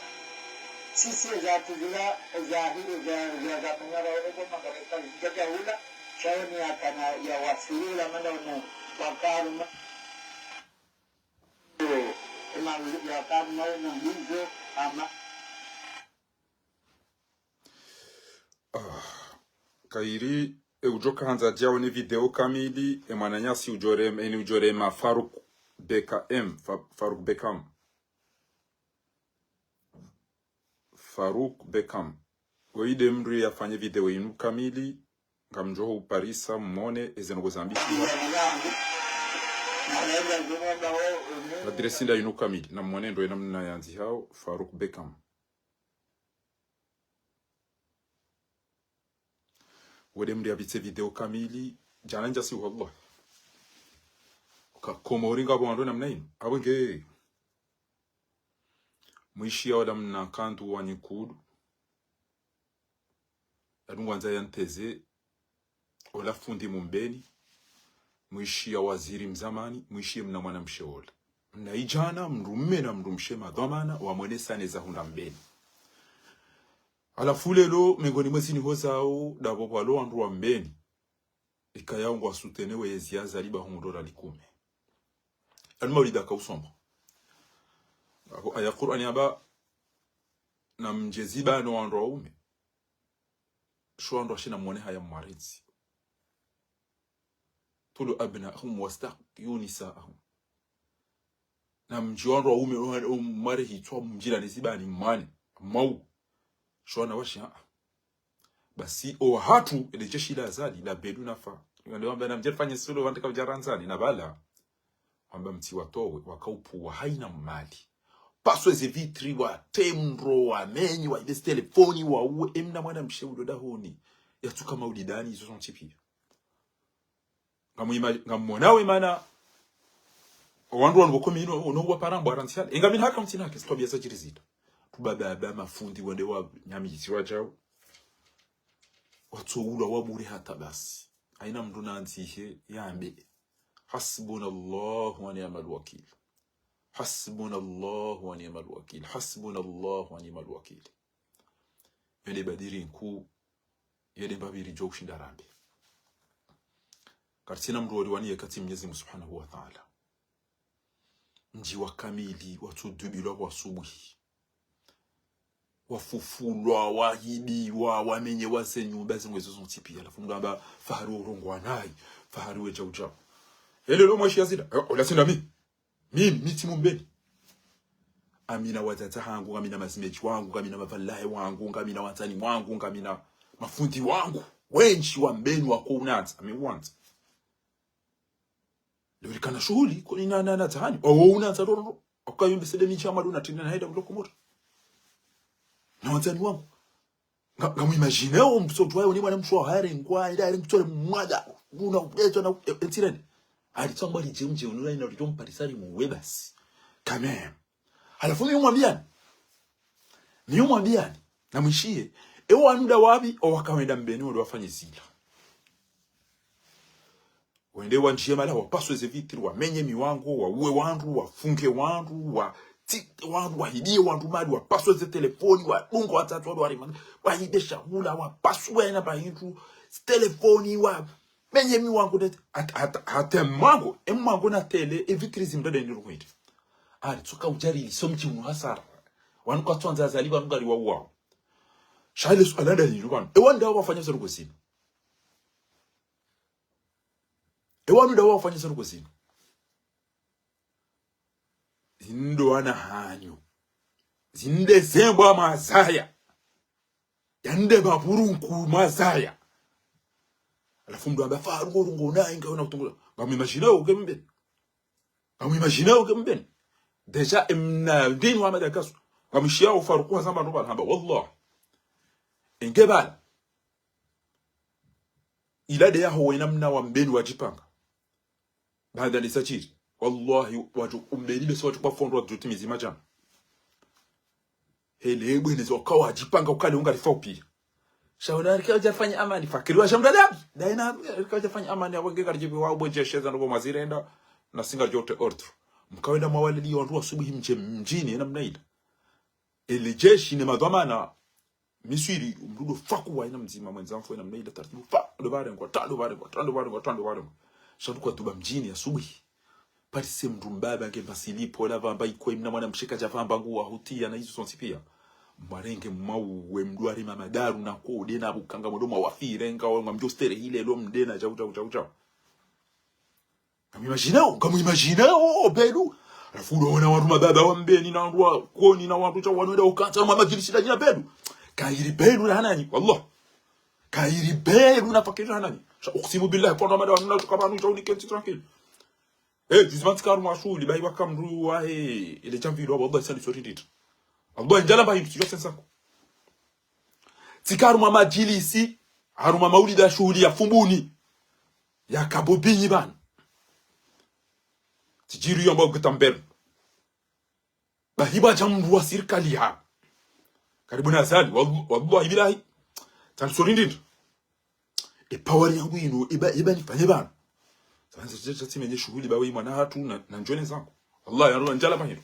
Sisi za tuzila zahiri za, za, za manyara wale kwa makareka zikaja hula. Shaoni akana ya wasulula mana unu wakaru ma-, eh, ema ya karu ma unu hizo ama. Ah, kairi, e ujo kahandza djao ne video kamili, e mwananyasi ujorema, eni ujorema Farouk Beckham, Fa-, Farouk Beckham. Farouk Beckham. Oyi nde mndru yafanye video inu kamili, ngamdjo ho uparisa, mmone, eze nongo zambishiha. Adresi nda inu kamili, na mmone ndo ena mna yandzihao, Farouk Beckham. Wende mndru yapvitse video kamili, djana ndjasi wallah. Ka Komori ngapvo wandru namna inu. Apvo nge mwishiya wala mna kandu wa nyikudu. Yadungwa ndza ya nteze, ola fundi mumbeni, mwishiya waziri mzamani, mwishiye mna mwanamshe ola. Na idjana, mndru mme na mndru mshe madhwamana, wamwenesa neza hundra Mbeni. Halafu leo, mengoni mwa zinu hozao, ndapvo pvwalo wandru wa Mbeni. Ikayao ngwa soutenir we yezi ya Azali ba hundra likume. Anu maulida kausomba. Apvo aya Qur'ani yamba, namdje ziba no wandru waume. Sho wandru washe namwone haya mwaridzi. Tulu abna'ahum wastahyu nisa'ahum. Namdje wandru waume, o, o, mware hitswa mdjila ne ziba ni mwane. Mau. Sho wana washe, ha. Basi, o hatru, ele jeshi la Azali, la Bedu na Fa. Ngande wamba namdje rifanye suluhu, wandru kaudja randzani, na bala. Wamba mtsi watowe, wakaupvuwa haina mali. Paswe ze vitri, watemdro, wamenye, waibe ze telefoni, wauwe, emna mwana mshe udo dahoni. Yatsuka maulidani, izo zontsi pia. Ngamwima-, ngamwonao emana, owandru wanu pvoko mino, ono uwa parambwa rantsiale. Enga mina haka mtsina hake, zitwabiya zadjiri zita. Tubaba aba mafundi wende wanyamisi wadjau. Watsoulwa wabure hata basi. Haina mndru nandzihe, yambe. حسبنا الله ونعم الوكيل. حسبنا الله ونعم الوكيل. حسبنا الله ونعم الوكيل. Yende badiri nkuu, yende mbapvi ridjo ushinda rambe. Karitsina mndru wali wani yeka tsi Mnyezi Mungu Subhanahu wa Ta'ala. Mdji wa kamili, watsudubilwa kwa subuhi. Wafufulwa, wahibiwa, wamenyewa ze nyumba, ze ngwezo zontsi pia. Halafu mndru amba, fahari urongowa nayi, fahari we djau djau. Elelo mwashi yazida, eh, ola tsi ndami. Mimi, mi tsi Mbeni. Ngamina wadzadze hangu, ngamina mazimedji wangu, ngamina mavalahe wangu, ngamina wandzani wangu, ngamina mafundi wangu. Wendji wa Mbeni wako unandza, ame wandza. Leo rikana shuhuli, koni na, na, na tsahani. Owo unandza roro. Okayumbe sede mi chama duna tina na heda mloko mura. Na wandzani wangu. Nga, ngamwimagineo msontsi wayo ni mwana mshe wa harengwa, ila harengwa tsole mwada. Una ubeto na, e, e, ntsirene. Alitsangwa lidje mdje, unula ina lidjo mparisa limuwe basi. Quand même. Halafu mi umwambiyani. Mi umwambiyani. Namwishiye. Ewo wanu ndawapvi, owakawenda Mbeni, wende wafanye zila. Wende wandjiye mala, wapaswe ze vitri, wamenye miwango, wauwe wandru, wafunge wandru, watsite wandru, wahibiye wandru mali, wapaswe ze telefoni, wadunge watsatsu, wandru warima, wahibe shahula, wapaswe ena bahindru, ze telefoni, wamenye miwango, nete, hat-, hat-, hata mwango, e mwango na tele, e vitri zimdada indi rukwende. Alitsoka udjari liso mdji unu hasara. Wanu kwatswandza Azali, wanu ngari wauwawo. Sha ile suala nda linu pvanu. E wanu ndawo wafanya ze ndrongoo zinu. E wanu ndawo wafanya ze ndrongoo zinu. Zinu ndo wana hanyu. Zinu nde zembwa mazaya. Yanu nde mapurunku mazaya. Halafu mndru amba Faruku urungo nayi ngawe na kutungula. Ngamwimagineo uke Mbeni. Ngamwimagineo uke Mbeni. Déjà, emna ndini wa madakasu. Ngamwishiyao Faruku hazamba ndo pvala hamba. Wallah. Enge pvala. Ila nde yaho wena mna wa Mbeni wadjipanga. Baada lisa shiri. Wallahi, wadjo Mbeni bese wadjo kwa fondro wadjo timizi madjana. Hele bwene zo kawa wadjipanga ukale unga lifao pia. Sha wona rika udja fanya amani, fakiri wa shamda dabi. Daina rika udja fanya amani, awo nge karidjibi wa ubwe dje sheza ndo mazirenda, na singa djote ordre. Mkawenda mwawalili wandru wa subuhi mdje mdjini, ena mna ila. Ele jeshi ne madhwamana, Miswiri, umrudo faku wa ina mdzima, mwendza mfo ina mna ila taratibu, fa, ndo barengwa, ta, ndo barengwa, ta, ndo barengwa, ta, ndo barengwa. Sha ndo kwa tuba mdjini ya subuhi. Parise mndru mbaba nge masilipo, la vamba ikwe mna mwana mshe kadja vamba nguwa hutiya na izo zontsi pia. Mwarenge mwauwe mndru warima madaru na kode na bukanga mwodo mwawafire, ngawe mwamdjo stere hile lo mdena, djau, djau, djau, djau. Ngamwimagineo, ngamwimagineo, Bedu. Halafu unaona wandru mababa wa Mbeni na wandru wa Koni na wandru sha wanu wenda ukantsa na madjilisi nda nyina Bedu. Kayiri Bedu na hanani, wallah. Kayiri Bedu na fakiri na hanani. Sha uksimu billahi, pondro mada wanu na tuka pvanu sha unikentsi tranquille. Eh, juzi pvanu tsika harumwa shuhuli, bahi waka mndru wahe, ile chamvilo, wallah, sali sori ndita. Allah, ndjala bahi, tsidjuwa sensa ko. Tsika harumwa madjilisi, harumwa maulida shuhuli ya Fumbuni. Ya Kabobinyi pvanu. Tsidjiri yamba ukita mbele. Bahi pvwadja mndru wa sirikali ha. Karibu na Azali, wal-, wallahi billahi. Tsali sori ndinda. E power yangu inu, iba, iba nifanye pvanu. Sasa, sasa, sasa, tsimenye shuhuli bawe mwana hatru na, na ndjone zangu. Wallahi, ya ndjala pvahindru.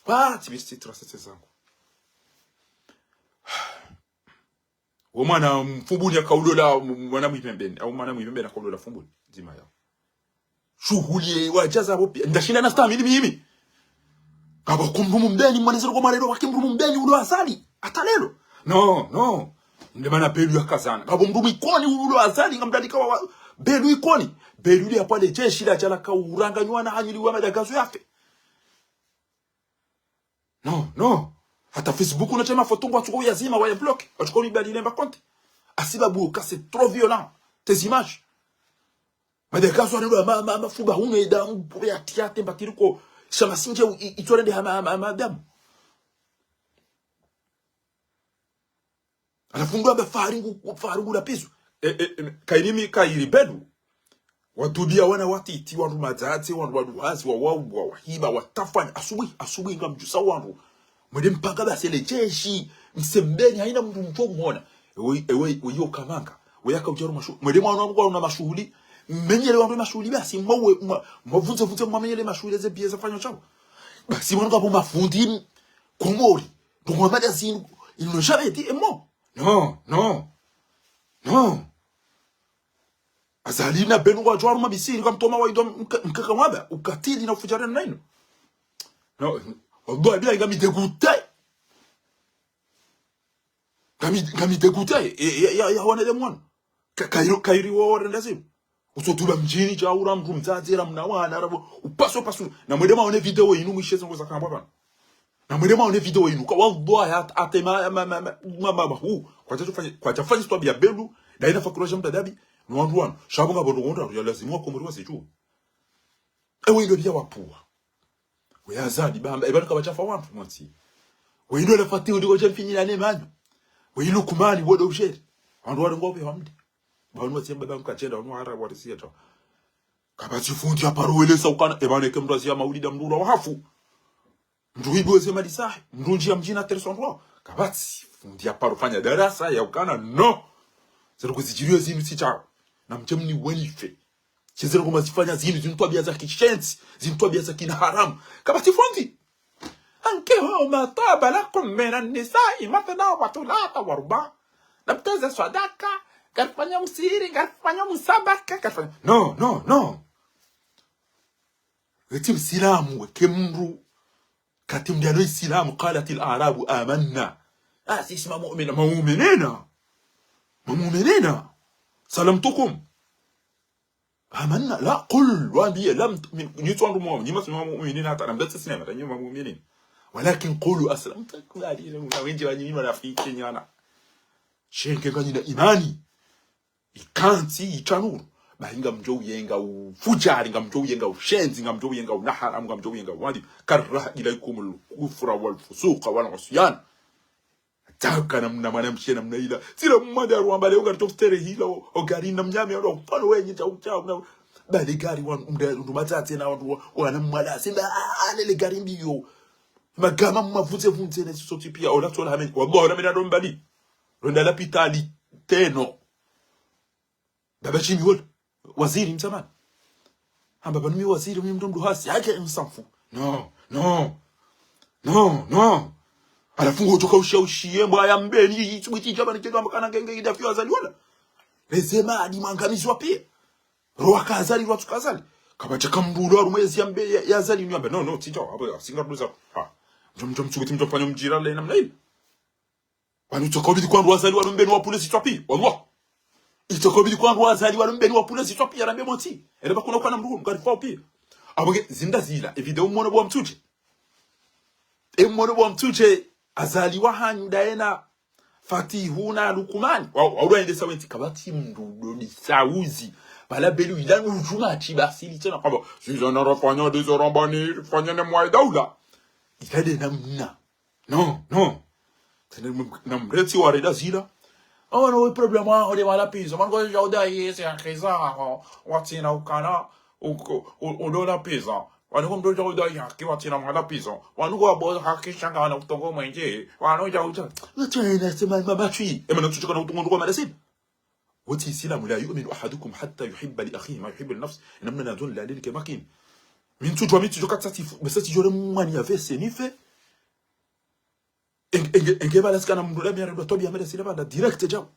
Pvatsi bisitira sese zangu. Wo mwana Mfumbuni yakaulola mwana Mwipembeni. Au mwana Mwipembeni yakaulola Fumbuni. Ndzima yao. Shuhuli ye wadjaza pvo pia. Ndashinda nastahamili mimi. Kapvwaka mdru Mbeni, mwana zero kwa mwana ilo wake mdru Mbeni ulo Azali. Hata leo. No, no. Nde mana Belu yakazana. Kapvo mdru Mwikoni ulo Azali, ngamdalika wa, wa, Belu Ikoni. Belu ile yapvale jeshi la djala kauranganywa na hanyuli wa madagazo yafe. No, no. Hata Facebook unatema foto ngwatsuko yazima, waya bloqué. Watsuko mibali lemba compte. Hasibabu ka c'est trop violent. Tes images. Madagazo anelo ma, ma, ma, fuba hune da, ya tiate mbatiriko. Shama sinje i, i, itwale nde hama, hama, hama damu. Halafu ndo amba fahari ngu, fahari ngu la pizo. E, e, e, kayiri mi, kayiri Belu. Wadubia wana watiti, wandru madzadze, wandru waduhazi, wa, wa, wa, wahiba, watafanya. Asubuhi, asubuhi ngamdjusa wandru. Mwende mpanga basi le jeshi, msembeni, haina mndru mdjo mwona. Ewe, ewe, ewe, yo kamanga. Ewe yaka udjaro mashu-, mwende mwana wa Mungu una mashuhuli. Menyele wandru mashuhuli basi, mwawe, mwa, mwavunze, vunze, mwamenyele mashuhuli ze biye zafanywa shawo. Basi wanu kapvo mafundi, Komori. Ndrongo hama ndazinu, ils n'ont jamais dit un mot. Non, non. Non. Azali na Belu ngwadjo haruma bisiri, kamtoma wa ido mka-, mkaka mwaba, ukatili na ufujari na inu. Non, wallahi billahi ngami dégoûté. Ngami, ngami dégoûté, e, e, ya, ya, wana de mwana. Ka-, kayiri, kayiri wo renda zinu. Utsotula mdjini dja ura mndru mdzadze ra mna wana, ra bo, upaso paso. Na mwende mwaone video inu mwishe zongo zakambwa pvanu. Na mwende mwaone video inu. Ka wallahi, at-, ate ma, ma, ma, ma, ma, ma, ma, hu. Kwadja tufanye, kwadja fanye histoire ya Belu, daina fakura dja mtadabi, no wandru wanu. Sha pvo ngapvo ndrongo ndraru ya lazimu wa Komori wazidjuwe. Ewe ilo pia wapvuwa. We Azali, bamba, eba kapvatsafa wandru mwatsi. We ilo la Fatihu ndiko djamfinyila ne manu. We ilo Lukumani, wodo usheri. Wandru wale ngopve hamdi. Ba wanu watsi mbaba mkadjenda, wanu wahara warisiya to. Kapvatsi fundi ya paro wele sa ukana, eba neke mndru aziya maulida mndru ula wahafu. Mndru ibo ze mali zahe, mndru ndjiya mdjini terson ro. Kapvatsi fundi ya paro fanya darasa, ya ukana, no. Zero kuzidjiriyo zinu tsi shawo. Na mdje mni wenife. Shezero kuma zifanya zinu, zinu twabia za kishenzi, zinu twabia za kina haramu. Kapvatsi fundi. أنكحوا ما طاب لكم من النساء مثنى وثلاث ورباع. Namteze swadaka, ngarifanya msiri, ngarifanya msabaka, ngarifanya. No, no, no. Wetsi msilamu, weke mndru. Kati mndru yalo isilamu, قالت الأعراب آمنا. Ah, sisi mamu'mina, mamu'minina. Mamu'minina. سلمتكم. آمنا. لا، قل, wambiye, لم تؤمنوا. Nyi tsi wandru mwa, nyi masi mamu'minina hata, na mdatsi sinema, hata nyi mamu'minina. ولكن قولوا أسلمنا. Kubali, na wenji wa nyi marafiki nyana. Shenge nganyina imani. Ikantsi, itsanuru. Bahi ngamdjo uyenga ufujari, ngamdjo uyenga ushenzi, ngamdjo uyenga unaharamu, ngamdjo uyenga uwadi. كره إليكم الكفر والفسوق والعصيان. Tsaka na mna mwana mshe na mna ila. Tsila mmada ruwamba leo gari toftere hila, o, o gari na mnyame, o, mfano wenye, chau, chau, na, bale gari wa, mda, ndo matsatse na, wa, wa, wana mwala, simba, ah, lele gari mbiyo. Magama mavunze vunze ne soti pia, ola tsola hame, wallahi, ola mena ndo mbali. Ronda lapitali, teno. Baba Jimmy wala. Waziri msamani. Hamba pvanu mi waziri, mi mndru mdru hasi. Hake msamfu. No, no. No, no. Halafu ngodjoka ushiya ushiye, mbwa ya Mbeni, itsuwiti djaba ni kegamba kana ngenge idafiwa Azali wala. Leze mali mwangamizwa pia. Rowa ka Azali, rowa tsuka Azali. Kapvatsi ka mndru ulo harumwa ezi ya Mbe-, ya, ya Azali ni yamba. No, no, tsidja, hapvo, singa tuluza. Ha. Mdjo, mdjo, mtsuwiti mdjo fanya mdjira le namna ile. Wanu itsoka ubidi kwandru Azali walo Mbeni wapvule zitswa pia. Wallah. Itsoka ubidi kwandru Azali walo Mbeni wapvule zitswa pia, rambe motsi. Ele bakuna ukana mndru, mkarifa pia. Apvo nge, zinda zila, e video mwono bo wa mtsudje. E mwono bo wa mtsudje, Azali wa hanyu ndaye na Fatihu na Lukumani. Wa, wa, ulwa endesa wentsi kapvatsi mndru ndo disauzi. Bala Belu ila nujuma tsi basi litsena kamba. Sizana rafanya de zorambani, fanya ne mwa daula. Ila de namna. No, no. Tene m-, na mretsi wa reda zila. Oh, no, we problème wa, ode wala pizo. Man, ko jauda yese ya keza, ho. Watsina ukana, uko, u-, udola pizo. Wanu ko mdo jauda ya ki watsina wala pizo. Wanu ko abo haki shanga na utongo mwenje. Wanu jauda. Watsina sema mabatwi. Ema na tsuchika na utongo ndo kwa madasini. Wotsi Isilamu, لا يؤمن أحدكم حتى يحب لأخيه ما يحب لنفسه. Namna na zon la lili ke makini. Mi ntsudjuwa, mi ntsudjuwa katsa tsifu, bese tsidjore mwani ya vese nife. Enge, enge, enge bala tsikana mndru la miara dwa twabiya mada sile bala direct djao.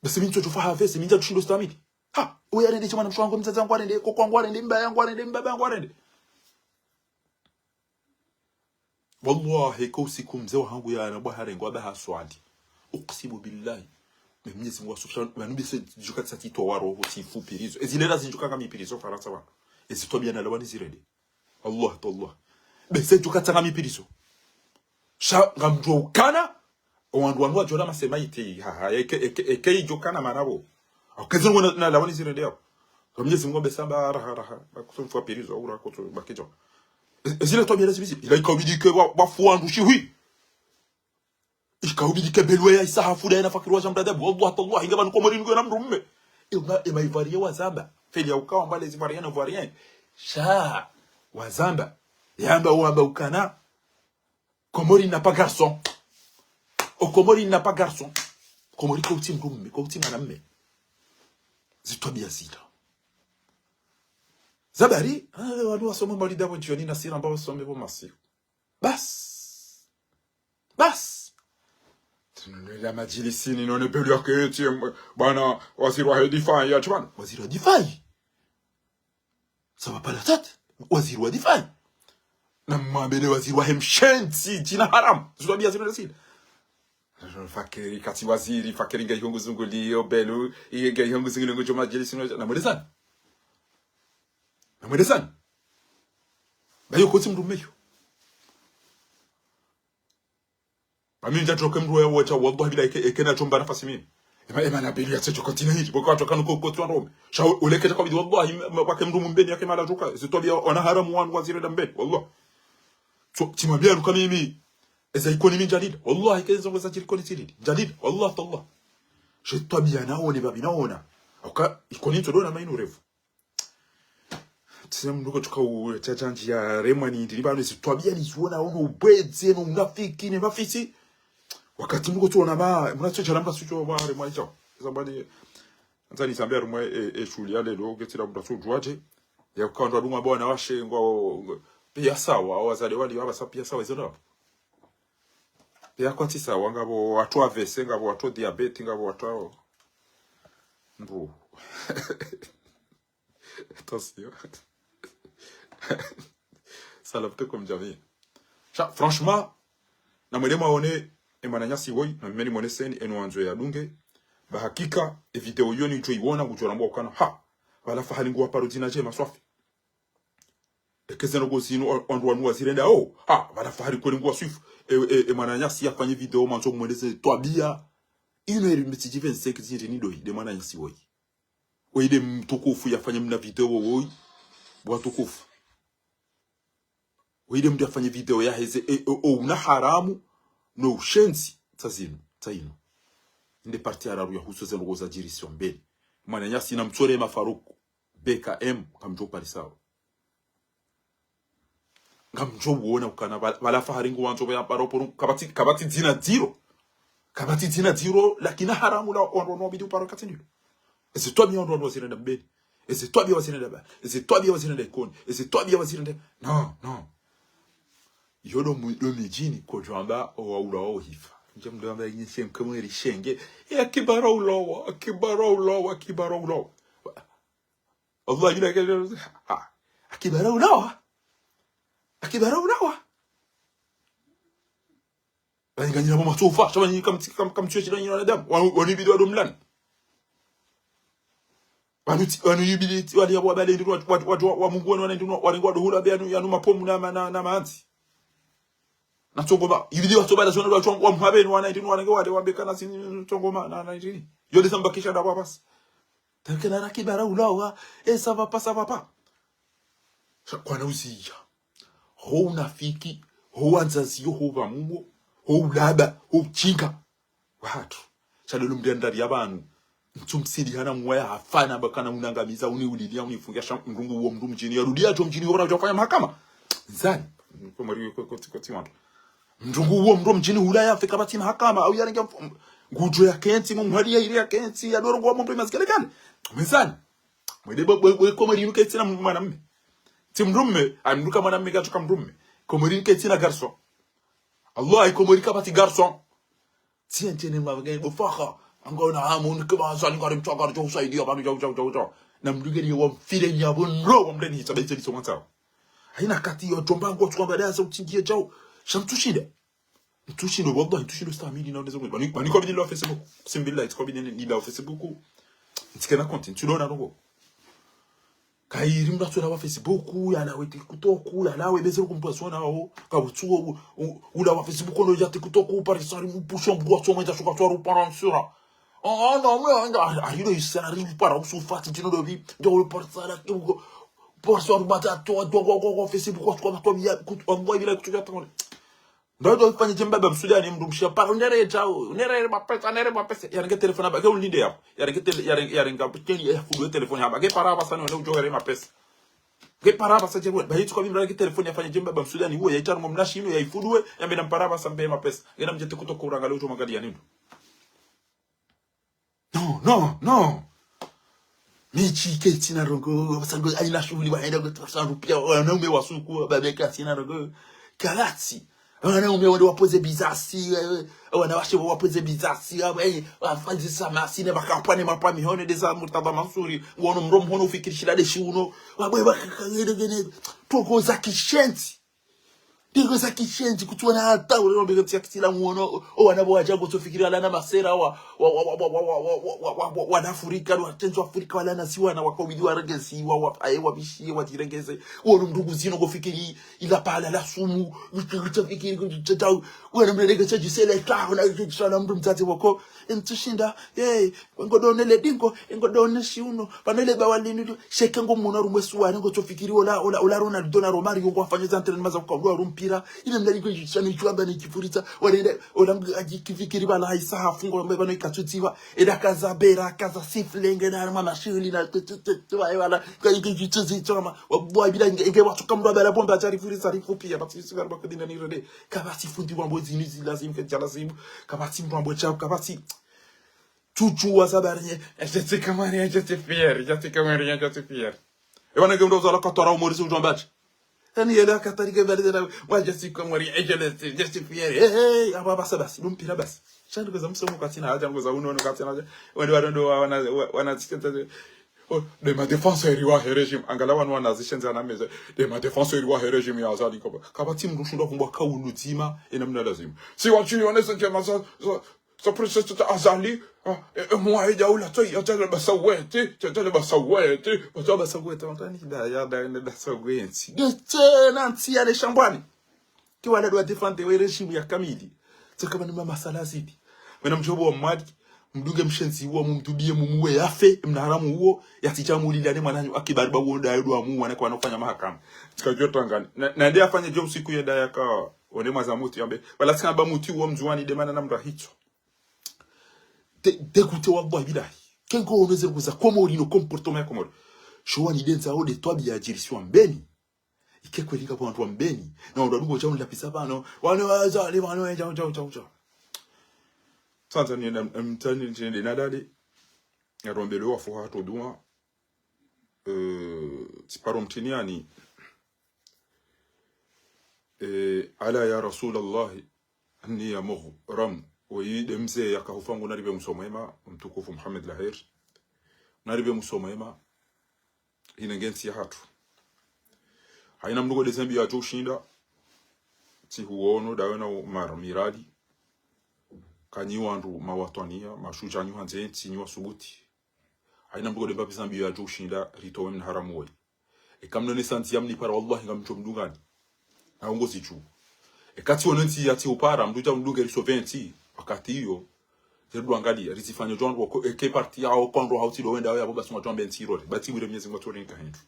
Bese mi ntsudjuwa fa ha vese, mi ntsudjuwa shindo stamili. Ha, uya rende shimwana mshe wangu, mdzadze wangu arende, koko wangu arende, mbaba yangu arende, mbaba yangu arende. Wallahi, ko usiku mze wahangu ya na bwa harengwa ba haswali. Uksimu billahi. Me Mnyezi Mungu wa subhanahu, pvanu bese djuka tsatsi towa roho tsifu pirizo. Ezi lera zindjuka ngami pirizo Farantsa pvanu. Ezi twabiya na lawa nizirende. Allah, to Allah. Bese djuka tsanga mi pirizo. Sha ngamdjo ukana, owandru wanu wadjona masema iti, ha, ha, eke, eke, eke idjo kana mana bo. Au kezi ngona na lawa nizirende yao. Kwa Mnyezi Mungu bese amba raha, raha. Ba kutsumfwa pirizo, au ra kutsu, ba kidjo. E, ezile twabiya zibizi. Ila ikaubidi ke wa, wafu wandru shihwi. Ikaubidi ke belwe ya isa hafu da ya na fakiri wa shamba da. Wallah, tallah, inga pvanu Komori ngu na mndru mme. Ema, ema ivoirien wazamba. Feli ya ukawa mbale zi ivoirien na ivoirien. Sha, wazamba. Yamba, wamba ukana. Comores n'a pas garçon. Au Comores n'a pas garçon. Comores ko utsi mndru mme, ko utsi mwana mme. Zitwabiya zila. Zabari, ah, wanu wasome maulida bo djioni na sira mba wasome bo masiku. Bas. Bas. Tununula madjilisini, none pelu ya keti, bwana, waziri wa difayi, ya chumana. Waziri wa difayi. Ça va pas la tête. Waziri wa difayi. Na mwambele waziri wa hemshenzi, djina haramu. Zitwabiya zinu ndasina. Fakiri kati waziri, fakiri nge ihungu zunguliyo, belu, iye nge ihungu zunguliyo, ngu djo madjilisini, na mwelezani. Na mwelezani. Bayo ko utsi mndru mme yo. Ba mi ndjadjoke mndru ya wacha, wallahi bila eke, eke na djomba nafasi mimi. Ema, ema na belu ya tsejo kotina hili, boko watsoka nuko kotsi wa ndrome. Sha u-, uleke djaka bidi, wallahi, ma, ma, wake mndru mbeni yake mala djoka. Zitwabiya wana haramu wanu wazirenda mbeni, wallah. So, tsimwambiya nuka mimi. Eza ikoni mi ndjalida. Wallahi, ke zongo za djiri koni tsilida. Ndjalida, wallah, tallah. Zitwabiya naone, babi naona. Auka, ikoni ntso dona mainu revu. Tsi mndru ko tsuka u, tsa, tsa ndjiya remwa ni ndini pvanu zitwabiya niziona ono ubwedze no unafiki ne mafisi. Wakati mndru ko tsuona ma, mna tso djala mna tso djo wa remwa ni tsao. Zambani, anza nizambe harumwa e, e shuhuli ya lelo, ketsila mndru tso djuwa dje. Ya uka wandru wadunga bo wana washe ngwa, piya sawa, wazade wali wapvasa piya sawa, izo ndapvo. Piya kwatsi sawa, ngapvo watru A V C, ngapvo watru diabète, ngapvo watru mbu. Attention. Salam alaikum jamii. Sha, franchement, na mwele mwaone, e mwananyasi woyi, na mimi ni mwoneseni, enu wandzo ya dunge. Ba hakika, e video yo ni djo iwona, ngudjo rambwa ukana, ha, pvala fahali nguwa paro dzina djema swafi. Eke zendrongo zinu, o-, wandru wanu wazirenda, oh, ha, pvala fahali kweli nguwa swifu. E, e, e mwananyasi yafanye video, mwandzo mweleze twabiya. Inu eri mbitsi djive nseki zindri ni doyi, de mwananyasi woyi. Woyi de mtukufu yafanye mna video woyi. Bwa tukufu. Woyi de mndru yafanye video yaheze, e, o, o, una haramu, no ushenzi, tsa zinu, tsa inu. Nde parti ya raru ya husu zendrongo zadjiri sio mbeni. Mwananyasi na mtsore mafaruku, B K M, ngamdjo parisawo. Ngamdjo uona ukana, pva-, pvala fahali nguwandzo pvaya paro poro, kapvatsi, kapvatsi dzina dziro. Kapvatsi dzina dziro, lakini haramu la, wandru wanu wabidi uparo katsi ndilo. Ezi twabiya wandru wanu wazirenda mbeni. Ezi twabiya wazirenda ba. Ezi twabiya wazirenda ikoni. Ezi twabiya wazirenda. No, no. Yo do mu-, do midjini ko djwamba, o waula wa uhifa. Ndje mndru wamba inyi shenge mweri shenge. Ya kibara ulawa, kibara ulawa, kibara ulawa. Allah, bila ke, ha. Akibara ulawa. Akibara ulawa. Bani nganyina mama tsofa, sha bani kam-, kam-, kamtsiyo shida nyina wanadamu. Wanu, wanu ibidi wado mlani. Wanu ti-, wanu ibidi ti-, wali yabo wabale ndinu, watu, watu, watu wa, wa Mungu wanu wana ndinu, wali ngwado hula be yanu, yanu mapomu na, na, na, na maanzi. Na tsongoma, ibidi watu bala zona watu wa, wa mhabe ni wana ndinu, wana nge wale wabeka na sini tsongoma, na, na ndini. Yo de samba kisha da baba basi. Takena raki bara ulawa, eh, ça va pas, ça va pas. Sha kwana uziya. Ho unafiki, ho wanzaziyo, ho pvamuwo, ho ulaba, ho uchinga. Watru. Sha lelo mndru ya ndari ya pvanu. Ntsu msidi hana mwaya hafana bakana unangamiza, uni ulilia, unifungia sha mndru ngu uwo mndru mdjini. Ya rudia djo mdjini, hora udja ufanya mahakama. Nzani. Ko mari ko, ko, ko, ko, ti wandru. Mndru ngu uwo mndru mdjini hula yafe kapvatsi mahakama, au yarenge mf-, ngudjo ya kentsi, mumhali ya iri ya kentsi, ya doro ngwa mndru imazikele kale. Mwezani. Mwede bwe, bwe, bwe Komori inu ketsina mwanamme. Tsi mdrume, ayi mdru ka mwanamme katsuka mdrume. Komori ketsina garçon. Allah, ayi Komori kapvatsi garçon. Tsi entene mwa nge bo faha. Anga una hamu, unike ba Azali ngari mtswa ngari djo usaidia, bani djau, djau, djau, djau. Na mdru ngeni wa mfire ni abo ndro, wa mdeni, sabe tse liso mwatsao. Hayina kati yo djomba ngo tswa mbada sa utsingie djau. Sha mtsushinde. Mtsushinde, wallahi, mtsushinde ustahamili na undezo. Bani, bani kwa bidi la Facebook. Simbila, itsi kwa bidi ni la Facebook. Ntsikena konti, ntsudo na rogo. Kayiri mdru atsolawa Facebook, yalawe TikTok, yalawe bezero kumtwasona ho. Kabutsuo, u-, u-, ulawa Facebook, ono ya TikTok, parisari mpushwa mbwa tsoma, ya shuka tswa rupara nsura. Ah, ah, non, mais, ah, ah, il est sérieux, para, ou sou fat, tu nous le vis, dans le parti, là, ou, pour se remettre à toi, toi, toi, toi, toi, Facebook, quoi, toi, toi, bien, écoute, on voit, il a écouté, attends. Ndo ndo fanya dje mbaba msudani mdrumshe, para, unere djau, unere mapesa, unere mapesa. Yarenge telefoni hamba, ke ulinde yapo. Yarenge tele-, yarenge, yarenge, keni, ya fudu telefoni hamba. Ke para hamba sana, une udjo here mapesa. Ke para hamba sa dje, ba hitsu kwa bimra ke telefoni yafanya dje mbaba msudani, uwe, ya itaru mnashi inu, ya ifudu we, yambe na mpara hamba sa mbe mapesa. Ngena mdje TikTok urangale udjo mwangalia nindo. Non, non, non. Mitsi ketsina rogo, wasango hayina shughuli wahenda ngo tafsa rupia, wanaume wasuku, wababeka tsina rogo. Kapvatsi. Wanaume wende wapoze bizasi, eh, wanawashe wapoze bizasi, eh, wafanyisa masine, bakapwane mapwa mihone, deza Murtadha Mansuri, wono mdru mhono ufikiri shila de shiuno, wabwe bakakagene gene, toko za kishenzi. Ndiko za kishenzi kutsuwana hata, ule wabeke tsiya kisila muono, o, o, wana bo wadja ngo tsofikiri wala na masera wa, wa, wa, wana Afrika, wa tenzo Afrika, wala na siwana, wakobidi warengezi, wa, wa, aye, wabishiye, wadirengeze, wono mdru nguzino ngo fikiri, ila pala la sumu, utsofikiri, kutsa, wono mdru ndeke tsa djisele, ta, wono, kutsa na mdru mdzadze wako, emtsushinda, hey, ngo done le dingo, ngo done shiuno, pano le bawa linu, sheke ngo mona rumwe suwani, ngo tsofikiri, ola, ola, ola Ronaldo na Romario, ngo afanya za entraînement za kukagua rumpira, ile mdali ngo yitsana, yitswa amba ni kifuritsa, wale nde, ola mdru adjikifikiri bala haisa hafungo, mbe bano ikatsutsiwa, eda kaza bera, kaza sifle, nge na mama shili na, tu, tu, tu, tu, wa, wala, ka, ka, ka, tu, tu, tu, ma, wa, wa, bila, nge, nge, wa, tsuka mdru abala bomba, tsa rifuritsa, rifupi, ya, basi, sika, bakudina ni rede, kapvatsi fundi wa mbozi, ni zilazimu, ke djalazimu, kapvatsi mdru ambwe tsa, kapvatsi, Tchutchu wa sabari, eh, je suis comorien, je suis fier, je suis comorien, je suis fier. E wana nge mdru uzalwa katwara umorisi udjwambatsi. Yaani yele akatarike valide na, moi je suis comorien, et je le suis, je suis fier. Hey, hey, aba basa basi, ndo mpira basi. Sha ndrongoo za msomo katsina hadja, ndrongoo za unono katsina hadja. Wende warondo wa-, wana, wa-, wana tsikentsa, oh, de ma défenseur wahe régime. Angala wanu wana zishenza na meze. De ma défenseur wahe régime ya Azali kaba. Kapvatsi mdru shindwa kumbwa kaulu dzima, ena mna lazimu. Si watsi yonese djema za, za, ça procès tout Azali, ah, et, et moi, il y a eu la toy, il y a le Bassaweti, il y a le Bassaweti, il y a le Bassaweti, on t'a dit, da, ya, da, da, Bassaweti. De tena, nti ya le shambwani. Ki wala dwa défendre we régime ya kamili. Tse kama ni mama Salazidi. Mena mdjobo wa mwadi, mdunge mshenzi uwo, mumtubiye, mumuwe yafe, mna haramu uwo, yatsi dja mulila ne mwananyu akibari ba uwo nda yedwa mu, wana kwa nofanya mahakama. Tsikadjo tangani. Na, na nde afanye djo usiku yenda yaka, one mwaza muti, yambe. Wala tsina ba muti uwo mdzuwani de mana na mdru ahitso. Dé-, dégoûté, wallahi billahi. Kengo oneze kuza Komori no comportement ya Komori. Sho wani denza ode twabiya djirisiwa Mbeni. Ike kweli nga wandru wa Mbeni. Na wandru wa dungo djau nilapisa pvanu. Wanu wa Azali, wanu wa djau, djau, djau, djau. Sasa ni na, mtani, ni, ni nadali. Narombele wafu hatru dua. Eh, tsiparo mtiniani. Eh, ala ya Rasulallah, anni ya mughram. Oyi de mze yaka hufa ngu naribe mwiso mwema, mtukufu Muhammad Lahir. Naribe mwiso mwema, ine nge ntsi ya hatru. Haina mdru ngo de zembi yadjo ushinda, tsi huono, dawe na umar mirali. Kanyi wandru mawatwaniya, mashudja nyi handze ntsi nyi wasubuti. Haina mdru ngo de mbapvi zambi yadjo ushinda, ritowe mna haramu woyi. Eka mnone sa ntsi ya mnipara, wallahi ngamdjo mdungani. Na ungo zitsu. Eka tsi wono ntsi ya tsi upara, mdru dja mdunge risove ntsi. Wakati iyo, zerudwa angalia, rizifanya djo wandru wako, eke parti yao, kondro hau tsi do wenda, ya boba suma djo ambe ntsi rore. Batsi wire Mnyezi Mungu atore nka hindru.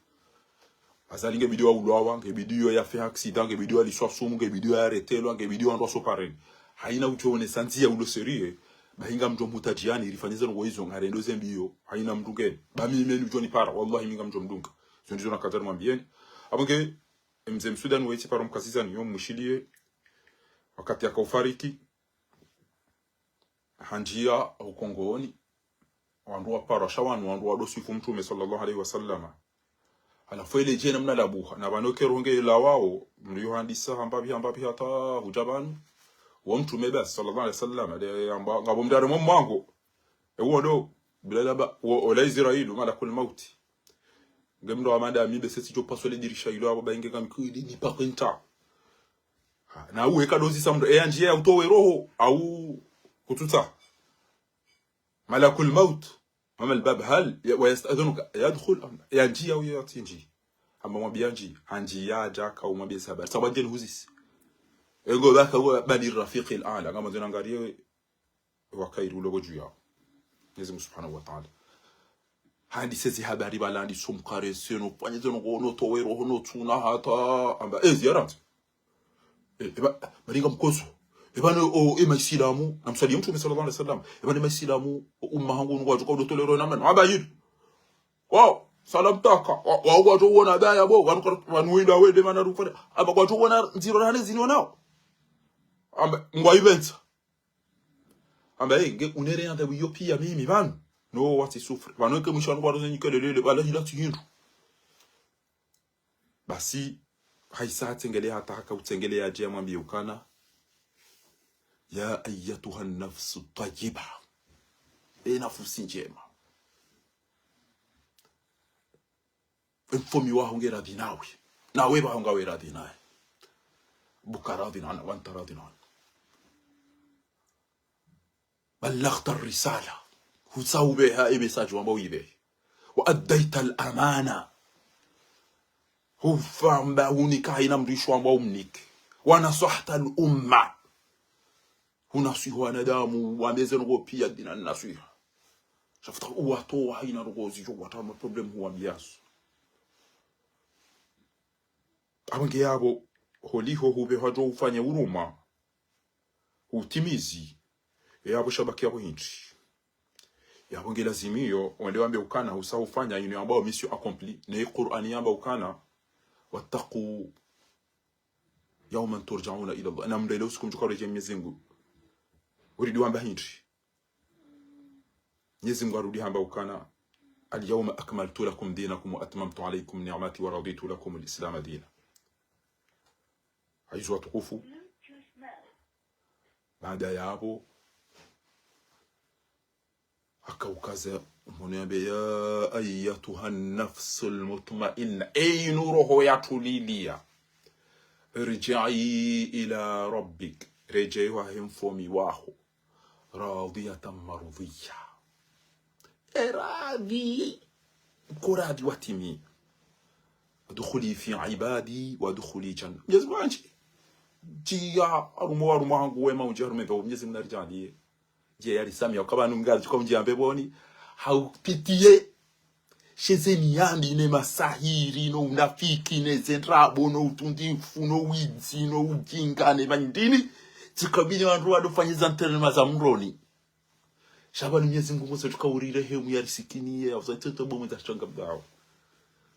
Azali nge bidi wa ulwawa, nge bidi yo ya fe accident, nge bidi wa liswa sumu, nge bidi yo ya retelwa, nge bidi yo wandru wasopareni. Haina utso one sa ntsi ya ulo serie, bahi ngamdjo mhutadjiani, rifanye zanu wo izo, ngarendo zembi yo, haina mdungeni. Ba mimi meni udjo nipara, wallahi mi ngamdjo mdunga. Zo ndizo nakadjari mwambieni. Abo nge, mze Msudani wetsi paro mkazizani yo mwishiliye, wakati yaka ufariki, handjiya ukongoni, wandru waparwa sha wanu, wandru wado swifu Mtrume swallallahu alayhi wa sallama. Halafu ele dje namna labuha. Na pvanu eka roho nge lawao, mndru yo handisa hamba pvi, hamba pvi hata hudja pvanu. Wo mtrume basi, sallallahu alaihi wasallam, nde yamba, ngapvo mndru harumwa mwango. E uwo ndo, bila laba, wo, ola Israilu, malakul mauti. Nge mndru wa madami, bese tsidjo paswa le dirisha ilo, apvo ba inge kamkuli, ni pa kwenta. Ha, na uwe kadozisa mndru, e yandjiya ya utowe roho, au kutsutsa. Malakul maut, أمام الباب هل ي-، ويستأذنك يدخل أم لا؟ Yandjiya au yatsindji. Amba mwambiye yandjiya, handjiya hadja ka umwambiye sababu. Sababu ndjeni huzisi. Ego baka uwe bali rafiqil a'la, ngama zina ngariye wa kheri ulo ko dju yao. Mwenyezi Mungu Subhanahu wa Ta'ala. Handisa ezi habari pvala handisa omkare seno, fanya zeno kono towe roho no tsuna hata, amba, e, ziyarat. E, eba, baringa mkoso. Eba no, o, e maisilamu, na mswali mtrume sallallahu alaihi wasallam. Eba no maisilamu, o, umma hangu nungu wadjuka udo tolero na meno. Aba yiri. Wao, salam taka. Wa, wa, wadjo wona baya bo, wanu kwa, wanu wenda wende mana rufanya. Aba wadjo wona ndziro nane zini wanao. Amba, ngwa ibenza. Amba, e, nge unere na tabu yo piya mimi, pvanu. No, wati sufri. Pvanu eke mwisho wanu kwa roze nyike lelele, wala hila tsi hindru. Basi, haisa hatsengele hata haka utsengele yadje yamwambiye ukana, يا أيتها النفس الطيبة. E nafusi ndjema. Mfomi waho nge radhi nawe. Nawe pvaho ngawe radhi naye. Buka radhi na, وأنت راض عنه. بلغت الرسالة. Hutsa upveha e message wamba uipvehe. وأديت الأمانة. Hufamba hunika haina mrisho wamba umnike. ونصحت الأمة. Hunaswiha wanadamu, wambe ze ndrongo piya dina naswiha. Shafuta uwatowa haina ndrongo zidjo wata ma problème huwambiyazo. Apvo nge yapvo, holiho hupvehwa djo ufanye uruma, utimizi, e yapvo shabaki yapvo hindri. Yapvo nge lazimiyo, wende wambe ukana, usa ufanya, inu yambao mission accomplie, ne Qur'ani yamba ukana, واتقوا يوما ترجعون إلى الله. Na mndele usiku mdjuka uredjei Mwenyezi Mungu. Uridi wamba hindri. Mwenyezi Mungu harudi hamba ukana, اليوم أكملت لكم دينكم وأتممت عليكم نعمتي ورضيت لكم الإسلام دينا. Haizo watukufu. Baada yapvo, haka ukaza mhono yambe, يا أيتها النفس المطمئنة. Eyi inu roho yatuliliya. ارجعي إلى ربك. Redjei wahe mfomi waho. راضية مرضية. E radhi. Ko radhi watimi. ادخلي في عبادي وادخلي جنتي. Mwenyezi Mungu handji. Djiya harumwa, harumwa hangu wema undji harumwa pvao Mwenyezi Mungu naridjaliye. Djiya yarisamiya, ukaba nunga, djuka undji ambe pvoni. Haupitiye. Sheze ni yambi ne masahiri, no unafiki, ne ze ndrabo, no utundifu, no widzi, no ujinga, ne mandini. Tsikabili wandru wado fanya za ntere ma za mroni. Sha pvanu Mwenyezi Mungu mose tuka urire hemu yarisikiniye, ya usa tsoto bomu za shonga pvao.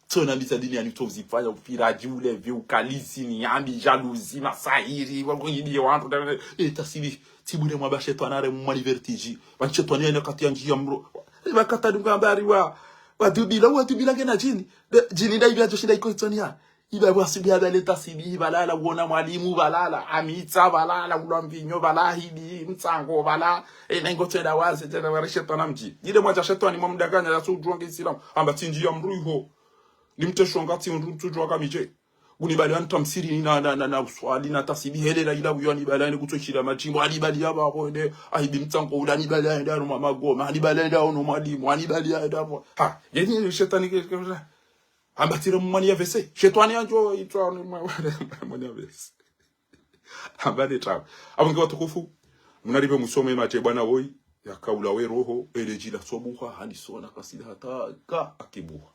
Tsona mbi za dini yani tso uzifanya, ufiradji, ulevi, ukalizi, ni yambi, jalousie, masahiri, wakuhidi wandru, e, tasili, tsibure mwamba shetwani are mwani vertige. Pvanu shetwani yane kati ya ndjiya mro. Riba kata dunga mbari wa, wa dubila, wa dubila ngena djini. De, djini nda ibi adjo shinda iko itsoni ya. Iba bwasubiha bale tasbihi balala, uona mwalimu balala, amitsa balala, ulwa mvinyo bala, hidi, mtsango bala, e, na ingo tsenda waze, tsenda ware shetwani mdji. Ile mwadja shetwani mwamdanganya, ya sudjuwa nge Isilamu. Amba tsi ndjiya mdru iho. Ni mtesho nga tsi mdru, mtsudjuwa kamidje. Guni bali antamsiri na, na, na, na uswali, na tasbihi, hele la ila uyo ni bala, ni kutso shila madjimbo, ani bali ya bako, ende, ahidi mtsango, ula ni bala, ende, aruma magoma, ani bala, ende, ono mwalimu, ani bali ya, ende, avo. Ha, yeni shetwani ke, ke, ke, Amba tire mwani ya vese. Shetwani yandjo itwa ni mwa-, mwani ya vese. Amba ne tawe. Amba nge watukufu, mnaribe musome madje bwana woyi, ya kaula we roho, ele djila sobuha, hani sona kasila hata ka akibuha.